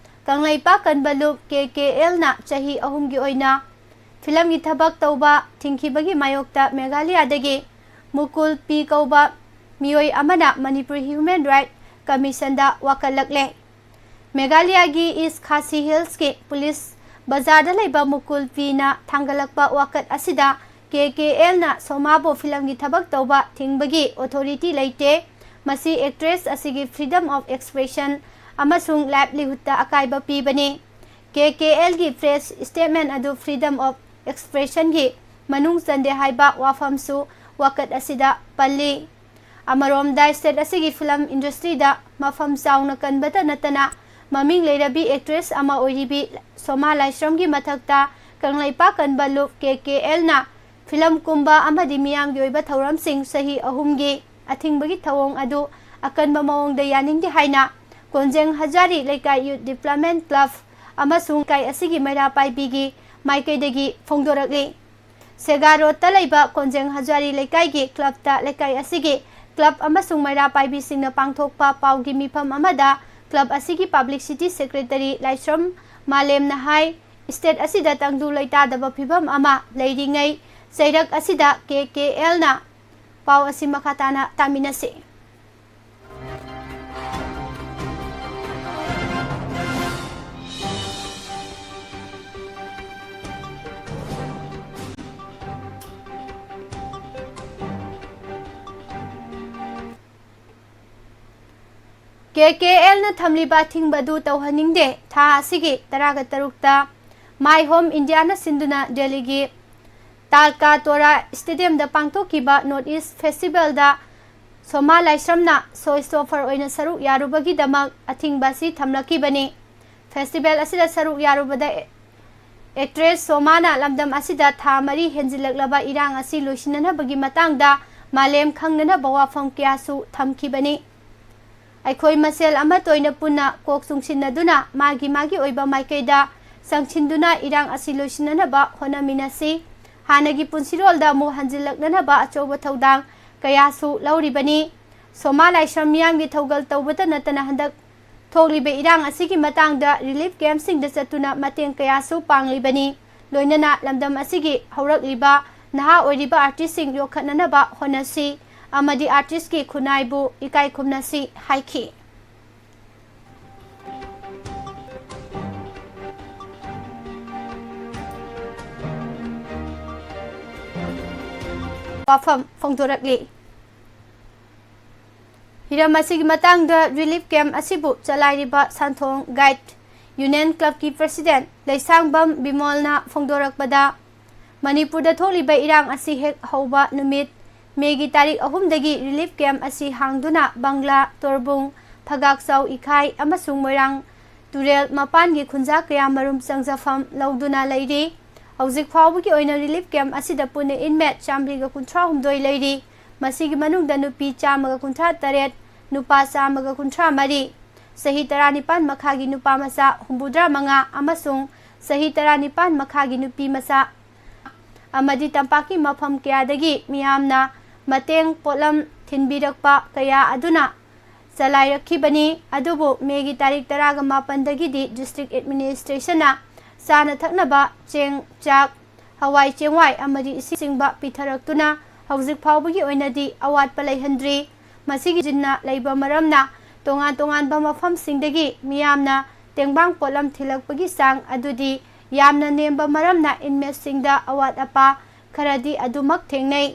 ꯀꯪꯂꯩꯄꯥꯛ ꯀꯟꯕ ꯂꯨꯞ ꯀꯦ ꯀꯦ ꯑꯦꯜꯅ ꯆꯍꯤ ꯑꯍꯨꯝꯒꯤ ꯑꯣꯏꯅ ꯐꯤꯂꯝꯒꯤ ꯊꯕꯛ ꯇꯧꯕ ꯊꯤꯡꯈꯤꯕꯒꯤ ꯃꯥꯌꯣꯛꯇ ꯃꯦꯘꯥꯂꯌꯥꯗꯒꯤ ꯃꯨꯀꯨꯜ ꯄꯤ ꯀꯧꯕ ꯃꯤꯑꯣꯏ ꯑꯃꯅ ꯃꯅꯤꯄꯨꯔ ꯍ꯭ꯌꯨꯃꯦꯟ ꯔꯥꯏꯠ ꯀꯃꯤꯁꯟꯗ ꯋꯥꯀꯠꯂꯛꯂꯦ꯫ ꯃꯦꯘꯥꯂꯌꯥꯒꯤ ꯏꯁ ꯈꯥꯁꯤ ꯍꯤꯜꯁꯀꯤ ꯄꯨꯂꯤꯁ ꯕꯖꯥꯔꯗ ꯂꯩꯕ ꯃꯨꯀꯨꯜ ꯄꯤꯅ ꯊꯥꯡꯒꯠꯂꯛꯄ ꯋꯥꯀꯠ ꯑꯁꯤꯗ ꯀꯦ ꯀꯦ ꯑꯦꯜꯅ ꯁꯣꯃꯥꯕꯨ ꯐꯤꯂꯝꯒꯤ ꯊꯕꯛ ꯇꯧꯕ ꯊꯤꯡꯕꯒꯤ ꯑꯣꯊꯣꯔꯤꯇꯤ ꯂꯩꯇꯦ꯫ ꯃꯁꯤ ꯑꯦꯛꯇ꯭ꯔꯦꯁ ꯑꯁꯤꯒꯤ freedom of expression ꯑꯃꯁꯨꯡ ꯂꯥꯏꯚꯂꯤꯍꯨꯗꯇ ꯑꯀꯥꯏꯕ ꯄꯤꯕꯅꯤ꯫ ꯀꯦ ꯀꯦ ꯑꯦꯜꯒꯤ ꯄ꯭ꯔꯦꯁ ꯁ꯭ꯇꯦꯠꯃꯦꯟ ꯑꯗꯨ freedom of expressionꯒꯤ ꯃꯅꯨꯡ ꯆꯟꯗꯦ ꯍꯥꯏꯕ ꯋꯥꯐꯝꯁꯨ ꯋꯥꯀꯠ ꯑꯁꯤꯗ ꯄꯜꯂꯤ꯫ ꯑꯃꯔꯣꯝꯗ, ꯁ꯭ꯇꯦꯠ ꯑꯁꯤꯒꯤ ꯐꯤꯂꯝ ꯏꯟꯗꯁꯇ꯭ꯔꯤꯗ ꯃꯐꯝ ꯆꯥꯎꯅ ꯀꯟꯕꯇ ꯅꯠꯇꯅ ꯃꯃꯤꯡ ꯂꯩꯔꯕꯤ ꯑꯦꯛꯇ꯭ꯔꯦꯁ ꯑꯃ ꯑꯣꯏꯔꯤꯕꯤ ꯁꯣꯃꯥ ꯂꯥꯏꯁ꯭ꯔꯝꯒꯤ ꯃꯊꯛꯇ ꯀꯪꯂꯩꯄꯥꯛ ꯀꯟꯕ ꯂꯨꯞ ꯀꯦ ꯀꯦ ꯑꯦꯜꯅ ꯐꯤꯂꯝ ꯀꯨꯝꯕ ꯑꯃꯗꯤ ꯃꯤꯌꯥꯝꯒꯤ ꯑꯣꯏꯕ ꯊꯧꯔꯝꯁꯤꯡ ꯆꯍꯤ ꯑꯍꯨꯝꯒꯤ ꯑꯊꯤꯡꯕꯒꯤ ꯊꯧꯑꯣꯡ ꯑꯗꯨ ꯑꯀꯟꯕ ꯃꯑꯣꯡꯗ ꯌꯥꯅꯤꯡꯗꯦ ꯍꯥꯏꯅ ꯀꯣꯟꯖꯦꯡ ꯍꯖꯥꯔꯤ ꯂꯩꯀꯥꯏ ꯌꯨꯠ ꯗꯤꯕ꯭ꯂꯞꯃꯦꯟ ꯀ꯭ꯂꯕ ꯑꯃꯁꯨꯡ ꯂꯩꯀꯥꯏ ꯑꯁꯤꯒꯤ ꯃꯩꯔꯥ ꯄꯥꯏꯕꯤꯒꯤ ꯃꯥꯏꯀꯩꯗꯒꯤ ꯐꯣꯡꯗꯣꯔꯛꯂꯤ꯫ ꯁꯦꯒꯥ ꯔꯣꯗꯇ ꯂꯩꯕ ꯀꯣꯟꯖꯦꯡ ꯍꯖꯥꯔꯤ ꯂꯩꯀꯥꯏꯒꯤ ꯀ꯭ꯂꯕꯇ ꯂꯩꯀꯥꯏ ꯑꯁꯤꯒꯤ ꯀ꯭ꯂꯕ ꯑꯃꯁꯨꯡ ꯃꯩꯔꯥ ꯄꯥꯏꯕꯤꯁꯤꯡꯅ ꯄꯥꯡꯊꯣꯛꯄ ꯄꯥꯎꯒꯤ ꯃꯤꯐꯝ ꯑꯃꯗ ꯀ꯭ꯂꯕ ꯑꯁꯤꯒꯤ ꯄꯕ꯭ꯂꯤꯁꯤꯇꯤ ꯁꯦꯀ꯭ꯔꯦꯇꯔꯤ ꯂꯥꯏꯁ꯭ꯔꯝ ꯃꯥꯂꯦꯝꯅ ꯍꯥꯏ, ꯁ꯭ꯇꯦꯠ ꯑꯁꯤꯗ ꯇꯪꯗꯨ ꯂꯩꯇꯥꯗꯕ ꯐꯤꯚꯝ ꯑꯃ ꯂꯩꯔꯤꯉꯩ ꯆꯩꯔꯛ ꯑꯁꯤꯗ ꯀꯦ ꯀꯦ ꯑꯦꯜꯅ꯫ ꯄꯥꯎ ꯑꯁꯤ ꯃꯈꯥ ꯇꯥꯅ ꯇꯥꯃꯤꯟꯅꯁꯤ꯫ ꯀꯦ ꯀꯦ ꯑꯦꯜꯅ ꯊꯝꯂꯤꯕ ꯑꯊꯤꯡꯕ ꯑꯗꯨ ꯇꯧꯍꯟꯅꯤꯡꯗꯦ꯫ ꯊꯥ ꯑꯁꯤꯒꯤ ꯇꯔꯥꯒ ꯇꯔꯨꯛꯇ ꯃꯥꯏ ꯍꯣꯝ ꯏꯟꯗꯤꯌꯥꯅ ꯁꯤꯟꯗꯨꯅ ꯗꯦꯜꯂꯤꯒꯤ ꯇꯥꯜꯀꯥꯇꯣꯔꯥ ꯁ꯭ꯇꯦꯗꯤꯌꯝꯗ ꯄꯥꯡꯊꯣꯛꯈꯤꯕ ꯅꯣꯔꯠ ꯏꯁ ꯐꯦꯁꯇꯤꯚꯦꯜꯗ ꯁꯣꯃꯥ ꯂꯥꯏꯁ꯭ꯔꯝꯅ ꯁꯣ ꯁ꯭ꯇꯣꯄꯔ ꯑꯣꯏꯅ ꯁꯔꯨꯛ ꯌꯥꯔꯨꯕꯒꯤꯗꯃꯛ ꯑꯊꯤꯡꯕ ꯑꯁꯤ ꯊꯝꯂꯛꯈꯤꯕꯅꯤ꯫ Festival ꯑꯁꯤꯗ ꯁꯔꯨꯛ ꯌꯥꯔꯨꯕꯗ ꯑꯦꯛꯇ꯭ꯔꯦꯁ ꯁꯣꯃꯥꯅ ꯂꯝꯗꯝ ꯑꯁꯤꯗ ꯊꯥ ꯃꯔꯤ ꯍꯦꯟꯖꯤꯜꯂꯛꯂꯕ ꯏꯔꯥꯡ ꯑꯁꯤ ꯂꯣꯏꯁꯤꯟꯅꯅꯕꯒꯤ ꯃꯇꯥꯡꯗ ꯃꯥꯂꯦꯝ ꯈꯪꯅꯅꯕ ꯋꯥꯐꯝ ꯀꯌꯥꯁꯨ ꯊꯝꯈꯤꯕꯅꯤ꯫ ꯑꯩꯈꯣꯏ ꯃꯁꯦꯜ ꯑꯃꯠꯇ ꯑꯣꯏꯅ ꯄꯨꯟꯅ ꯀꯣꯛ ꯆꯨꯡꯁꯤꯟꯅꯗꯨꯅ ꯃꯥꯒꯤ ꯃꯥꯒꯤ ꯑꯣꯏꯕ ꯃꯥꯏꯀꯩꯗ ꯆꯪꯁꯤꯟꯗꯨꯅ ꯏꯔꯥꯡ ꯑꯁꯤ ꯂꯣꯏꯁꯤꯟꯅꯅꯕ ꯍꯣꯠꯅꯃꯤꯟꯅꯁꯤ꯫ ꯍꯥꯟꯅꯒꯤ ꯄꯨꯟꯁꯤꯔꯣꯜꯗ ꯑꯃꯨꯛ ꯍꯟꯖꯤꯜꯂꯛꯅꯅꯕ ꯑꯆꯧꯕ ꯊꯧꯗꯥꯡ ꯀꯌꯥꯁꯨ ꯂꯧꯔꯤꯕꯅꯤ꯫ ꯁꯣꯃꯥ ꯂꯥꯏꯁ꯭ꯔꯝ ꯃꯤꯌꯥꯝꯒꯤ ꯊꯧꯒꯜ ꯇꯧꯕꯇ ꯅꯠꯇꯅ ꯍꯟꯗꯛ ꯊꯣꯛꯂꯤꯕ ꯏꯔꯥꯡ ꯑꯁꯤꯒꯤ ꯃꯇꯥꯡꯗ ꯔꯤꯂꯤꯐ ꯀꯦꯝꯞꯁꯤꯡꯗ ꯆꯠꯇꯨꯅ ꯃꯇꯦꯡ ꯀꯌꯥꯁꯨ ꯄꯥꯡꯂꯤꯕꯅꯤ꯫ ꯂꯣꯏꯅꯅ ꯂꯝꯗꯝ ꯑꯁꯤꯒꯤ ꯍꯧꯔꯛꯂꯤꯕ ꯅꯍꯥ ꯑꯣꯏꯔꯤꯕ ꯑꯥꯔꯇꯤꯁꯁꯤꯡ ꯌꯣꯛꯈꯠꯅꯅꯕ ꯍꯣꯠꯅꯁꯤ ꯑꯃꯗꯤ ꯑꯥꯔꯇꯤꯁꯀꯤ ꯈꯨꯟꯅꯥꯏꯕꯨ ꯏꯀꯥꯏ ꯈꯨꯝꯅꯁꯤ ꯍꯥꯏꯈꯤ꯫ ꯋꯥꯐꯝ ꯐꯣꯡꯗꯣꯔꯛꯂꯤ꯫ ꯍꯤꯔꯝ ꯑꯁꯤꯒꯤ ꯃꯇꯥꯡꯗ ꯔꯤꯂꯤꯐ ꯀꯦꯝꯞ ꯑꯁꯤꯕꯨ ꯆꯂꯥꯏꯔꯤꯕ ꯁꯟꯊꯣꯡ ꯒꯥꯏꯗ ꯌꯨꯅꯤꯌꯟ ꯀ꯭ꯂꯕꯀꯤ ꯄ꯭ꯔꯁꯤꯗꯦꯟ ꯂꯩꯁꯥꯡꯕꯝ ꯕꯤꯃꯣꯜꯅ ꯐꯣꯡꯗꯣꯔꯛꯄꯗ, ꯃꯅꯤꯄꯨꯔꯗ ꯊꯣꯛꯂꯤꯕ ꯏꯔꯥꯡ ꯑꯁꯤ ꯍꯦꯛ ꯍꯧꯕ ꯅꯨꯃꯤꯠ ꯃꯦꯒꯤ ꯇꯥꯔꯤꯛ ꯑꯍꯨꯝꯗꯒꯤ ꯔꯤꯂꯤꯐ ꯀꯦꯝꯞ ꯑꯁꯤ ꯍꯥꯡꯗꯨꯅ ꯕꯪꯂꯥ, ꯇꯣꯔꯕꯨꯡ, ꯐꯒꯥꯛꯆꯥꯎ ꯏꯈꯥꯏ ꯑꯃꯁꯨꯡ ꯃꯣꯏꯔꯥꯡ ꯇꯨꯔꯦꯜ ꯃꯄꯥꯟꯒꯤ ꯈꯨꯟꯖꯥ ꯀꯌꯥꯃꯔꯨꯝ ꯆꯪꯖꯐꯝ ꯂꯧꯗꯨꯅ ꯂꯩꯔꯤ꯫ ꯍꯧꯖꯤꯛ ꯐꯥꯎꯕꯒꯤ ꯑꯣꯏꯅ ꯔꯤꯂꯤꯐ ꯀꯦꯝꯞ ꯑꯁꯤꯗ ꯄꯨꯟꯅ ꯏꯟꯃꯦꯠ ꯆꯥꯃꯔꯤꯒ ꯀꯨꯟꯊ꯭ꯔꯥ ꯍꯨꯝꯗꯣꯏ ꯂꯩꯔꯤ꯫ ꯃꯁꯤꯒꯤ ꯃꯅꯨꯡꯗ ꯅꯨꯄꯤ ꯆꯥꯝꯃꯒ ꯀꯨꯟꯊ꯭ꯔꯥ ꯇꯔꯦꯠ, ꯅꯨꯄꯥ ꯆꯥꯝꯃꯒ ꯀꯨꯟꯊ꯭ꯔꯥ ꯃꯔꯤ, ꯆꯍꯤ ꯇꯔꯥꯅꯤꯄꯥꯟ ꯃꯈꯥꯒꯤ ꯅꯨꯄꯥ ꯃꯆꯥ ꯍꯨꯝꯐꯨꯇꯔꯥ ꯃꯉꯥ ꯑꯃꯁꯨꯡ ꯆꯍꯤ ꯇꯔꯥꯅꯤꯄꯥꯟ ꯃꯈꯥꯒꯤ ꯅꯨꯄꯤ ꯃꯆꯥ ꯑꯃꯗꯤ ꯇꯝꯄꯥꯛꯀꯤ ꯃꯐꯝ ꯀꯌꯥꯗꯒꯤ ꯃꯤꯌꯥꯝꯅ ꯃꯇꯦꯡ ꯄꯣꯠꯂꯝ ꯊꯤꯟꯕꯤꯔꯛꯄ ꯀꯌꯥ ꯑꯗꯨꯅ ꯆꯂꯥꯏꯔꯛꯈꯤꯕꯅꯤ꯫ ꯑꯗꯨꯕꯨ ꯃꯦꯒꯤ ꯇꯥꯔꯤꯛ ꯇꯔꯥꯒ ꯃꯥꯄꯟꯗꯒꯤꯗꯤ ꯗꯤꯁꯇ꯭ꯔꯤꯛ ꯑꯦꯗꯃꯤꯅꯤꯁꯇ꯭ꯔꯦꯁꯟꯅ ꯆꯥꯅ ꯊꯛꯅꯕ ꯆꯦꯡ, ꯆꯥꯛ, ꯍꯋꯥꯏ ꯆꯦꯡꯋꯥꯏ ꯑꯃꯗꯤ ꯏꯁꯤꯡꯆꯤꯡꯕ ꯄꯤꯊꯔꯛꯇꯨꯅ ꯍꯧꯖꯤꯛ ꯐꯥꯎꯕꯒꯤ ꯑꯣꯏꯅꯗꯤ ꯑꯋꯥꯠꯄ ꯂꯩꯍꯟꯗ꯭ꯔꯤ꯫ ꯃꯁꯤꯒꯤ ꯖꯤꯟꯅ ꯂꯩꯕ ꯃꯔꯝꯅ ꯇꯣꯉꯥꯟ ꯇꯣꯉꯥꯟꯕ ꯃꯐꯝꯁꯤꯡꯗꯒꯤ ꯃꯤꯌꯥꯝꯅ ꯇꯦꯡꯕꯥꯡ ꯄꯣꯠꯂꯝ ꯊꯤꯜꯂꯛꯄꯒꯤ ꯆꯥꯡ ꯑꯗꯨꯗꯤ ꯌꯥꯝꯅ ꯅꯦꯝꯕ ꯃꯔꯝꯅ ꯏꯟꯃꯦꯠꯁꯤꯡꯗ ꯑꯋꯥꯠ ꯑꯄꯥ ꯈꯔꯗꯤ ꯑꯗꯨꯃꯛ ꯊꯦꯡꯅꯩ꯫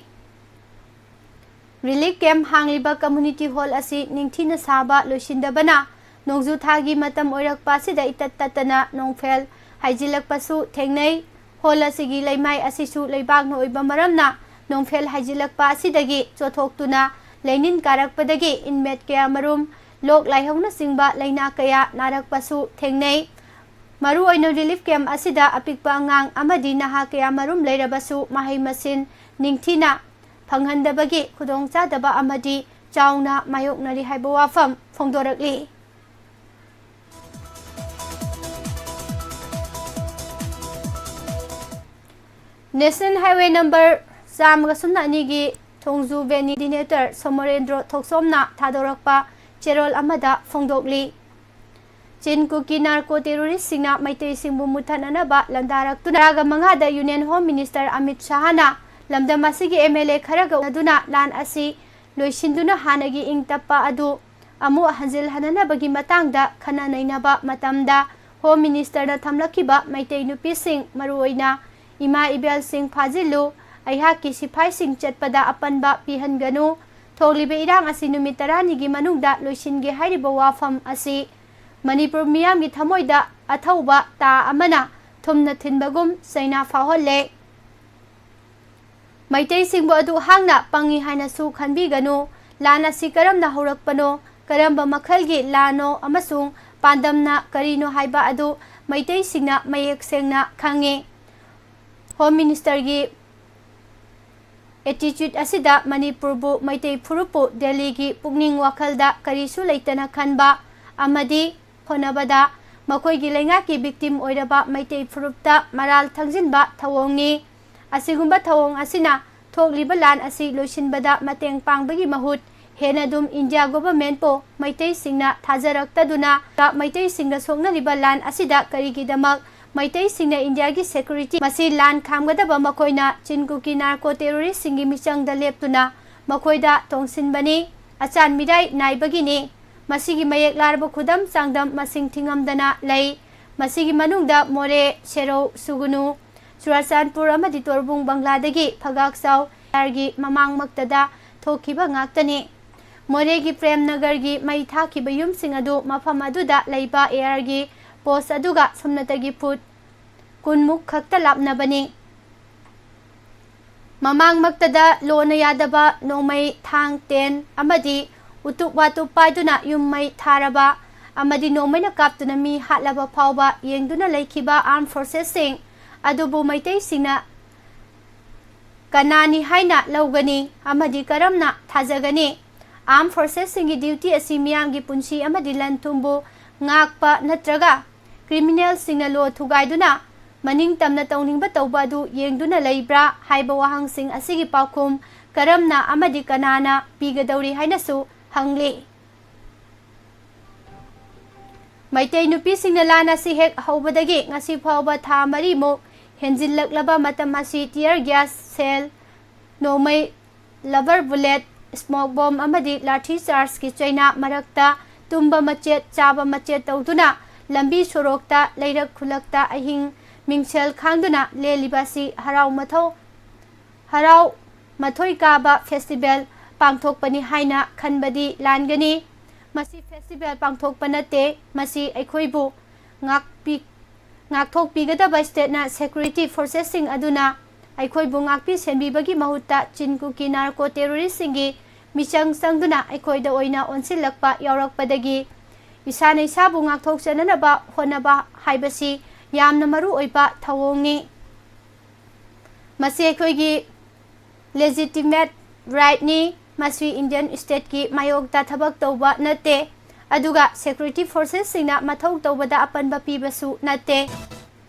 ꯔꯤꯂꯤꯐ ꯀꯦꯝꯞ ꯍꯥꯡꯂꯤꯕ ꯀꯝꯃ꯭ꯌꯨꯅꯤꯇꯤ ꯍꯣꯜ ꯑꯁꯤ ꯅꯤꯡꯊꯤꯅ ꯁꯥꯕ ꯂꯣꯏꯁꯤꯟꯗꯕꯅ ꯅꯣꯡꯖꯨ ꯊꯥꯒꯤ ꯃꯇꯝ ꯑꯣꯏꯔꯛꯄ ꯑꯁꯤꯗ ꯏꯇꯠ ꯇꯠꯇꯅ ꯅꯣꯡꯐꯦꯜ ꯍꯥꯏꯖꯤꯜꯂꯛꯄꯁꯨ ꯊꯦꯡꯅꯩ꯫ ꯍꯣꯜ ꯑꯁꯤꯒꯤ ꯂꯩꯃꯥꯏ ꯑꯁꯤꯁꯨ ꯂꯩꯕꯥꯛꯅ ꯑꯣꯏꯕ ꯃꯔꯝꯅ ꯅꯣꯡꯐꯦꯜ ꯍꯥꯏꯖꯤꯜꯂꯛꯄ ꯑꯁꯤꯗꯒꯤ ꯆꯣꯠꯊꯣꯛꯇꯨꯅ ꯂꯩꯅꯤꯟ ꯀꯥꯔꯛꯄꯗꯒꯤ ꯏꯟꯃꯦꯠ ꯀꯌꯥꯃꯔꯨꯝ ꯂꯣꯛ ꯂꯥꯏꯍꯧꯅꯆꯤꯡꯕ ꯂꯥꯏꯅꯥ ꯀꯌꯥ ꯅꯥꯔꯛꯄꯁꯨ ꯊꯦꯡꯅꯩ꯫ ꯃꯔꯨꯑꯣꯏꯅ relief camp ꯑꯁꯤꯗ ꯑꯄꯤꯛꯄ ꯑꯉꯥꯡ ꯑꯃꯗꯤ ꯅꯍꯥ ꯀꯌꯥ ꯃꯔꯨꯝ ꯂꯩꯔꯕꯁꯨ ꯃꯍꯩ ꯃꯁꯤꯡ ꯅꯤꯡꯊꯤꯅ ꯐꯪꯍꯟꯗꯕꯒꯤ ꯈꯨꯗꯣꯡꯆꯥꯗꯕ ꯑꯃꯗꯤ ꯆꯥꯎꯅ ꯃꯥꯌꯣꯛꯅꯔꯤ ꯍꯥꯏꯕ ꯋꯥꯐꯝ ꯐꯣꯡꯗꯣꯔꯛꯂꯤ꯫ National Highway number ꯆꯥꯝꯃꯒ ꯁꯨꯞꯅ ꯑꯅꯤꯒꯤ ꯊꯣꯡꯖꯨ ꯕꯦꯅꯤ coordinator ꯁꯣꯃꯣꯔꯦꯟꯗ꯭ꯔꯣ ꯊꯣꯛꯆꯣꯝꯅ ꯊꯥꯗꯣꯔꯛꯄ ꯆꯦꯔꯣꯜ ꯑꯃꯗ ꯐꯣꯡꯗꯣꯛꯂꯤ꯫ ꯆꯤꯟ ꯀꯨꯀꯤ narco terroristꯁꯤꯡꯅ ꯃꯩꯇꯩꯁꯤꯡꯕꯨ ꯃꯨꯠꯊꯠꯅꯅꯕ ꯂꯥꯟꯗꯥꯔꯛꯇꯨꯅ ꯇꯔꯥꯃꯉꯥꯗ Union Home Minister Amit ꯁꯥꯍꯅ ꯂꯝꯗꯝ ꯑꯁꯤꯒꯤ MLA ꯈꯔꯒ ꯎꯅꯗꯨꯅ ꯂꯥꯟ ꯑꯁꯤ ꯂꯣꯏꯁꯤꯟꯗꯨꯅ ꯍꯥꯟꯅꯒꯤ ꯏꯪ ꯇꯞꯄ ꯑꯗꯨ ꯑꯃꯨꯛ ꯍꯟꯖꯤꯜꯍꯟꯅꯅꯕꯒꯤ ꯃꯇꯥꯡꯗ ꯈꯟꯅ ꯅꯩꯅꯕ ꯃꯇꯝꯗ Home Ministerꯅ ꯊꯝꯂꯛꯈꯤꯕ ꯃꯩꯇꯩ ꯅꯨꯄꯤꯁꯤꯡ, ꯃꯔꯨꯑꯣꯏꯅ ꯏꯃꯥ ꯏꯕꯦꯜꯁꯤꯡ ꯐꯥꯖꯤꯜꯂꯨ, ꯑꯩꯍꯥꯛꯀꯤ ꯁꯤꯐꯥꯏꯁꯤꯡ ꯆꯠꯄꯗ ꯑꯄꯟꯕ ꯄꯤꯍꯟꯒꯅꯨ, ꯊꯣꯛꯂꯤꯕ ꯏꯔꯥꯡ ꯑꯁꯤ ꯅꯨꯃꯤꯠ ꯇꯔꯥꯅꯤꯒꯤ ꯃꯅꯨꯡꯗ ꯂꯣꯏꯁꯤꯟꯒꯦ ꯍꯥꯏꯔꯤꯕ ꯋꯥꯐꯝ ꯑꯁꯤ ꯃꯅꯤꯄꯨꯔ ꯃꯤꯌꯥꯝꯒꯤ ꯊꯃꯣꯏꯗ ꯑꯊꯧꯕ ꯇꯥ ꯑꯃꯅ ꯊꯨꯝꯅ ꯊꯤꯟꯕꯒꯨꯝ ꯆꯩꯅꯥ ꯐꯥꯎꯍꯜꯂꯦ꯫ ꯃꯩꯇꯩꯁꯤꯡꯕꯨ ꯑꯗꯨ ꯍꯥꯡꯅ ꯄꯪꯉꯤ ꯍꯥꯏꯅꯁꯨ ꯈꯟꯕꯤꯒꯅꯨ꯫ ꯂꯥꯟ ꯑꯁꯤ ꯀꯔꯝꯅ ꯍꯧꯔꯛꯄꯅꯣ, ꯀꯔꯝꯕ ꯃꯈꯜꯒꯤ ꯂꯥꯟꯅꯣ ꯑꯃꯁꯨꯡ ꯄꯥꯟꯗꯝꯅ ꯀꯔꯤꯅꯣ ꯍꯥꯏꯕ ꯑꯗꯨ ꯃꯩꯇꯩꯁꯤꯡꯅ ꯃꯌꯦꯛ ꯁꯦꯡꯅ ꯈꯪꯉꯤ꯫ Home Ministerꯒꯤ attitude ꯑꯁꯤꯗ ꯃꯅꯤꯄꯨꯔꯕꯨ, ꯃꯩꯇꯩ ꯐꯨꯔꯨꯞꯄꯨ ꯗꯦꯜꯂꯤꯒꯤ ꯄꯨꯛꯅꯤꯡ ꯋꯥꯈꯜꯗ ꯀꯔꯤꯁꯨ ꯂꯩꯇꯅ ꯈꯟꯕ ꯑꯃꯗꯤ ꯍꯣꯠꯅꯕꯗ ꯃꯈꯣꯏꯒꯤ ꯂꯩꯉꯥꯛꯀꯤ victim ꯑꯣꯏꯔꯕ ꯃꯩꯇꯩ ꯐꯨꯔꯨꯞꯇ ꯃꯔꯥꯜ ꯊꯪꯖꯤꯟꯕ ꯊꯧꯑꯣꯡꯅꯤ꯫ ꯑꯁꯤꯒꯨꯝꯕ ꯊꯧꯑꯣꯡ ꯑꯁꯤꯅ ꯊꯣꯛꯂꯤꯕ ꯂꯥꯟ ꯑꯁꯤ ꯂꯣꯏꯁꯤꯟꯕꯗ ꯃꯇꯦꯡ ꯄꯥꯡꯕꯒꯤ ꯃꯍꯨꯠ ꯍꯦꯟꯅ ꯑꯗꯨꯝ India governmentꯄꯨ ꯃꯩꯇꯩꯁꯤꯡꯅ ꯊꯥꯖꯔꯛꯇꯗꯨꯅ ꯃꯩꯇꯩꯁꯤꯡꯗ ꯁꯣꯛꯅꯔꯤꯕ ꯂꯥꯟ ꯑꯁꯤꯗ ꯀꯔꯤꯒꯤꯗꯃꯛ ꯃꯩꯇꯩꯁꯤꯡꯅ Indiaꯒꯤ security, ꯃꯁꯤ ꯂꯥꯟ ꯈꯥꯝꯒꯗꯕ ꯃꯈꯣꯏꯅ ꯆꯤꯟ ꯀꯨꯀꯤ narco terroristꯁꯤꯡꯒꯤ ꯃꯤꯆꯪꯗ ꯂꯦꯞꯇꯨꯅ ꯃꯈꯣꯏꯗ ꯇꯣꯡꯁꯤꯟꯕꯅꯤ, ꯑꯆꯥꯟ ꯃꯤꯔꯥꯏ ꯅꯥꯏꯕꯒꯤꯅꯤ꯫ ꯃꯁꯤꯒꯤ ꯃꯌꯦꯛ ꯂꯥꯔꯕ ꯈꯨꯗꯝ ꯆꯥꯡꯗꯝ ꯃꯁꯤꯡ ꯊꯤꯉꯝꯗꯅ ꯂꯩ꯫ ꯃꯁꯤꯒꯤ ꯃꯅꯨꯡꯗ ꯃꯣꯔꯦ, ꯁꯦꯔꯧ, ꯁꯨꯒꯨꯅꯨ, ꯆꯨꯔꯥꯆꯥꯟꯄꯨꯔ ꯑꯃꯗꯤ ꯇꯣꯔꯕꯨꯡ ꯕꯪꯒ꯭ꯂꯥꯗꯒꯤ ꯐꯒꯥꯛꯆꯥꯎ ARꯒꯤ ꯃꯃꯥꯡꯃꯛꯇꯗ ꯊꯣꯛꯈꯤꯕ ꯉꯥꯛꯇꯅꯤ꯫ ꯃꯣꯔꯦꯒꯤ ꯄ꯭ꯔꯦꯝ ꯅꯒꯔꯒꯤ ꯃꯩ ꯊꯥꯈꯤꯕ ꯌꯨꯝꯁꯤꯡ ꯑꯗꯨ ꯃꯐꯝ ꯑꯗꯨꯗ ꯂꯩꯕ ARꯒꯤ post ꯑꯗꯨꯒ ꯁꯨꯞꯅꯇꯒꯤ ꯐꯨꯠ ꯀꯨꯟꯃꯨꯛ ꯈꯛꯇ ꯂꯥꯞꯅꯕꯅꯤ꯫ ꯃꯃꯥꯡꯃꯛꯇꯗ ꯂꯣꯟꯅ ꯌꯥꯗꯕ ꯅꯣꯡꯃꯩ, ꯊꯥꯡ, ꯇꯦꯟ ꯑꯃꯗꯤ ꯎꯇꯨꯞ ꯋꯥꯇꯨꯞ ꯄꯥꯏꯗꯨꯅ ꯌꯨꯝ ꯃꯩ ꯊꯥꯔꯕ ꯑꯃꯗꯤ ꯅꯣꯡꯃꯩꯅ ꯀꯥꯞꯇꯨꯅ ꯃꯤ ꯍꯥꯠꯂꯕ ꯐꯥꯎꯕ ꯌꯦꯡꯗꯨꯅ ꯂꯩꯈꯤꯕ armed forcesꯁꯤꯡ ꯑꯗꯨꯕꯨ ꯃꯩꯇꯩꯁꯤꯡꯅ ꯀꯅꯥꯅꯤ ꯍꯥꯏꯅ ꯂꯧꯒꯅꯤ ꯑꯃꯗꯤ ꯀꯔꯝꯅ ꯊꯥꯖꯒꯅꯤ? Armed forcesꯁꯤꯡꯒꯤ duty ꯑꯁꯤ ꯃꯤꯌꯥꯝꯒꯤ ꯄꯨꯟꯁꯤ ꯑꯃꯗꯤ ꯂꯟ ꯊꯨꯝꯕꯨ ꯉꯥꯛꯄ ꯅꯠꯇ꯭ꯔꯒ criminalꯁꯤꯡꯅ ꯂꯣ ꯊꯨꯒꯥꯏꯗꯨꯅ ꯃꯅꯤꯡ ꯇꯝꯅ ꯇꯧꯅꯤꯡꯕ ꯇꯧꯕ ꯑꯗꯨ ꯌꯦꯡꯗꯨꯅ ꯂꯩꯕ꯭ꯔꯥ ꯍꯥꯏꯕ ꯋꯥꯍꯪꯁꯤꯡ ꯑꯁꯤꯒꯤ ꯄꯥꯎꯈꯨꯝ ꯀꯔꯝꯅ ꯑꯃꯗꯤ ꯀꯅꯥꯅ ꯄꯤꯒꯗꯧꯔꯤ ꯍꯥꯏꯅꯁꯨ ꯍꯪꯂꯤ꯫ ꯃꯩꯇꯩ ꯅꯨꯄꯤꯁꯤꯡꯅ ꯂꯥꯟ ꯑꯁꯤ ꯍꯦꯛ ꯍꯧꯕꯗꯒꯤ ꯉꯁꯤ ꯐꯥꯎꯕ ꯊꯥ ꯃꯔꯤꯃꯨꯛ ꯍꯦꯟꯖꯤꯜꯂꯛꯂꯕ ꯃꯇꯝ ꯑꯁꯤ tear gas shell, ꯅꯣꯡꯃꯩ, rubber bullet, smoke bomb ꯑꯃꯗꯤ ꯂꯥꯊꯤ ꯆꯥꯔꯖꯀꯤ ꯆꯩꯅꯥ ꯃꯔꯛꯇ ꯇꯨꯝꯕ ꯃꯆꯦꯠ, ꯆꯥꯕ ꯃꯆꯦꯠ ꯇꯧꯗꯨꯅ ꯂꯝꯕꯤ ꯁꯣꯔꯣꯛꯇ, ꯂꯩꯔꯛ ꯈꯨꯜꯂꯛꯇ ꯑꯍꯤꯡ ꯃꯤꯡꯁꯦꯜ ꯈꯥꯡꯗꯨꯅ ꯂꯦꯜꯂꯤꯕ ꯑꯁꯤ ꯍꯔꯥꯎ ꯃꯊꯧ, ꯍꯔꯥꯎ ꯃꯊꯣꯏ ꯀꯥꯕ festival ꯄꯥꯡꯊꯣꯛꯄꯅꯤ ꯍꯥꯏꯅ ꯈꯟꯕꯗꯤ ꯂꯥꯟꯒꯅꯤ꯫ ꯃꯁꯤ festival ꯄꯥꯡꯊꯣꯛꯄ ꯅꯠꯇꯦ, ꯃꯁꯤ ꯑꯩꯈꯣꯏꯕꯨ ꯉꯥꯛꯄꯤ-, ꯉꯥꯛꯊꯣꯛꯄꯤꯒꯗꯕ stateꯅ security forcesꯁꯤꯡ ꯑꯗꯨꯅ ꯑꯩꯈꯣꯏꯕꯨ ꯉꯥꯛꯄꯤ ꯁꯦꯟꯕꯤꯕꯒꯤ ꯃꯍꯨꯠꯇ ꯆꯤꯟ ꯀꯨꯀꯤ narco terroristꯁꯤꯡꯒꯤ ꯃꯤꯆꯪ ꯆꯪꯗꯨꯅ ꯑꯩꯈꯣꯏꯗ ꯑꯣꯏꯅ ꯑꯣꯟꯁꯤꯜꯂꯛꯄ ꯌꯥꯎꯔꯛꯄꯗꯒꯤ ꯏꯁꯥꯅ ꯏꯁꯥꯕꯨ ꯉꯥꯛꯊꯣꯛꯆꯅꯅꯕ ꯍꯣꯠꯅꯕ ꯍꯥꯏꯕꯁꯤ ꯌꯥꯝꯅ ꯃꯔꯨ ꯑꯣꯏꯕ ꯊꯧꯑꯣꯡꯅꯤ꯫ ꯃꯁꯤ ꯑꯩꯈꯣꯏꯒꯤ legitimate rightꯅꯤ꯫ ꯃꯁꯤ Indian stateꯀꯤ ꯃꯥꯌꯣꯛꯇ ꯊꯕꯛ ꯇꯧꯕ ꯅꯠꯇꯦ, ꯑꯗꯨꯒ security forcesꯁꯤꯡꯅ ꯃꯊꯧ ꯇꯧꯕꯗ ꯑꯄꯟꯕ ꯄꯤꯕꯁꯨ ꯅꯠꯇꯦ꯫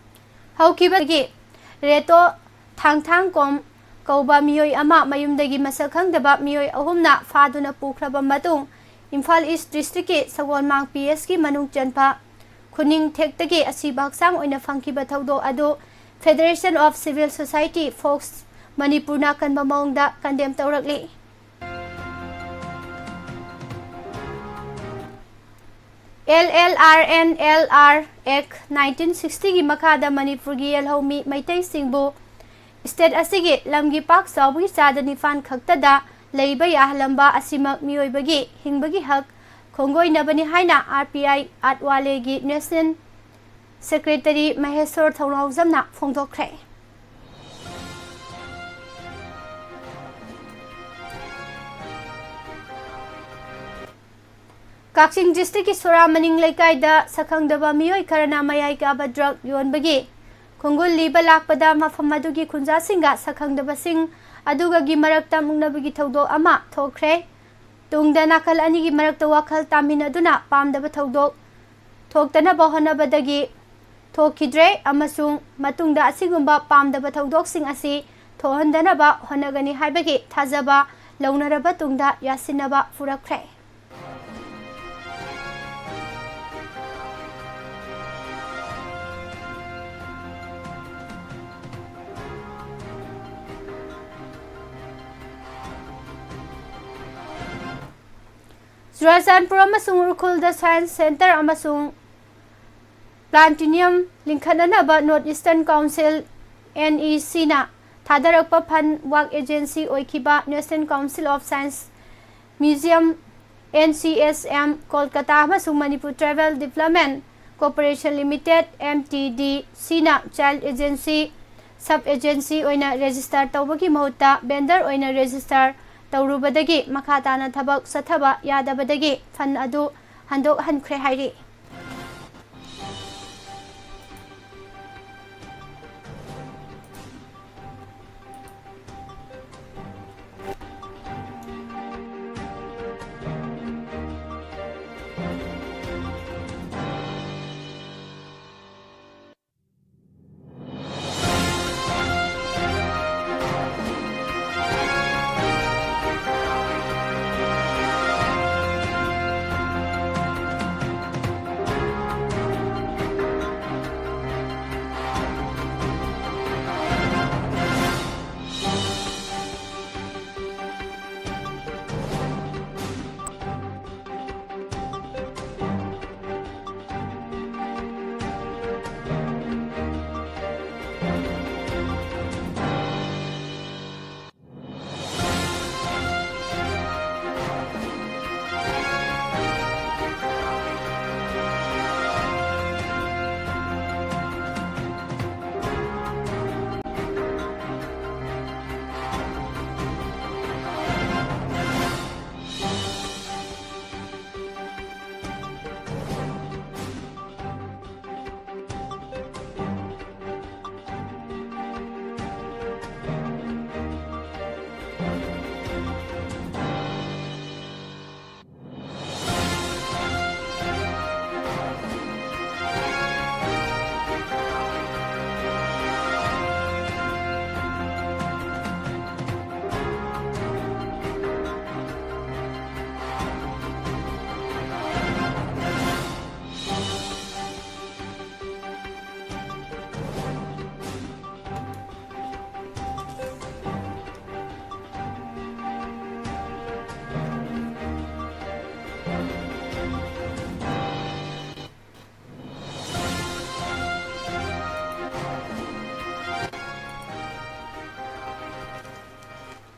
ꯍꯧꯈꯤꯕꯒꯤ ꯔꯦꯇꯣ ꯊꯥꯡꯊꯥꯡꯀꯣꯝ ꯀꯧꯕ ꯃꯤꯑꯣꯏ ꯑꯃ ꯃꯌꯨꯝꯗꯒꯤ ꯃꯁꯛ ꯈꯪꯗꯕ ꯃꯤꯑꯣꯏ ꯑꯍꯨꯝꯅ ꯐꯥꯗꯨꯅ ꯄꯨꯈ꯭ꯔꯕ ꯃꯇꯨꯡ, ꯏꯝꯐꯥꯜ East districtꯀꯤ ꯁꯒꯣꯜꯃꯥꯡ PSꯀꯤ ꯃꯅꯨꯡ ꯆꯟꯕ ꯈꯨꯅꯤꯡ ꯊꯦꯛꯇꯒꯤ ꯑꯁꯤꯕ ꯍꯛꯆꯥꯡ ꯑꯣꯏꯅ ꯐꯪꯈꯤꯕ ꯊꯧꯗꯣꯛ ꯑꯗꯨ Federation of Civil Society, fox, ꯃꯅꯤꯄꯨꯔꯅ ꯑꯀꯟꯕ ꯃꯑꯣꯡꯗ condemn ꯇꯧꯔꯛꯂꯤ꯫ LLRNLR Act nineteen sixtyꯒꯤ ꯃꯈꯥꯗ ꯃꯅꯤꯄꯨꯔꯒꯤ ꯌꯦꯜꯍꯧꯃꯤ ꯃꯩꯇꯩꯁꯤꯡꯕꯨ state ꯑꯁꯤꯒꯤ ꯂꯝꯒꯤ ꯄꯥꯛ ꯆꯥꯎꯕꯒꯤ ꯆꯥꯗ ꯅꯤꯄꯥꯟ ꯈꯛꯇꯗ ꯂꯩꯕ ꯌꯥꯍꯜꯂꯝꯕ ꯑꯁꯤꯃꯛ ꯃꯤꯑꯣꯏꯕꯒꯤ ꯍꯤꯡꯕꯒꯤ ꯍꯛ ꯈꯣꯡꯒꯣꯏꯅꯕꯅꯤ ꯍꯥꯏꯅ RPI ꯑꯥꯠꯋꯥꯂꯦꯒꯤ National Secretary ꯃꯍꯦꯁꯣꯔ ꯊꯧꯅꯥꯎꯖꯝꯅ ꯐꯣꯡꯗꯣꯛꯈ꯭ꯔꯦ꯫ ꯀꯛꯆꯤꯡ districtꯀꯤ ꯁꯣꯔꯥ ꯃꯅꯤꯡ ꯂꯩꯀꯥꯏꯗ ꯁꯛꯈꯪꯗꯕ ꯃꯤꯑꯣꯏ ꯈꯔꯅ ꯃꯌꯥꯏ ꯀꯥꯕ drug ꯌꯣꯟꯕꯒꯤ ꯈꯣꯡꯒꯨꯜ ꯂꯤꯕ ꯂꯥꯛꯄꯗ ꯃꯐꯝ ꯑꯗꯨꯒꯤ ꯈꯨꯟꯖꯥꯁꯤꯡꯒ ꯁꯛꯈꯪꯗꯕꯁꯤꯡ ꯑꯗꯨꯒꯒꯤ ꯃꯔꯛꯇ ꯃꯨꯛꯅꯕꯒꯤ ꯊꯧꯗꯣꯛ ꯑꯃ ꯊꯣꯛꯈ꯭ꯔꯦ꯫ ꯇꯨꯡꯗ ꯅꯥꯀꯜ ꯑꯅꯤꯒꯤ ꯃꯔꯛꯇ ꯋꯥꯈꯜ ꯇꯥꯃꯤꯟꯅꯗꯨꯅ ꯄꯥꯝꯗꯕ ꯊꯧꯗꯣꯛ ꯊꯣꯛꯇꯅꯕ ꯍꯣꯠꯅꯕꯗꯒꯤ ꯊꯣꯛꯈꯤꯗ꯭ꯔꯦ ꯑꯃꯁꯨꯡ ꯃꯇꯨꯡꯗ ꯑꯁꯤꯒꯨꯝꯕ ꯄꯥꯝꯗꯕ ꯊꯧꯗꯣꯛꯁꯤꯡ ꯑꯁꯤ ꯊꯣꯛꯍꯟꯗꯅꯕ ꯍꯣꯠꯅꯒꯅꯤ ꯍꯥꯏꯕꯒꯤ ꯊꯥꯖꯕ ꯂꯧꯅꯔꯕ ꯇꯨꯡꯗ ꯌꯥꯁꯤꯟꯅꯕ ꯄꯨꯔꯛꯈ꯭ꯔꯦ꯫ ꯆꯨꯔꯥꯆꯥꯟꯄꯨꯔ ꯑꯃꯁꯨꯡ ꯎꯈ꯭ꯔꯨꯜꯗ Science Centre ꯑꯃꯁꯨꯡ Platinum ꯂꯤꯡꯈꯠꯅꯅꯕ North Eastern Council, NECꯅ ꯊꯥꯗꯔꯛꯄ fund work agency ꯑꯣꯏꯈꯤꯕ National Council of Science Museum, NCSM, Kolkata ꯑꯃꯁꯨꯡ Manipur Tribal Development Corporation Limited, MTDCꯅ child agency, sub agency ꯑꯣꯏꯅ register ꯇꯧꯕꯒꯤ ꯃꯍꯨꯠꯇ vendor ꯑꯣꯏꯅ register ꯇꯧꯔꯨꯕꯗꯒꯤ ꯃꯈꯥ ꯇꯥꯅ ꯊꯕꯛ ꯆꯠꯊꯕ ꯌꯥꯗꯕꯗꯒꯤ fund ꯑꯗꯨ ꯍꯟꯗꯣꯛꯍꯟꯈ꯭ꯔꯦ ꯍꯥꯏꯔꯤ꯫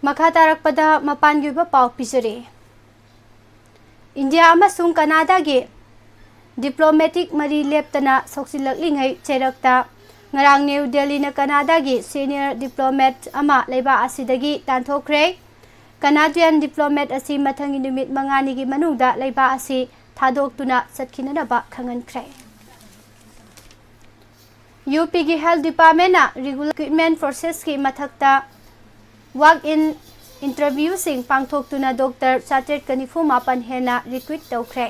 ꯃꯈꯥ ꯇꯥꯔꯛꯄꯗ ꯃꯄꯥꯟꯒꯤ ꯑꯣꯏꯕ ꯄꯥꯎ ꯄꯤꯖꯔꯤ꯫ ꯏꯟꯗꯤꯌꯥ ꯑꯃꯁꯨꯡ ꯀꯅꯥꯗꯥꯒꯤ diplomatic ꯃꯔꯤ ꯂꯦꯞꯇꯅ ꯁꯣꯛꯆꯤꯜꯂꯛꯂꯤꯉꯩ ꯆꯩꯔꯛꯇ ꯉꯔꯥꯡ ꯅ꯭ꯌꯨ ꯗꯦꯜꯂꯤꯅ ꯀꯅꯥꯗꯥꯒꯤ senior diplomat ꯑꯃ ꯂꯩꯕꯥꯛ ꯑꯁꯤꯗꯒꯤ ꯇꯥꯟꯊꯣꯛꯈ꯭ꯔꯦ꯫ Canadian diplomat ꯑꯁꯤ ꯃꯊꯪꯒꯤ ꯅꯨꯃꯤꯠ ꯃꯉꯥꯅꯤꯒꯤ ꯃꯅꯨꯡꯗ ꯂꯩꯕꯥꯛ ꯑꯁꯤ ꯊꯥꯗꯣꯛꯇꯨꯅ ꯆꯠꯈꯤꯅꯅꯕ ꯈꯪꯍꯟꯈ꯭ꯔꯦ꯫ UPꯒꯤ health departmentꯅ regular recruitment processꯀꯤ ꯃꯊꯛꯇ walk-in interviewꯁꯤꯡ ꯄꯥꯡꯊꯣꯛꯇꯨꯅ doctor ꯆꯥꯇ꯭ꯔꯦꯠꯀ ꯅꯤꯐꯨ ꯃꯥꯄꯟ ꯍꯦꯟꯅ recruit ꯇꯧꯈ꯭ꯔꯦ꯫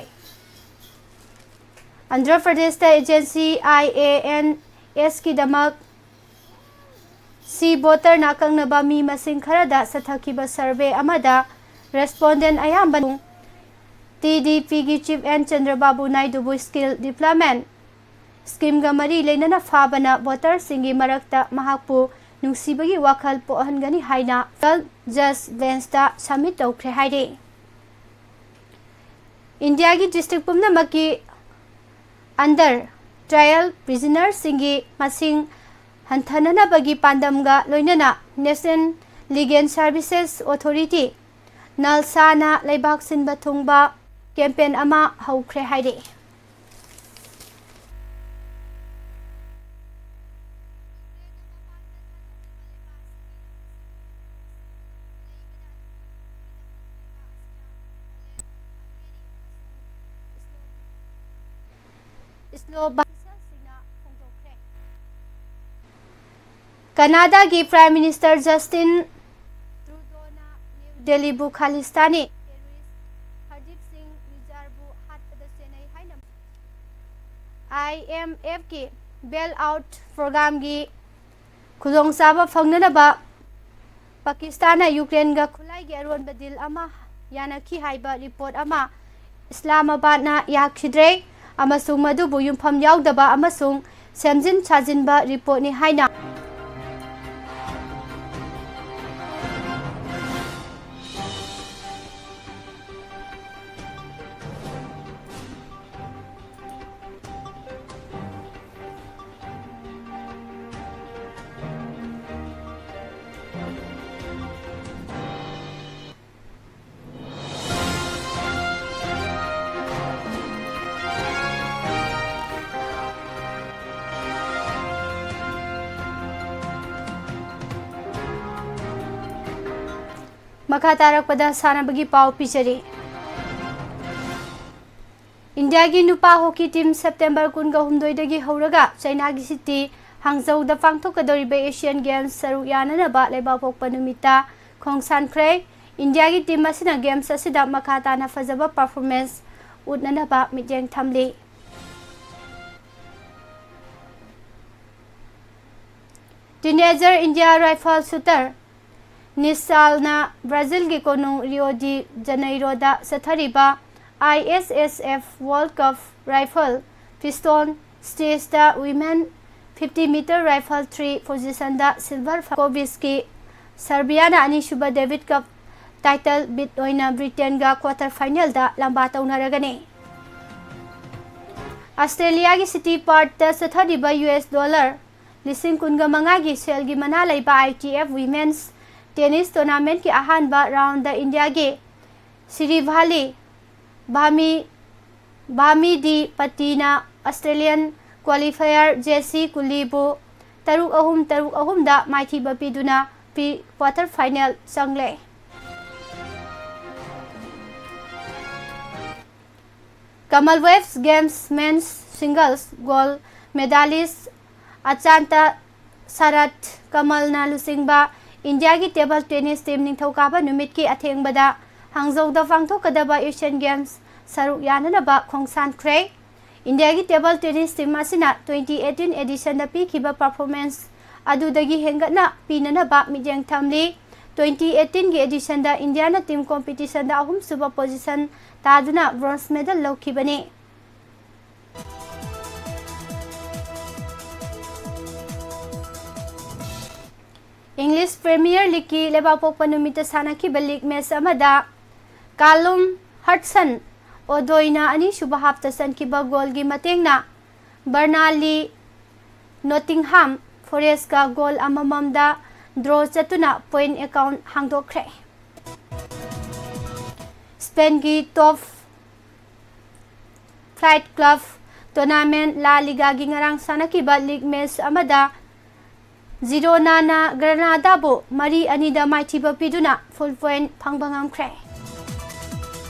ꯑꯟꯙ꯭ꯔ ꯄ꯭ꯔꯗꯦꯁꯇ agency IANSꯀꯤꯗꯃꯛ sea votterꯅ ꯑꯀꯛꯅꯕ ꯃꯤ ꯃꯁꯤꯡ ꯈꯔꯗ ꯆꯠꯊꯈꯤꯕ survey ꯑꯃꯗ respondent ꯑꯌꯥꯝꯕꯅ TDPꯒꯤ chief and ꯆꯟꯗ꯭ꯔꯕꯥꯕꯨ ꯅꯥꯏꯗꯨꯕꯨ skill development schemeꯒ ꯃꯔꯤ ꯂꯩꯅꯅ ꯐꯥꯕꯅ votterꯁꯤꯡꯒꯤ ꯃꯔꯛꯇ ꯃꯍꯥꯛꯄꯨ ꯅꯨꯡꯁꯤꯕꯒꯤ ꯋꯥꯈꯜ ꯄꯣꯛꯍꯟꯒꯅꯤ ꯍꯥꯏꯅ federal judge benchꯇ submit ꯇꯧꯈ꯭ꯔꯦ ꯍꯥꯏꯔꯤ꯫ ꯏꯟꯗꯤꯌꯥꯒꯤ district ꯄꯨꯝꯅꯃꯛꯀꯤ under trial prisonerꯁꯤꯡꯒꯤ ꯃꯁꯤꯡ ꯍꯟꯊꯅꯅꯕꯒꯤ ꯄꯥꯟꯗꯝꯒ ꯂꯣꯏꯅꯅ National Legal Services Authority, NALSAꯅ ꯂꯩꯕꯥꯛ ꯁꯤꯟꯕ ꯊꯨꯡꯕ campaign ꯑꯃ ꯍꯧꯈ꯭ꯔꯦ ꯍꯥꯏꯔꯤ꯫ Slovakiaꯁꯤꯡꯅ ꯐꯣꯡꯗꯣꯛꯈ꯭ꯔꯦ꯫ ꯀꯅꯥꯗꯥꯒꯤ Prime Minister Justin Trudeauꯅ ꯅ꯭ꯌꯨ ꯗꯦꯜꯂꯤꯕꯨ ꯈꯥꯂꯤꯁꯇꯥꯅꯤ terrorist ꯍꯔꯗꯤꯞ ꯁꯤꯡ ꯅꯤꯖꯥꯔꯕꯨ ꯍꯥꯠꯄꯗ ꯆꯦꯟꯅꯩ ꯍꯥꯏꯅ IMFꯀꯤ bail out programꯒꯤ ꯈꯨꯗꯣꯡꯆꯥꯕ ꯐꯪꯅꯅꯕ ꯄꯥꯀꯤꯁꯇꯥꯟꯅ ꯌꯨꯀ꯭ꯔꯦꯟꯒ ꯈꯨꯠꯂꯥꯏꯒꯤ ꯑꯔꯣꯟꯕ deal ꯑꯃ ꯌꯥꯅꯈꯤ ꯍꯥꯏꯕ report ꯑꯃ ꯏꯁꯂꯥꯃꯥꯕꯥꯗꯅ ꯌꯥꯈꯤꯗ꯭ꯔꯦ ꯑꯃꯁꯨꯡ ꯃꯗꯨꯕꯨ ꯌꯨꯝꯐꯝ ꯌꯥꯎꯗꯕ ꯑꯃꯁꯨꯡ ꯁꯦꯝꯖꯤꯟ ꯁꯥꯖꯤꯟꯕ reportꯅꯤ ꯍꯥꯏꯅ ꯃꯈꯥ ꯇꯥꯔꯛꯄꯗ ꯁꯥꯟꯅꯕꯒꯤ ꯄꯥꯎ ꯄꯤꯖꯔꯤ꯫ ꯏꯟꯗꯤꯌꯥꯒꯤ ꯅꯨꯄꯥ ꯍꯣꯀꯤ ꯇꯤꯝ ꯁꯦꯞꯇꯦꯝꯕꯔ ꯀꯨꯟꯒ ꯍꯨꯝꯗꯣꯏꯗꯒꯤ ꯍꯧꯔꯒ ꯆꯩꯅꯥꯒꯤ ꯁꯤꯇꯤ ꯍꯥꯡꯖꯧꯗ ꯄꯥꯡꯊꯣꯛꯀꯗꯧꯔꯤꯕ ꯑꯦꯁꯤꯌꯥꯟ ꯒꯦꯝꯁ ꯁꯔꯨꯛ ꯌꯥꯅꯅꯕ ꯂꯩꯕꯥꯛꯄꯣꯛꯄ ꯅꯨꯃꯤꯠꯇ ꯈꯣꯡꯁꯥꯟꯈ꯭ꯔꯦ꯫ ꯏꯟꯗꯤꯌꯥꯒꯤ ꯇꯤꯝ ꯑꯁꯤꯅ ꯒꯦꯝꯁ ꯑꯁꯤꯗ ꯃꯈꯥ ꯇꯥꯅ ꯐꯖꯕ ꯄꯔꯐꯣꯔꯃꯦꯟꯁ ꯎꯠꯅꯅꯕ ꯃꯤꯠꯌꯦꯡ ꯊꯝꯂꯤ꯫ ꯇꯤꯅꯦꯖꯔ ꯏꯟꯗꯤꯌꯥ ꯔꯥꯏꯐꯜ ꯁꯨꯇꯔ ꯅꯤꯁꯥꯜꯅ ꯕ꯭ꯔꯥꯖꯤꯜꯒꯤ ꯀꯣꯅꯨꯡ ꯔꯤꯑꯣ ꯗꯤ ꯖꯅꯩꯔꯣꯗ ꯆꯠꯊꯔꯤꯕ I S S F world cup rifle pistol ꯁ꯭ꯇꯦꯖꯇ women fifty metre rifle three ꯄꯣꯖꯤꯁꯟꯗ ꯁꯤꯜꯚꯔ ꯀꯣꯕꯤꯁꯀꯤ ꯁꯔꯕꯤꯌꯥꯅ ꯑꯅꯤꯁꯨꯕ ꯗꯦꯕꯤꯠ ꯀꯞ ꯇꯥꯏꯇꯜ ꯕꯤꯠ ꯑꯣꯏꯅ ꯕ꯭ꯔꯤꯇꯦꯟꯒ ꯀ꯭ꯋꯥꯇꯔ ꯐꯥꯏꯅꯦꯜꯗ ꯂꯝꯕꯥ ꯇꯧꯅꯔꯒꯅꯤ꯫ ꯑꯁꯇ꯭ꯔꯦꯂꯤꯌꯥꯒꯤ ꯁꯤꯇꯤ ꯄꯥꯔꯠꯇ ꯆꯠꯊꯔꯤꯕ ꯌꯨ ꯑꯦꯁ ꯗꯣꯂꯔ ꯂꯤꯁꯤꯡ ꯀꯨꯟꯒ ꯃꯉꯥꯒꯤ ꯁꯦꯜꯒꯤ ꯃꯅꯥ ꯂꯩꯕ ꯑꯥꯏ ꯇꯤ ꯑꯦꯐ ꯋꯤꯃꯦꯟꯁ ꯇꯦꯅꯤꯁ ꯇꯣꯔꯅꯥꯃꯦꯟꯠꯀꯤ ꯑꯍꯥꯟꯕ ꯔꯥꯎꯟꯗ ꯏꯟꯗꯤꯌꯥꯒꯤ ꯁꯤꯔꯤꯚꯥꯂꯤ ꯚꯥꯃꯤ, ꯚꯥꯃꯤ ꯗꯤ ꯄꯇꯤꯅ ꯑꯁꯇ꯭ꯔꯦꯂꯤꯌꯟ ꯀ꯭ꯋꯥꯂꯤꯐꯥꯌꯔ ꯖꯦꯁꯤ ꯀꯨꯂꯤꯕꯨ ꯇꯔꯨꯛ ꯑꯍꯨꯝ, ꯇꯔꯨꯛ ꯑꯍꯨꯝꯗ ꯃꯥꯏꯊꯤꯕ ꯄꯤꯗꯨꯅ ꯄ꯭ꯔꯤ ꯀ꯭ꯋꯥꯇꯔ ꯐꯥꯏꯅꯦꯜ ꯆꯪꯂꯦ꯫ Commonwealth games men's singles gold medalist Achanta Sharath ꯀꯃꯜꯅ ꯂꯨꯆꯤꯡꯕ ꯏꯟꯗꯤꯌꯥꯒꯤ ꯇꯦꯕꯜ ꯇꯦꯅꯤꯁ ꯇꯤꯝ ꯅꯤꯡꯊꯧꯀꯥꯕ ꯅꯨꯃꯤꯠꯀꯤ ꯑꯊꯦꯡꯕꯗ ꯍꯥꯡꯖꯧꯗ ꯄꯥꯡꯊꯣꯛꯀꯗꯕ ꯑꯦꯁꯤꯌꯟ ꯒꯦꯝꯁ ꯁꯔꯨꯛ ꯌꯥꯅꯅꯕ ꯈꯣꯡꯁꯥꯟꯈ꯭ꯔꯦ꯫ ꯏꯟꯗꯤꯌꯥꯒꯤ ꯇꯦꯕꯜ ꯇꯦꯅꯤꯁ ꯇꯤꯝ ꯑꯁꯤꯅ ꯇ꯭ꯋꯦꯟꯇꯤ ꯑꯩꯠꯇꯤꯟ ꯑꯦꯗꯤꯁꯟꯗ ꯄꯤꯈꯤꯕ ꯄꯔꯐꯣꯔꯃꯦꯟꯁ ꯑꯗꯨꯗꯒꯤ ꯍꯦꯟꯒꯠꯅ ꯄꯤꯅꯅꯕ ꯃꯤꯠꯌꯦꯡ ꯊꯝꯂꯤ꯫ ꯇ꯭ꯋꯦꯟꯇꯤ ꯑꯩꯠꯇꯤꯟꯒꯤ ꯑꯦꯗꯤꯁꯟꯗ ꯏꯟꯗꯤꯌꯥꯅ ꯇꯤꯝ ꯀꯣꯝꯄꯤꯇꯤꯁꯟꯗ ꯑꯍꯨꯝꯁꯨꯕ ꯄꯣꯖꯤꯁꯟ ꯇꯥꯗꯨꯅ ꯕ꯭ꯔꯣꯟꯖ ꯃꯦꯗꯜ ꯂꯧꯈꯤꯕꯅꯤ꯫ ꯏꯪꯂꯤꯁ ꯄ꯭ꯔꯤꯃꯤꯌꯔ ꯂꯤꯒꯀꯤ ꯂꯩꯕꯥꯛꯄꯣꯛꯄ ꯅꯨꯃꯤꯠꯇ ꯁꯥꯟꯅꯈꯤꯕ ꯂꯤꯒ ꯃꯦꯆ ꯑꯃꯗ ꯀꯥꯂꯨꯝ ꯍꯗꯁꯟ ꯑꯣꯗꯣꯏꯅ ꯑꯅꯤꯁꯨꯕ ꯍꯥꯞꯇ ꯆꯟꯈꯤꯕ ꯒꯣꯜꯒꯤ ꯃꯇꯦꯡꯅ ꯕꯔꯅꯥꯂꯤ ꯅꯣꯇꯤꯡꯍꯥꯝ ꯐꯣꯔꯦꯁꯀ ꯒꯣꯜ ꯑꯃꯃꯝꯗ ꯗ꯭ꯔꯣ ꯆꯠꯇꯨꯅ ꯄꯣꯏꯟ ꯑꯦꯀꯥꯎꯟ ꯍꯥꯡꯗꯣꯛꯈ꯭ꯔꯦ꯫ ꯁ꯭ꯄꯦꯟꯒꯤ ꯇꯣꯞ ꯐ꯭ꯂꯥꯏꯠ ꯀ꯭ꯂꯕ ꯇꯣꯔꯅꯥꯃꯦꯟꯠ ꯂꯥ ꯂꯤꯒꯥꯒꯤ ꯉꯔꯥꯡ ꯁꯥꯟꯅꯈꯤꯕ ꯂꯤꯒ ꯃꯦꯆ ꯑꯃꯗ ꯖꯤꯔꯣꯅꯥꯅ ꯒ꯭ꯔꯅꯥꯗꯥꯕꯨ ꯃꯔꯤ ꯑꯅꯤꯗ ꯃꯥꯏꯊꯤꯕ ꯄꯤꯗꯨꯅ full point ꯐꯪꯕ ꯉꯝꯈ꯭ꯔꯦ꯫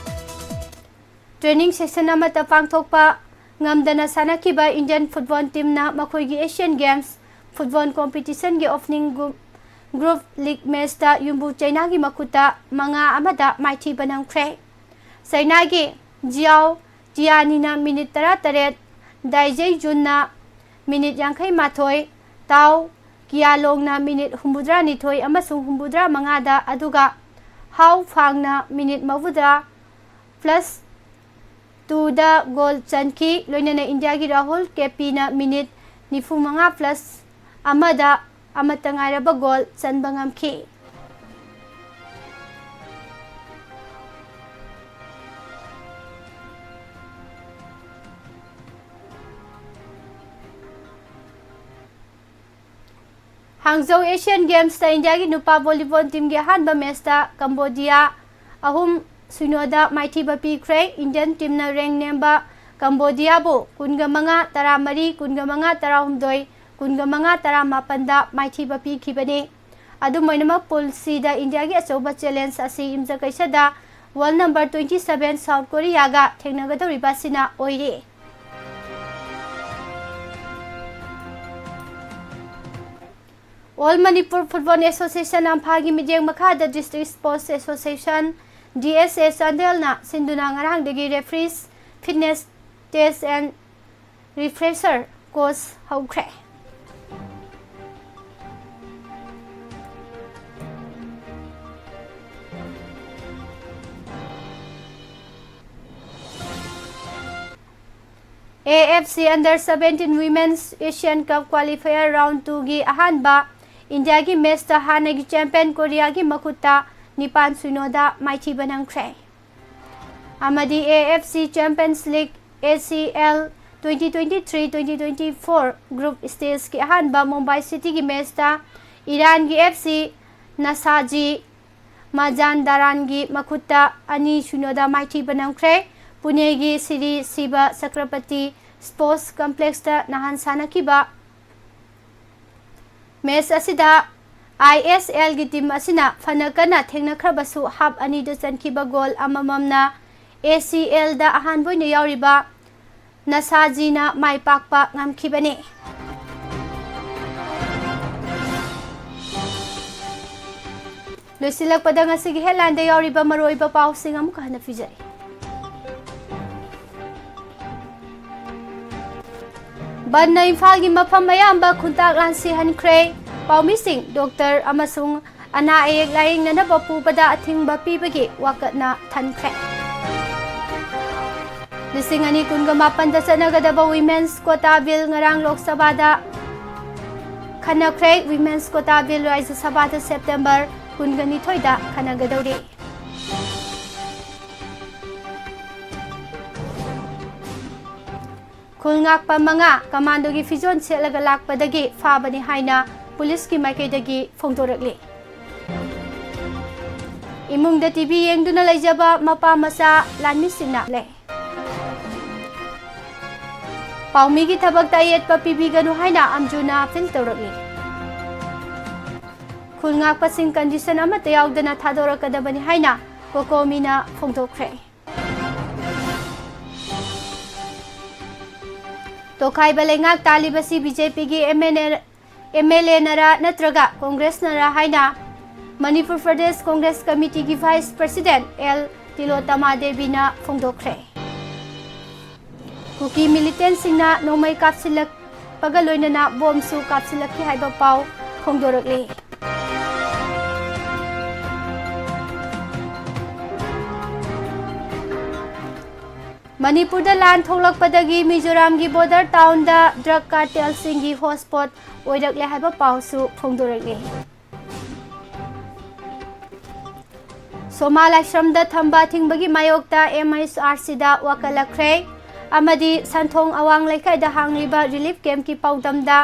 Training session ꯑꯃꯠꯇ ꯄꯥꯡꯊꯣꯛꯄ ꯉꯝꯗꯅ ꯁꯥꯟꯅꯈꯤꯕ Indian football teamꯅ ꯃꯈꯣꯏꯒꯤ Asian Games football competitionꯒꯤ opening group, group league matchꯇ ꯌꯨꯝꯕꯨ ꯆꯩꯅꯥꯒꯤ ꯃꯈꯨꯠꯇ ꯃꯉꯥ ꯑꯃꯗ ꯃꯥꯏꯊꯤꯕ ꯅꯝꯈ꯭ꯔꯦ꯫ ꯆꯩꯅꯥꯒꯤ ꯖꯤꯌꯥꯎ ꯇꯤꯌꯥꯅꯤꯅ minute ꯇꯔꯥꯇꯔꯦꯠ, ꯗꯥꯏꯖꯩ ꯖꯨꯟꯅ minute ꯌꯥꯡꯈꯩ ꯃꯥꯊꯣꯏ, ꯇꯥꯎ ꯀꯤꯌꯥꯂꯣꯡꯅ minute ꯍꯨꯝꯐꯨꯇꯔꯥꯅꯤꯊꯣꯏ ꯑꯃꯁꯨꯡ ꯍꯨꯝꯐꯨꯇꯔꯥꯃꯉꯥꯗ, ꯑꯗꯨꯒ ꯍꯥꯎ ꯐꯥꯡꯅ minute ꯃꯧꯗ꯭ꯔꯥ plus twoꯗ goal ꯆꯟꯈꯤ꯫ ꯂꯣꯏꯅꯅ ꯏꯟꯗꯤꯌꯥꯒꯤ ꯔꯥꯍꯨꯜ ꯀꯦꯄꯤꯅ minute ꯅꯤꯐꯨꯃꯉꯥ plus ꯑꯃꯗ ꯑꯃꯠꯇ ꯉꯥꯏꯔꯕ goal ꯆꯟꯕ ꯉꯝꯈꯤ꯫ ꯍꯥꯡꯖꯧ Asian Gamesꯇ ꯏꯟꯗꯤꯌꯥꯒꯤ ꯅꯨꯄꯥ volleyball teamꯒꯤ ꯑꯍꯥꯟꯕ matchꯇ ꯀꯝꯕꯣꯗꯤꯌꯥ ꯑꯍꯨꯝ ꯁꯤꯅꯣꯗ ꯃꯥꯏꯊꯤꯕ ꯄꯤꯈ꯭ꯔꯦ꯫ Indian teamꯅ rank ꯅꯦꯝꯕ ꯀꯝꯕꯣꯗꯤꯌꯥꯕꯨ ꯀꯨꯟꯒ ꯃꯉꯥ ꯇꯔꯥꯃꯔꯤ, ꯀꯨꯟꯒ ꯃꯉꯥ ꯇꯔꯥꯍꯨꯝꯗꯣꯏ, ꯀꯨꯟꯒ ꯃꯉꯥ ꯇꯔꯥꯃꯥꯄꯟꯗ ꯃꯥꯏꯊꯤꯕ ꯄꯤꯈꯤꯕꯅꯤ꯫ ꯑꯗꯨꯝ ꯑꯣꯏꯅꯃꯛ, Pool Cꯗ ꯏꯟꯗꯤꯌꯥꯒꯤ ꯑꯆꯧꯕ challenge ꯑꯁꯤ ꯌꯨꯝꯖꯀꯩꯁꯗ world number twenty seven South Koreaꯒ ꯊꯦꯡꯅꯒꯗꯧꯔꯤꯕ ꯑꯁꯤꯅ ꯑꯣꯏꯔꯤ꯫ All Manipur Football Association, ꯑꯝꯐꯥꯒꯤ ꯃꯤꯠꯌꯦꯡ ꯃꯈꯥꯗ District Sports Association, D S A ꯆꯥꯟꯗꯦꯜꯅ ꯁꯤꯟꯗꯨꯅ ꯉꯔꯥꯡꯗꯒꯤ referees, fitness test and refresher course ꯍꯧꯈ꯭ꯔꯦ꯫ A F C Under seventeen Women's Asian Cup Qualifier Round twoꯒꯤ ꯑꯍꯥꯟꯕ ꯏꯟꯗꯤꯌꯥꯒꯤ matchꯇ ꯍꯥꯟꯅꯒꯤ champion ꯀꯣꯔꯤꯌꯥꯒꯤ ꯃꯈꯨꯠꯇ ꯅꯤꯄꯥꯟ ꯁꯤꯅꯣꯗ ꯃꯥꯏꯊꯤꯕ ꯅꯝꯈ꯭ꯔꯦ꯫ ꯑꯃꯗꯤ A F C Champions League, A C L, twenty twenty-three twenty twenty-four group stageꯀꯤ ꯑꯍꯥꯟꯕ ꯃꯨꯝꯕꯥꯏ ꯁꯤꯇꯤꯒꯤ matchꯇ ꯏꯔꯥꯟꯒꯤ F C ꯅꯁꯥꯖꯤ ꯃꯖꯥꯟꯗꯥꯔꯥꯟꯒꯤ ꯃꯈꯨꯠꯇ ꯑꯅꯤ ꯁꯤꯅꯣꯗ ꯃꯥꯏꯊꯤꯕ ꯅꯝꯈ꯭ꯔꯦ꯫ ꯄꯨꯅꯦꯒꯤ ꯁ꯭ꯔꯤ ꯁꯤꯕ ꯆꯀ꯭ꯔꯄꯇꯤ Sports Complexꯇ ꯅꯍꯥꯟ ꯁꯥꯟꯅꯈꯤꯕ ꯃꯦꯆ ꯑꯁꯤꯗ ꯑꯥꯏ ꯑꯦꯁ ꯑꯦꯜꯒꯤ ꯇꯤꯝ ꯑꯁꯤꯅ ꯐꯅ ꯀꯟꯅ ꯊꯦꯡꯅꯈ꯭ꯔꯕꯁꯨ, ꯍꯥꯞ ꯑꯅꯤꯗ ꯆꯟꯈꯤꯕ ꯒꯣꯜ ꯑꯃꯃꯝꯅ ꯑꯦ ꯁꯤ ꯑꯦꯜꯗ ꯑꯍꯥꯟꯕ ꯑꯣꯏꯅ ꯌꯥꯎꯔꯤꯕ ꯅꯁꯥꯖꯤꯅ ꯃꯥꯏ ꯄꯥꯛꯄ ꯉꯝꯈꯤꯕꯅꯤ꯫ ꯂꯣꯏꯁꯤꯜꯂꯛꯄꯗ ꯉꯁꯤꯒꯤ ꯍꯦꯗꯂꯥꯏꯟꯗ ꯌꯥꯎꯔꯤꯕ ꯃꯔꯨꯑꯣꯏꯕ ꯄꯥꯎꯁꯤꯡ ꯑꯃꯨꯛꯀ ꯍꯟꯅ ꯄꯤꯖꯔꯤ꯫ ꯕꯟꯅ ꯏꯝꯐꯥꯜꯒꯤ ꯃꯐꯝ ꯑꯌꯥꯝꯕ ꯈꯨꯟꯇꯥꯛ ꯂꯥꯟꯁꯤꯍꯟꯈ꯭ꯔꯦ꯫ ꯄꯥꯎꯃꯤꯁꯤꯡ, ꯗꯣꯛꯇꯔ ꯑꯃꯁꯨꯡ ꯑꯅꯥ ꯑꯌꯦꯛ ꯂꯥꯌꯦꯡꯅꯅꯕ ꯄꯨꯕꯗ ꯑꯊꯤꯡꯕ ꯄꯤꯕꯒꯤ ꯋꯥꯀꯠꯅ ꯊꯟꯈ꯭ꯔꯦ꯫ ꯂꯤꯁꯤꯡ ꯑꯅꯤ ꯀꯨꯟꯒ ꯃꯥꯄꯟꯗ ꯆꯠꯅꯒꯗꯕ ꯋꯤꯃꯦꯟꯁ ꯀꯣꯇꯥ ꯕꯤꯜ ꯉꯔꯥꯡ ꯂꯣꯛ ꯁꯚꯥꯗ ꯈꯟꯅꯈ꯭ꯔꯦ꯫ ꯋꯤꯃꯦꯟꯁ ꯀꯣꯇꯥ ꯕꯤꯜ ꯔꯥꯖ꯭ꯌ ꯁꯚꯥꯗ ꯁꯦꯞꯇꯦꯝꯕꯔ ꯀꯨꯟꯒ ꯅꯤꯊꯣꯏꯗ ꯈꯟꯅꯒꯗꯧꯔꯤ꯫ ꯈꯨꯜ ꯉꯥꯛꯄ ꯃꯉꯥ ꯀꯃꯥꯟꯗꯣꯒꯤ ꯐꯤꯖꯣꯜ ꯁꯦꯠꯂꯒ ꯂꯥꯛꯄꯗꯒꯤ ꯐꯥꯕꯅꯤ ꯍꯥꯏꯅ ꯄꯨꯂꯤꯁꯀꯤ ꯃꯥꯏꯀꯩꯗꯒꯤ ꯐꯣꯡꯗꯣꯔꯛꯂꯤ꯫ ꯏꯃꯨꯡꯗ ꯇꯤ ꯚꯤ ꯌꯦꯡꯗꯨꯅ ꯂꯩꯖꯕ ꯃꯄꯥ ꯃꯆꯥ ꯂꯥꯟꯃꯤꯁꯤꯡꯅ ꯂꯩ꯫ ꯄꯥꯎꯃꯤꯒꯤ ꯊꯕꯛꯇ ꯑꯌꯦꯠꯄ ꯄꯤꯕꯤꯒꯅꯨ ꯍꯥꯏꯅ ꯑꯝꯖꯨꯅ ꯑꯄꯤꯜ ꯇꯧꯔꯛꯂꯤ꯫ ꯈꯨꯜ ꯉꯥꯛꯄꯁꯤꯡ ꯀꯟꯗꯤꯁꯟ ꯑꯃꯠꯇ ꯌꯥꯎꯗꯅ ꯊꯥꯗꯣꯔꯛꯀꯗꯕꯅꯤ ꯍꯥꯏꯅ ꯀꯣꯀꯣꯃꯤꯅ ꯐꯣꯡꯗꯣꯛꯈ꯭ꯔꯦ꯫ ꯇꯣꯈꯥꯏꯕ ꯂꯩꯉꯥꯛ ꯇꯥꯜꯂꯤꯕꯁꯤ ꯕꯤ ꯖꯦ ꯄꯤꯒꯤ M N A, M L ꯑꯦꯅꯔꯥ ꯅꯠꯇ꯭ꯔꯒ ꯀꯣꯡꯒ꯭ꯔꯦꯁꯅꯔꯥ ꯍꯥꯏꯅ ꯃꯅꯤꯄꯨꯔ ꯄ꯭ꯔꯗꯦꯁ ꯀꯣꯡꯒ꯭ꯔꯦꯁ ꯀꯃꯤꯇꯤꯒꯤ ꯚꯥꯏꯁ ꯄ꯭ꯔꯁꯤꯗꯦꯟꯠ ꯑꯦꯜ ꯇꯤꯂꯣꯇꯃꯥ ꯗꯦꯕꯤꯅ ꯐꯣꯡꯗꯣꯛꯈ꯭ꯔꯦ꯫ ꯀꯨꯀꯤ ꯃꯤꯂꯤꯇꯦꯟꯠꯁꯤꯡꯅ ꯅꯣꯡꯃꯩ ꯀꯥꯞꯁꯤꯜꯂꯛꯄꯒ ꯂꯣꯏꯅꯅ ꯕꯣꯝꯁꯨ ꯀꯥꯞꯁꯤꯜꯂꯛꯈꯤ ꯍꯥꯏꯕ ꯄꯥꯎ ꯐꯣꯡꯗꯣꯔꯛꯂꯤ꯫ ꯃꯅꯤꯄꯨꯔꯗ ꯂꯥꯟ ꯊꯣꯛꯂꯛꯄꯗꯒꯤ ꯃꯤꯖꯣꯔꯥꯝꯒꯤ ꯕꯣꯔꯗꯔ ꯇꯥꯎꯟꯗ ꯗ꯭ꯔꯒ ꯀꯥꯔꯇꯦꯜꯁꯤꯡꯒꯤ ꯍꯣꯠꯁ꯭ꯄꯣꯠ ꯑꯣꯏꯔꯛꯂꯦ ꯍꯥꯏꯕ ꯄꯥꯎꯁꯨ ꯐꯣꯡꯗꯣꯔꯛꯂꯤ꯫ ꯁꯣꯃꯥ ꯂꯥꯏꯁ꯭ꯔꯝꯗ ꯊꯝꯕ ꯑꯊꯤꯡꯕꯒꯤ ꯃꯥꯌꯣꯛꯇ ꯑꯦꯝ ꯑꯩꯆ ꯑꯥꯔ ꯁꯤꯗ ꯋꯥꯀꯠꯂꯛꯈ꯭ꯔꯦ ꯑꯃꯗꯤ ꯁꯟꯊꯣꯡ ꯑꯋꯥꯡ ꯂꯩꯀꯥꯏꯗ ꯍꯥꯡꯂꯤꯕ ꯔꯤꯂꯤꯐ ꯀꯦꯝꯞꯀꯤ ꯄꯥꯎꯗꯝꯗ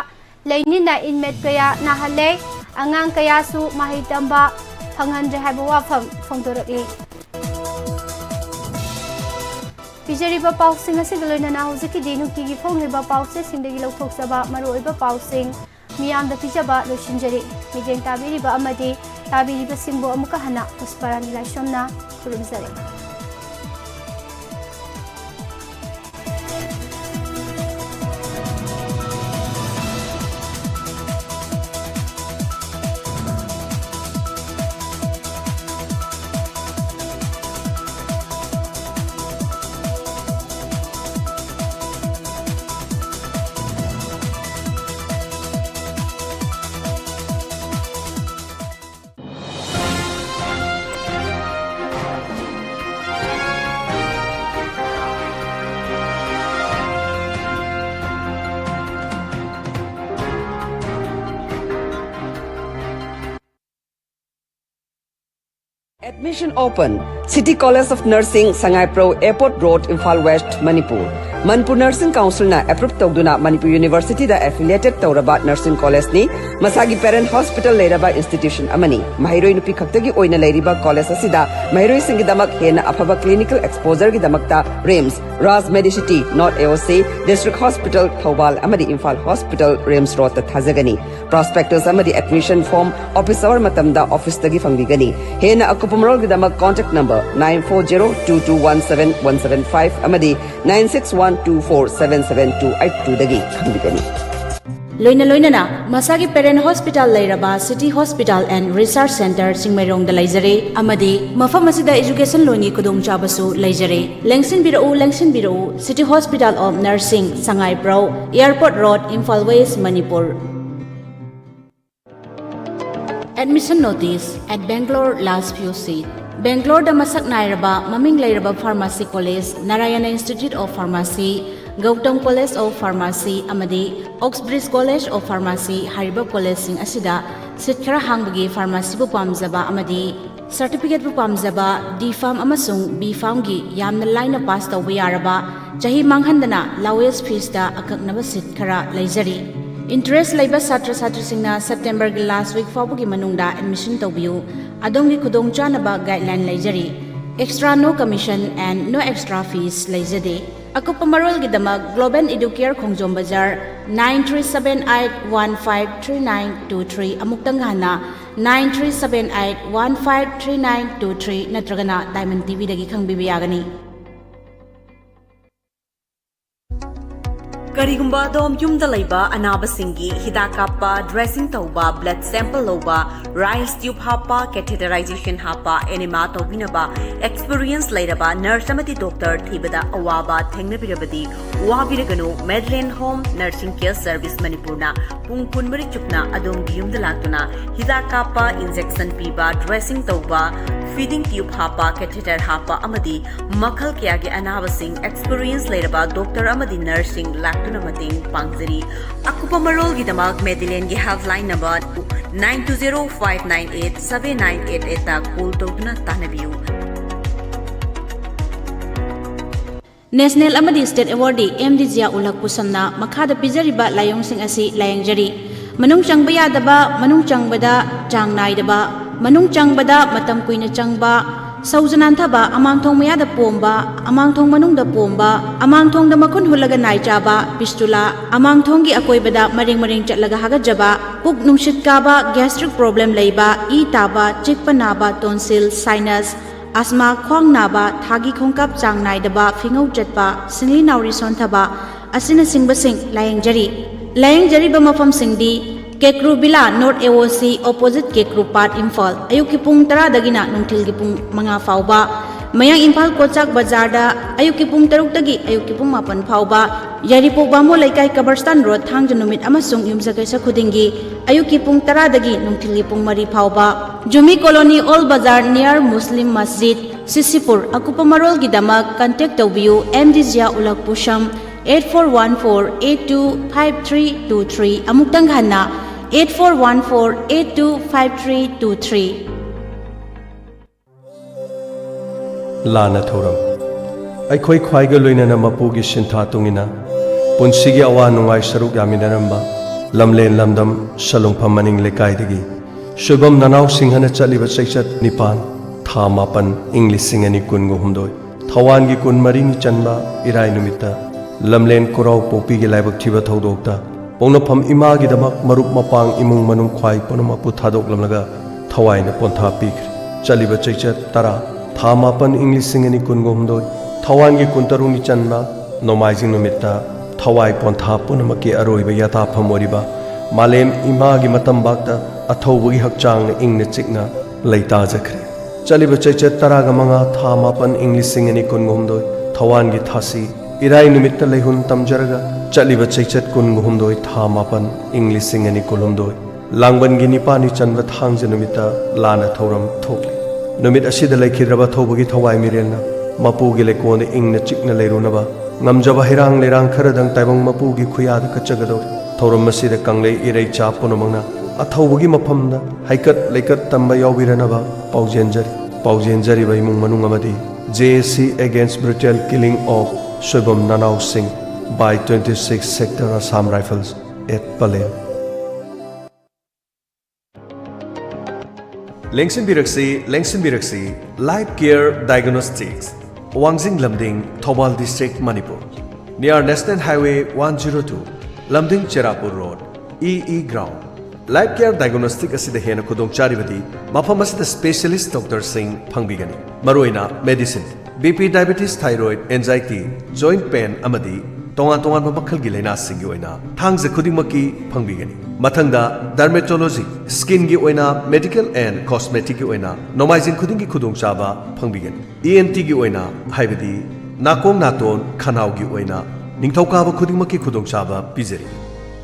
ꯂꯩꯅꯤꯅ ꯏꯟꯃꯦꯠ ꯀꯌꯥ ꯅꯥꯍꯜꯂꯦ, ꯑꯉꯥꯡ ꯀꯌꯥꯁꯨ ꯃꯍꯩ ꯇꯝꯕ ꯐꯪꯍꯟꯗ꯭ꯔꯦ ꯍꯥꯏꯕ ꯋꯥꯐꯝ ꯐꯣꯡꯗꯣꯔꯛꯂꯤ꯫ ꯄꯤꯖꯔꯤꯕ ꯄꯥꯎꯁꯤꯡ ꯑꯁꯤꯒ ꯂꯣꯏꯅꯅ ꯍꯧꯖꯤꯛꯀꯤꯗꯤ ꯅꯨꯡꯇꯤꯒꯤ ꯐꯣꯡꯂꯤꯕ ꯄꯥꯎꯆꯦꯁꯤꯡꯗꯒꯤ ꯂꯧꯊꯣꯛꯆꯕ ꯃꯔꯨꯑꯣꯏꯕ ꯄꯥꯎꯁꯤꯡ ꯃꯤꯌꯥꯝꯗ ꯄꯤꯖꯕ ꯂꯣꯏꯁꯤꯟꯖꯔꯤ꯫ ꯃꯤꯠꯌꯦꯡ ꯇꯥꯕꯤꯔꯤꯕ ꯑꯃꯗꯤ ꯇꯥꯕꯤꯔꯤꯕꯁꯤꯡꯕꯨ ꯑꯃꯨꯛꯀ ꯍꯟꯅ ꯄꯨꯁꯄꯥꯔꯥꯅꯤ ꯂꯥꯏꯁ꯭ꯔꯝꯅ ꯈꯨꯔꯨꯝꯖꯔꯤ꯫ Admission open. City College of Nursing, Sangaipro Airport Road, Imphal West, Manipur. Manipur Nursing Council ꯅ approve ꯇꯧꯗꯨꯅ ꯃꯅꯤꯄꯨꯔ University ꯗ affiliated ꯇꯧꯔꯕ nursing college ꯅꯤ꯫ ꯃꯁꯥꯒꯤ parent hospital ꯂꯩꯔꯕ institution ꯑꯃꯅꯤ꯫ ꯃꯍꯩꯔꯣꯏ ꯅꯨꯄꯤ ꯈꯛꯇꯒꯤ ꯑꯣꯏꯅ ꯂꯩꯔꯤꯕ college ꯑꯁꯤꯗ ꯃꯍꯩꯔꯣꯏꯁꯤꯡꯒꯤꯗꯃꯛ ꯍꯦꯟꯅ ꯑꯐꯕ clinical exposure ꯒꯤꯗꯃꯛꯇ RIMS, Raj Medicity, North AOC, District Hospital, Thoubal ꯑꯃꯗꯤ Imphal Hospital, RIMS Road ꯇ ꯊꯥꯖꯒꯅꯤ꯫ Prospectus ꯑꯃꯗꯤ admission form office hour ꯃꯇꯝꯗ office ꯇꯒꯤ ꯐꯪꯕꯤꯒꯅꯤ꯫ ꯍꯦꯟꯅ ꯑꯀꯨꯞꯄ ꯃꯔꯣꯜꯒꯤꯗꯃꯛ contact number nine four zero two two one seven one seven five ꯑꯃꯗꯤ nine six one two four seven seven two eight two ꯗꯒꯤ ꯈꯪꯕꯤꯒꯅꯤ꯫ ꯂꯣꯏꯅ ꯂꯣꯏꯅꯅ ꯃꯁꯥꯒꯤ parent hospital ꯂꯩꯔꯕ City Hospital and Research Centre ꯆꯤꯡꯃꯩꯔꯣꯡꯗ ꯂꯩꯖꯔꯦ ꯑꯃꯗꯤ ꯃꯐꯝ ꯑꯁꯤꯗ education loan ꯒꯤ ꯈꯨꯗꯣꯡꯆꯥꯕꯁꯨ ꯂꯩꯖꯔꯦ꯫ ꯂꯦꯡꯁꯤꯟꯕꯤꯔꯛꯎ, ꯂꯦꯡꯁꯤꯟꯕꯤꯔꯛꯎ, City Hospital of Nursing, ꯁꯉꯥꯏꯄ꯭ꯔꯧ, Airport Road, Imphal West, Manipur. Admission notice at Bangalore last few seat. ꯕꯦꯡꯒ꯭ꯂꯣꯔꯗ ꯃꯁꯛ ꯅꯥꯏꯔꯕ ꯃꯃꯤꯡ ꯂꯩꯔꯕ pharmacy college, Narayana Institute of Pharmacy, Gautam College of Pharmacy ꯑꯃꯗꯤ Oxbridge College of Pharmacy ꯍꯥꯏꯔꯤꯕ collegeꯁꯤꯡ ꯑꯁꯤꯗ seat ꯈꯔ ꯍꯥꯡꯕꯒꯤ pharmacyꯕꯨ ꯄꯥꯝꯖꯕ ꯑꯃꯗꯤ certificateꯄꯨ ꯄꯥꯝꯖꯕ D Pharm ꯑꯃꯁꯨꯡ B Pharmꯒꯤ ꯌꯥꯝꯅ ꯂꯥꯏꯅ pass ꯇꯧꯕ ꯌꯥꯔꯕ ꯆꯍꯤ ꯃꯥꯡꯍꯟꯗꯅ lowest feesꯇ ꯑꯀꯛꯅꯕ seat ꯈꯔ ꯂꯩꯖꯔꯤ꯫ Interest ꯂꯩꯕ ꯁꯥꯇ꯭ꯔ ꯁꯥꯇ꯭ꯔꯤꯁꯤꯡꯅ Septemberꯒꯤ last week ꯐꯥꯎꯕꯒꯤ ꯃꯅꯨꯡꯗ admission ꯇꯧꯕꯤꯌꯨ꯫ ꯑꯗꯣꯝꯒꯤ ꯈꯨꯗꯣꯡꯆꯥꯅꯕ guideline ꯂꯩꯖꯔꯤ꯫ Extra no commission and no extra fees ꯂꯩꯖꯗꯦ꯫ ꯑꯀꯨꯞꯄ ꯃꯔꯣꯜꯒꯤꯗꯃꯛ Global Educare ꯈꯣꯡꯖꯣꯝ ꯕꯖꯥꯔ, nine three seven eight one five three nine two three, ꯑꯃꯨꯛꯇꯪ ꯍꯟꯅ, nine three seven eight one five three nine two three ꯅꯠꯇ꯭ꯔꯒꯅ Diamond ꯇꯤꯚꯤꯗꯒꯤ ꯈꯪꯕꯤꯕ ꯌꯥꯒꯅꯤ꯫ ꯀꯔꯤꯒꯨꯝꯕ ꯑꯗꯣꯝ ꯌꯨꯝꯗ ꯂꯩꯕ ꯑꯅꯥꯕꯁꯤꯡꯒꯤ ꯍꯤꯗꯥꯛ ꯀꯥꯞꯄ, dressing ꯇꯧꯕ, blood sample ꯂꯧꯕ, rice tube ꯍꯥꯞꯄ, catheterization ꯍꯥꯞꯄ, enema ꯇꯧꯕꯤꯅꯕ experience ꯂꯩꯔꯕ nurse ꯑꯃꯗꯤ doctor ꯊꯤꯕꯗ ꯑꯋꯥꯕ ꯊꯦꯡꯅꯕꯤꯔꯕꯗꯤ ꯋꯥꯕꯤꯔꯒꯅꯨ꯫ Madeline Home Nursing Care Service ꯃꯅꯤꯄꯨꯔꯅ ꯄꯨꯡ ꯀꯨꯟꯃꯔꯤ ꯆꯨꯞꯅ ꯑꯗꯣꯝꯒꯤ ꯌꯨꯝꯗ ꯂꯥꯛꯇꯨꯅ ꯍꯤꯗꯥꯛ ꯀꯥꯞꯄ, injection ꯄꯤꯕ, dressing ꯇꯧꯕ, feeding tube ꯍꯥꯞꯄ, catheter ꯍꯥꯞꯄ ꯑꯃꯗꯤ ꯃꯈꯜ ꯀꯌꯥꯒꯤ ꯑꯅꯥꯕꯁꯤꯡ experience ꯂꯩꯔꯕ doctor ꯑꯃꯗꯤ nurseꯁꯤꯡ ꯂꯥꯛꯇꯨꯅ ꯃꯇꯦꯡ ꯄꯥꯡꯖꯔꯤ꯫ ꯑꯀꯨꯞꯄ ꯃꯔꯣꯜꯒꯤꯗꯃꯛ Madelineꯒꯤ helpline number nine two zero five nine eight seven nine eight eightꯇ call ꯇꯧꯗꯨꯅ ꯇꯥꯟꯅꯕꯤꯌꯨ꯫ National ꯑꯃꯗꯤ state awardee M D Zia ꯎꯂꯛ ꯄꯨꯁꯝꯅ ꯃꯈꯥꯗ ꯄꯤꯖꯔꯤꯕ ꯂꯥꯏꯑꯣꯡꯁꯤꯡ ꯑꯁꯤ ꯂꯥꯌꯦꯡꯖꯔꯤ꯫ ꯃꯅꯨꯡ ꯆꯪꯕ ꯌꯥꯗꯕ, ꯃꯅꯨꯡ ꯆꯪꯕꯗ ꯆꯥꯡ ꯅꯥꯏꯗꯕ, ꯃꯅꯨꯡ ꯆꯪꯕꯗ ꯃꯇꯝ ꯀꯨꯏꯅ ꯆꯪꯕ, ꯁꯧꯖ ꯅꯥꯟꯊꯕ, ꯑꯃꯥꯡꯊꯣꯡ ꯃꯌꯥꯗ ꯄꯣꯝꯕ, ꯑꯃꯥꯡꯊꯣꯡ ꯃꯅꯨꯡꯗ ꯄꯣꯝꯕ, ꯑꯃꯥꯡꯊꯣꯡꯗ ꯃꯈꯨꯟ ꯍꯨꯠꯂꯒ ꯅꯥꯏ ꯆꯥꯕ, fistula, ꯑꯃꯥꯡꯊꯣꯡꯒꯤ ꯑꯀꯣꯏꯕꯗ ꯃꯔꯦꯡ ꯃꯔꯦꯡ ꯆꯠꯂꯒ ꯍꯥꯒꯠꯆꯕ, ꯄꯨꯛ ꯅꯨꯡꯁꯤꯠ ꯀꯥꯕ, gastric problem ꯂꯩꯕ, ꯏ ꯇꯥꯕ, ꯆꯤꯛꯄ ꯅꯥꯕ, tonsil, sinus, asthma, ꯈ꯭ꯋꯥꯡ ꯅꯥꯕ, ꯊꯥꯒꯤ ꯈꯣꯡꯀꯥꯞ ꯆꯥꯡ ꯅꯥꯏꯗꯕ, ꯐꯤꯉꯧ ꯆꯠꯄ, ꯁꯤꯡꯂꯤ ꯅꯥꯎꯔꯤ ꯁꯣꯟꯊꯕ ꯑꯁꯤꯅꯆꯤꯡꯕꯁꯤꯡ ꯂꯥꯌꯦꯡꯖꯔꯤ꯫ ꯂꯥꯌꯦꯡꯖꯔꯤꯕ ꯃꯐꯝꯁꯤꯡꯗꯤ ꯀꯦꯀ꯭ꯔꯨ ꯕꯤꯂꯥ, North A O C, opposite ꯀꯦꯀ꯭ꯔꯨ ꯄꯥꯠ, ꯏꯝꯐꯥꯜ꯫ ꯑꯌꯨꯛꯀꯤ ꯄꯨꯡ ꯇꯔꯥꯗꯒꯤꯅ ꯅꯨꯡꯊꯤꯜꯒꯤ ꯄꯨꯡ ꯃꯉꯥ ꯐꯥꯎꯕ꯫ ꯃꯌꯥꯡ ꯏꯝꯐꯥꯜ ꯀꯣꯆꯥꯛ ꯕꯖꯥꯔꯗ ꯑꯌꯨꯛꯀꯤ ꯄꯨꯡ ꯇꯔꯨꯛꯇꯒꯤ ꯑꯌꯨꯛꯀꯤ ꯄꯨꯡ ꯃꯥꯄꯟ ꯐꯥꯎꯕ꯫ ꯌꯥꯏꯔꯤꯄꯣꯛ ꯕꯥꯃꯣꯟ ꯂꯩꯀꯥꯏ ꯀꯕꯔꯁꯇꯥꯟ ꯔꯣꯗ, ꯊꯥꯡꯖ ꯅꯨꯃꯤꯠ ꯑꯃꯁꯨꯡ ꯌꯨꯝꯁꯀꯩꯁ ꯈꯨꯗꯤꯡꯒꯤ ꯑꯌꯨꯛꯀꯤ ꯄꯨꯡ ꯇꯔꯥꯗꯒꯤ ꯅꯨꯡꯊꯤꯜꯒꯤ ꯄꯨꯡ ꯃꯔꯤ ꯐꯥꯎꯕ꯫ Jumi colony, old bazaar, near Muslim ꯃꯁꯖꯤꯗ, ꯁꯤꯁꯤꯄꯨꯔ꯫ ꯑꯀꯨꯞꯄ ꯃꯔꯣꯜꯒꯤꯗꯃꯛ contact ꯇꯧꯕꯤꯌꯨ ꯑꯦꯝ ꯗꯤ ꯖꯤꯌꯥ ꯎꯂꯛ ꯄꯨꯁꯝ, eight four one four eight two five three two three꯫ ꯑꯃꯨꯛꯇꯪ ꯍꯟꯅ, eight four one four eight two five three two three꯫ ꯂꯥꯟꯅ ꯊꯧꯔꯝ꯫ ꯑꯩꯈꯣꯏ ꯈ꯭ꯋꯥꯏꯒ ꯂꯣꯏꯅꯅ ꯃꯄꯨꯒꯤ ꯁꯤꯟꯊꯥ ꯇꯨꯡꯏꯟꯅ ꯄꯨꯟꯁꯤꯒꯤ ꯑꯋꯥ ꯅꯨꯡꯉꯥꯏ ꯁꯔꯨꯛ ꯌꯥꯃꯤꯟꯅꯔꯝꯕ ꯂꯝꯂꯦꯟ ꯂꯝꯗꯝ ꯁꯂꯨꯡꯐꯝ ꯃꯅꯤꯡ ꯂꯩꯀꯥꯏꯗꯒꯤ ꯁꯣꯏꯕꯝ ꯅꯅꯥꯎ ꯁꯤꯡꯍꯅ ꯆꯠꯂꯤꯕ ꯆꯩꯆꯠ ꯅꯤꯄꯥꯟ, ꯊꯥ ꯃꯥꯄꯟ, ꯏꯪ ꯂꯤꯁꯤꯡ ꯑꯅꯤ ꯀꯨꯟꯒ ꯍꯨꯝꯗꯣꯏ, ꯊꯧꯋꯥꯟꯒꯤ ꯀꯨꯟꯃꯔꯤꯅꯤ ꯆꯟꯕ ꯏꯔꯥꯏ ꯅꯨꯃꯤꯠꯇ ꯂꯝꯂꯦꯟ ꯀꯨꯔꯥꯎ ꯄꯣꯛꯄꯤꯒꯤ ꯂꯥꯏꯕꯛ ꯊꯤꯕ ꯊꯧꯗꯣꯛꯇ ꯄꯣꯛꯅꯐꯝ ꯏꯃꯥꯒꯤꯗꯃꯛ ꯃꯔꯨꯞ ꯃꯄꯥꯡ ꯏꯃꯨꯡ ꯃꯅꯨꯡ ꯈ꯭ꯋꯥꯏ ꯄꯨꯝꯅꯃꯛꯄꯨ ꯊꯥꯗꯣꯛꯂꯝꯂꯒ ꯊꯋꯥꯏꯅ ꯄꯣꯟꯊꯥ ꯄꯤꯈ꯭ꯔꯦ꯫ ꯆꯠꯂꯤꯕ ꯆꯩꯆꯠ ꯇꯔꯥ, ꯊꯥ ꯃꯥꯄꯟ, ꯏꯪ ꯂꯤꯁꯤꯡ ꯑꯅꯤ ꯀꯨꯟꯒ ꯍꯨꯝꯗꯣꯏ, ꯊꯧꯋꯥꯟꯒꯤ ꯀꯨꯟꯇꯔꯨꯛꯅꯤ ꯆꯟꯕ ꯅꯣꯡꯃꯥꯏꯖꯤꯡ ꯅꯨꯃꯤꯠꯇ ꯊꯋꯥꯏ ꯄꯣꯟꯊꯥ ꯄꯨꯝꯅꯃꯛꯀꯤ ꯑꯔꯣꯏꯕ ꯌꯥꯇꯥꯐꯝ ꯑꯣꯏꯔꯤꯕ ꯃꯥꯂꯦꯝ ꯏꯃꯥꯒꯤ ꯃꯇꯝꯕꯥꯛꯇ ꯑꯊꯧꯕꯒꯤ ꯍꯛꯆꯥꯡꯅ ꯏꯪꯅ ꯆꯤꯛꯅ ꯂꯩꯇꯥꯖꯈ꯭ꯔꯦ꯫ ꯆꯠꯂꯤꯕ ꯆꯩꯆꯠ ꯇꯔꯥꯒ ꯃꯉꯥ, ꯊꯥ ꯃꯥꯄꯟ, ꯏꯪ ꯂꯤꯁꯤꯡ ꯑꯅꯤ ꯀꯨꯟꯒ ꯍꯨꯝꯗꯣꯏ, ꯊꯧꯋꯥꯟꯒꯤ ꯊꯥꯁꯤ ꯏꯔꯥꯏ ꯅꯨꯃꯤꯠꯇ ꯂꯩꯍꯨꯟ ꯇꯝꯖꯔꯒ ꯆꯠꯂꯤꯕ ꯆꯩꯆꯠ ꯀꯨꯟꯒ ꯍꯨꯝꯗꯣꯏ, ꯊꯥ ꯃꯥꯄꯟ, ꯏꯪ ꯂꯤꯁꯤꯡ ꯑꯅꯤ ꯀꯨꯟꯍꯨꯝꯗꯣꯏ, ꯂꯥꯡꯕꯟꯒꯤ ꯅꯤꯄꯥꯜꯅꯤ ꯆꯟꯕ ꯊꯥꯡꯖ ꯅꯨꯃꯤꯠꯇ ꯂꯥꯟꯅ ꯊꯧꯔꯝ ꯊꯣꯛꯂꯤ꯫ ꯅꯨꯃꯤꯠ ꯑꯁꯤꯗ ꯂꯩꯈꯤꯗ꯭ꯔꯕ ꯑꯊꯧꯕꯒꯤ ꯊꯋꯥꯏ ꯃꯤꯔꯦꯜꯅ ꯃꯄꯨꯒꯤ ꯂꯩꯀꯣꯜꯗ ꯏꯪꯅ ꯆꯤꯛꯅ ꯂꯩꯔꯨꯅꯕ ꯉꯝꯖꯕ ꯍꯩꯔꯥꯡ ꯂꯩꯔꯥꯡ ꯈꯔꯗꯪ ꯇꯥꯏꯕꯪ ꯃꯄꯨꯒꯤ ꯈꯨꯌꯥꯗ ꯀꯠꯆꯒꯗꯧꯔꯤ꯫ ꯊꯧꯔꯝ ꯑꯁꯤꯗ ꯀꯪꯂꯩ ꯏꯔꯩꯆꯥ ꯄꯨꯝꯅꯃꯛꯅ ꯑꯊꯧꯕꯒꯤ ꯃꯐꯝꯗ ꯍꯩꯀꯠ ꯂꯩꯀꯠ ꯇꯝꯕ ꯌꯥꯎꯕꯤꯔꯅꯕ ꯄꯥꯎꯖꯦꯟꯖꯔꯤ꯫ ꯄꯥꯎꯖꯦꯟꯖꯔꯤꯕ ꯏꯃꯨꯡ ꯃꯅꯨꯡ ꯑꯃꯗꯤ J A C Against Brutal Killing of Soibam ꯅꯅꯥꯎ ꯁꯤꯡ by twenty six Sector Assam Rifles at Palen꯫ ꯂꯦꯡꯁꯤꯟꯕꯤꯔꯛꯁꯤ, ꯂꯦꯡꯁꯤꯟꯕꯤꯔꯛꯁꯤ, Life Care Diagnostics, Wangjing Lamding, Thoubal District, Manipur. Near National Highway one zero two, Lamding Cherapur road, E E Ground꯫ Life Care Diagnostic ꯑꯁꯤꯗ ꯍꯦꯟꯅ ꯈꯨꯗꯣꯡ ꯆꯥꯔꯤꯕꯗꯤ ꯃꯐꯝ ꯑꯁꯤꯗ specialist doctorꯁꯤꯡ ꯐꯪꯕꯤꯒꯅꯤ꯫ ꯃꯔꯨꯑꯣꯏꯅ medicine, B P, diabetes, thyroid, anxiety, joint pain ꯑꯃꯗꯤ ꯇꯣꯉꯥꯟ ꯇꯣꯉꯥꯟꯕ ꯃꯈꯜꯒꯤ ꯂꯥꯏꯅꯥꯁꯤꯡꯒꯤ ꯑꯣꯏꯅ ꯊꯥꯡꯖ ꯈꯨꯗꯤꯡꯃꯛꯀꯤ ꯐꯪꯕꯤꯒꯅꯤ꯫ ꯃꯊꯪꯗ dermatology, skinꯒꯤ ꯑꯣꯏꯅ medical and cosmeticꯀꯤ ꯑꯣꯏꯅ ꯅꯣꯡꯃꯥꯏꯖꯤꯡ ꯈꯨꯗꯤꯡꯒꯤ ꯈꯨꯗꯣꯡꯆꯥꯕ ꯐꯪꯕꯤꯒꯅꯤ꯫ E N Tꯒꯤ ꯑꯣꯏꯅ, ꯍꯥꯏꯕꯗꯤ ꯅꯥꯀꯣꯡ ꯅꯥꯇꯣꯟ ꯈꯅꯥꯎꯒꯤ ꯑꯣꯏꯅ ꯅꯤꯡꯊꯧꯀꯥꯕ ꯈꯨꯗꯤꯡꯃꯛꯀꯤ ꯈꯨꯗꯣꯡꯆꯥꯕ ꯄꯤꯖꯔꯤ꯫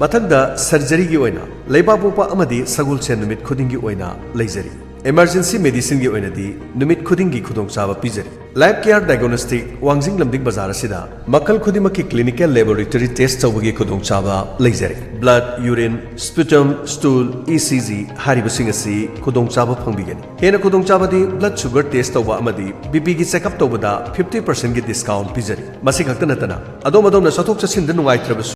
ꯃꯊꯪꯗ surgeryꯒꯤ ꯑꯣꯏꯅ ꯂꯩꯕꯥꯛꯄꯣꯛꯄ ꯑꯃꯗꯤ ꯁꯒꯣꯜꯁꯦꯟ ꯅꯨꯃꯤꯠ ꯈꯨꯗꯤꯡꯒꯤ ꯑꯣꯏꯅ ꯂꯩꯖꯔꯤ꯫ Emergency medicineꯒꯤ ꯑꯣꯏꯅꯗꯤ ꯅꯨꯃꯤꯠ ꯈꯨꯗꯤꯡꯒꯤ ꯈꯨꯗꯣꯡꯆꯥꯕ ꯄꯤꯖꯔꯤ꯫ Life Care Diagnostic ꯋꯥꯡꯖꯤꯡ ꯂꯝꯗꯤꯡ ꯕꯖꯥꯔ ꯑꯁꯤꯗ ꯃꯈꯜ ꯈꯨꯗꯤꯡꯃꯛꯀꯤ clinical laboratory test ꯇꯧꯕꯒꯤ ꯈꯨꯗꯣꯡꯆꯥꯕ ꯂꯩꯖꯔꯤ꯫ Blood, urine, sputum, stool, E C G ꯍꯥꯏꯔꯤꯕꯁꯤꯡ ꯑꯁꯤ ꯈꯨꯗꯣꯡꯆꯥꯕ ꯐꯪꯕꯤꯒꯅꯤ꯫ ꯍꯦꯟꯅ ꯈꯨꯗꯣꯡꯆꯥꯕꯗꯤ blood sugar test ꯇꯧꯕ ꯑꯃꯗꯤ B Pꯒꯤ checkup ꯇꯧꯕꯗ fifty percentꯀꯤ discount ꯄꯤꯖꯔꯤ꯫ ꯃꯁꯤ ꯈꯛꯇ ꯅꯠꯇꯅ ꯑꯗꯣꯝ ꯑꯗꯣꯝꯅ ꯆꯠꯊꯣꯛ ꯆꯠꯁꯤꯟꯗ ꯅꯨꯡꯉꯥꯏꯇ꯭ꯔꯕꯁꯨ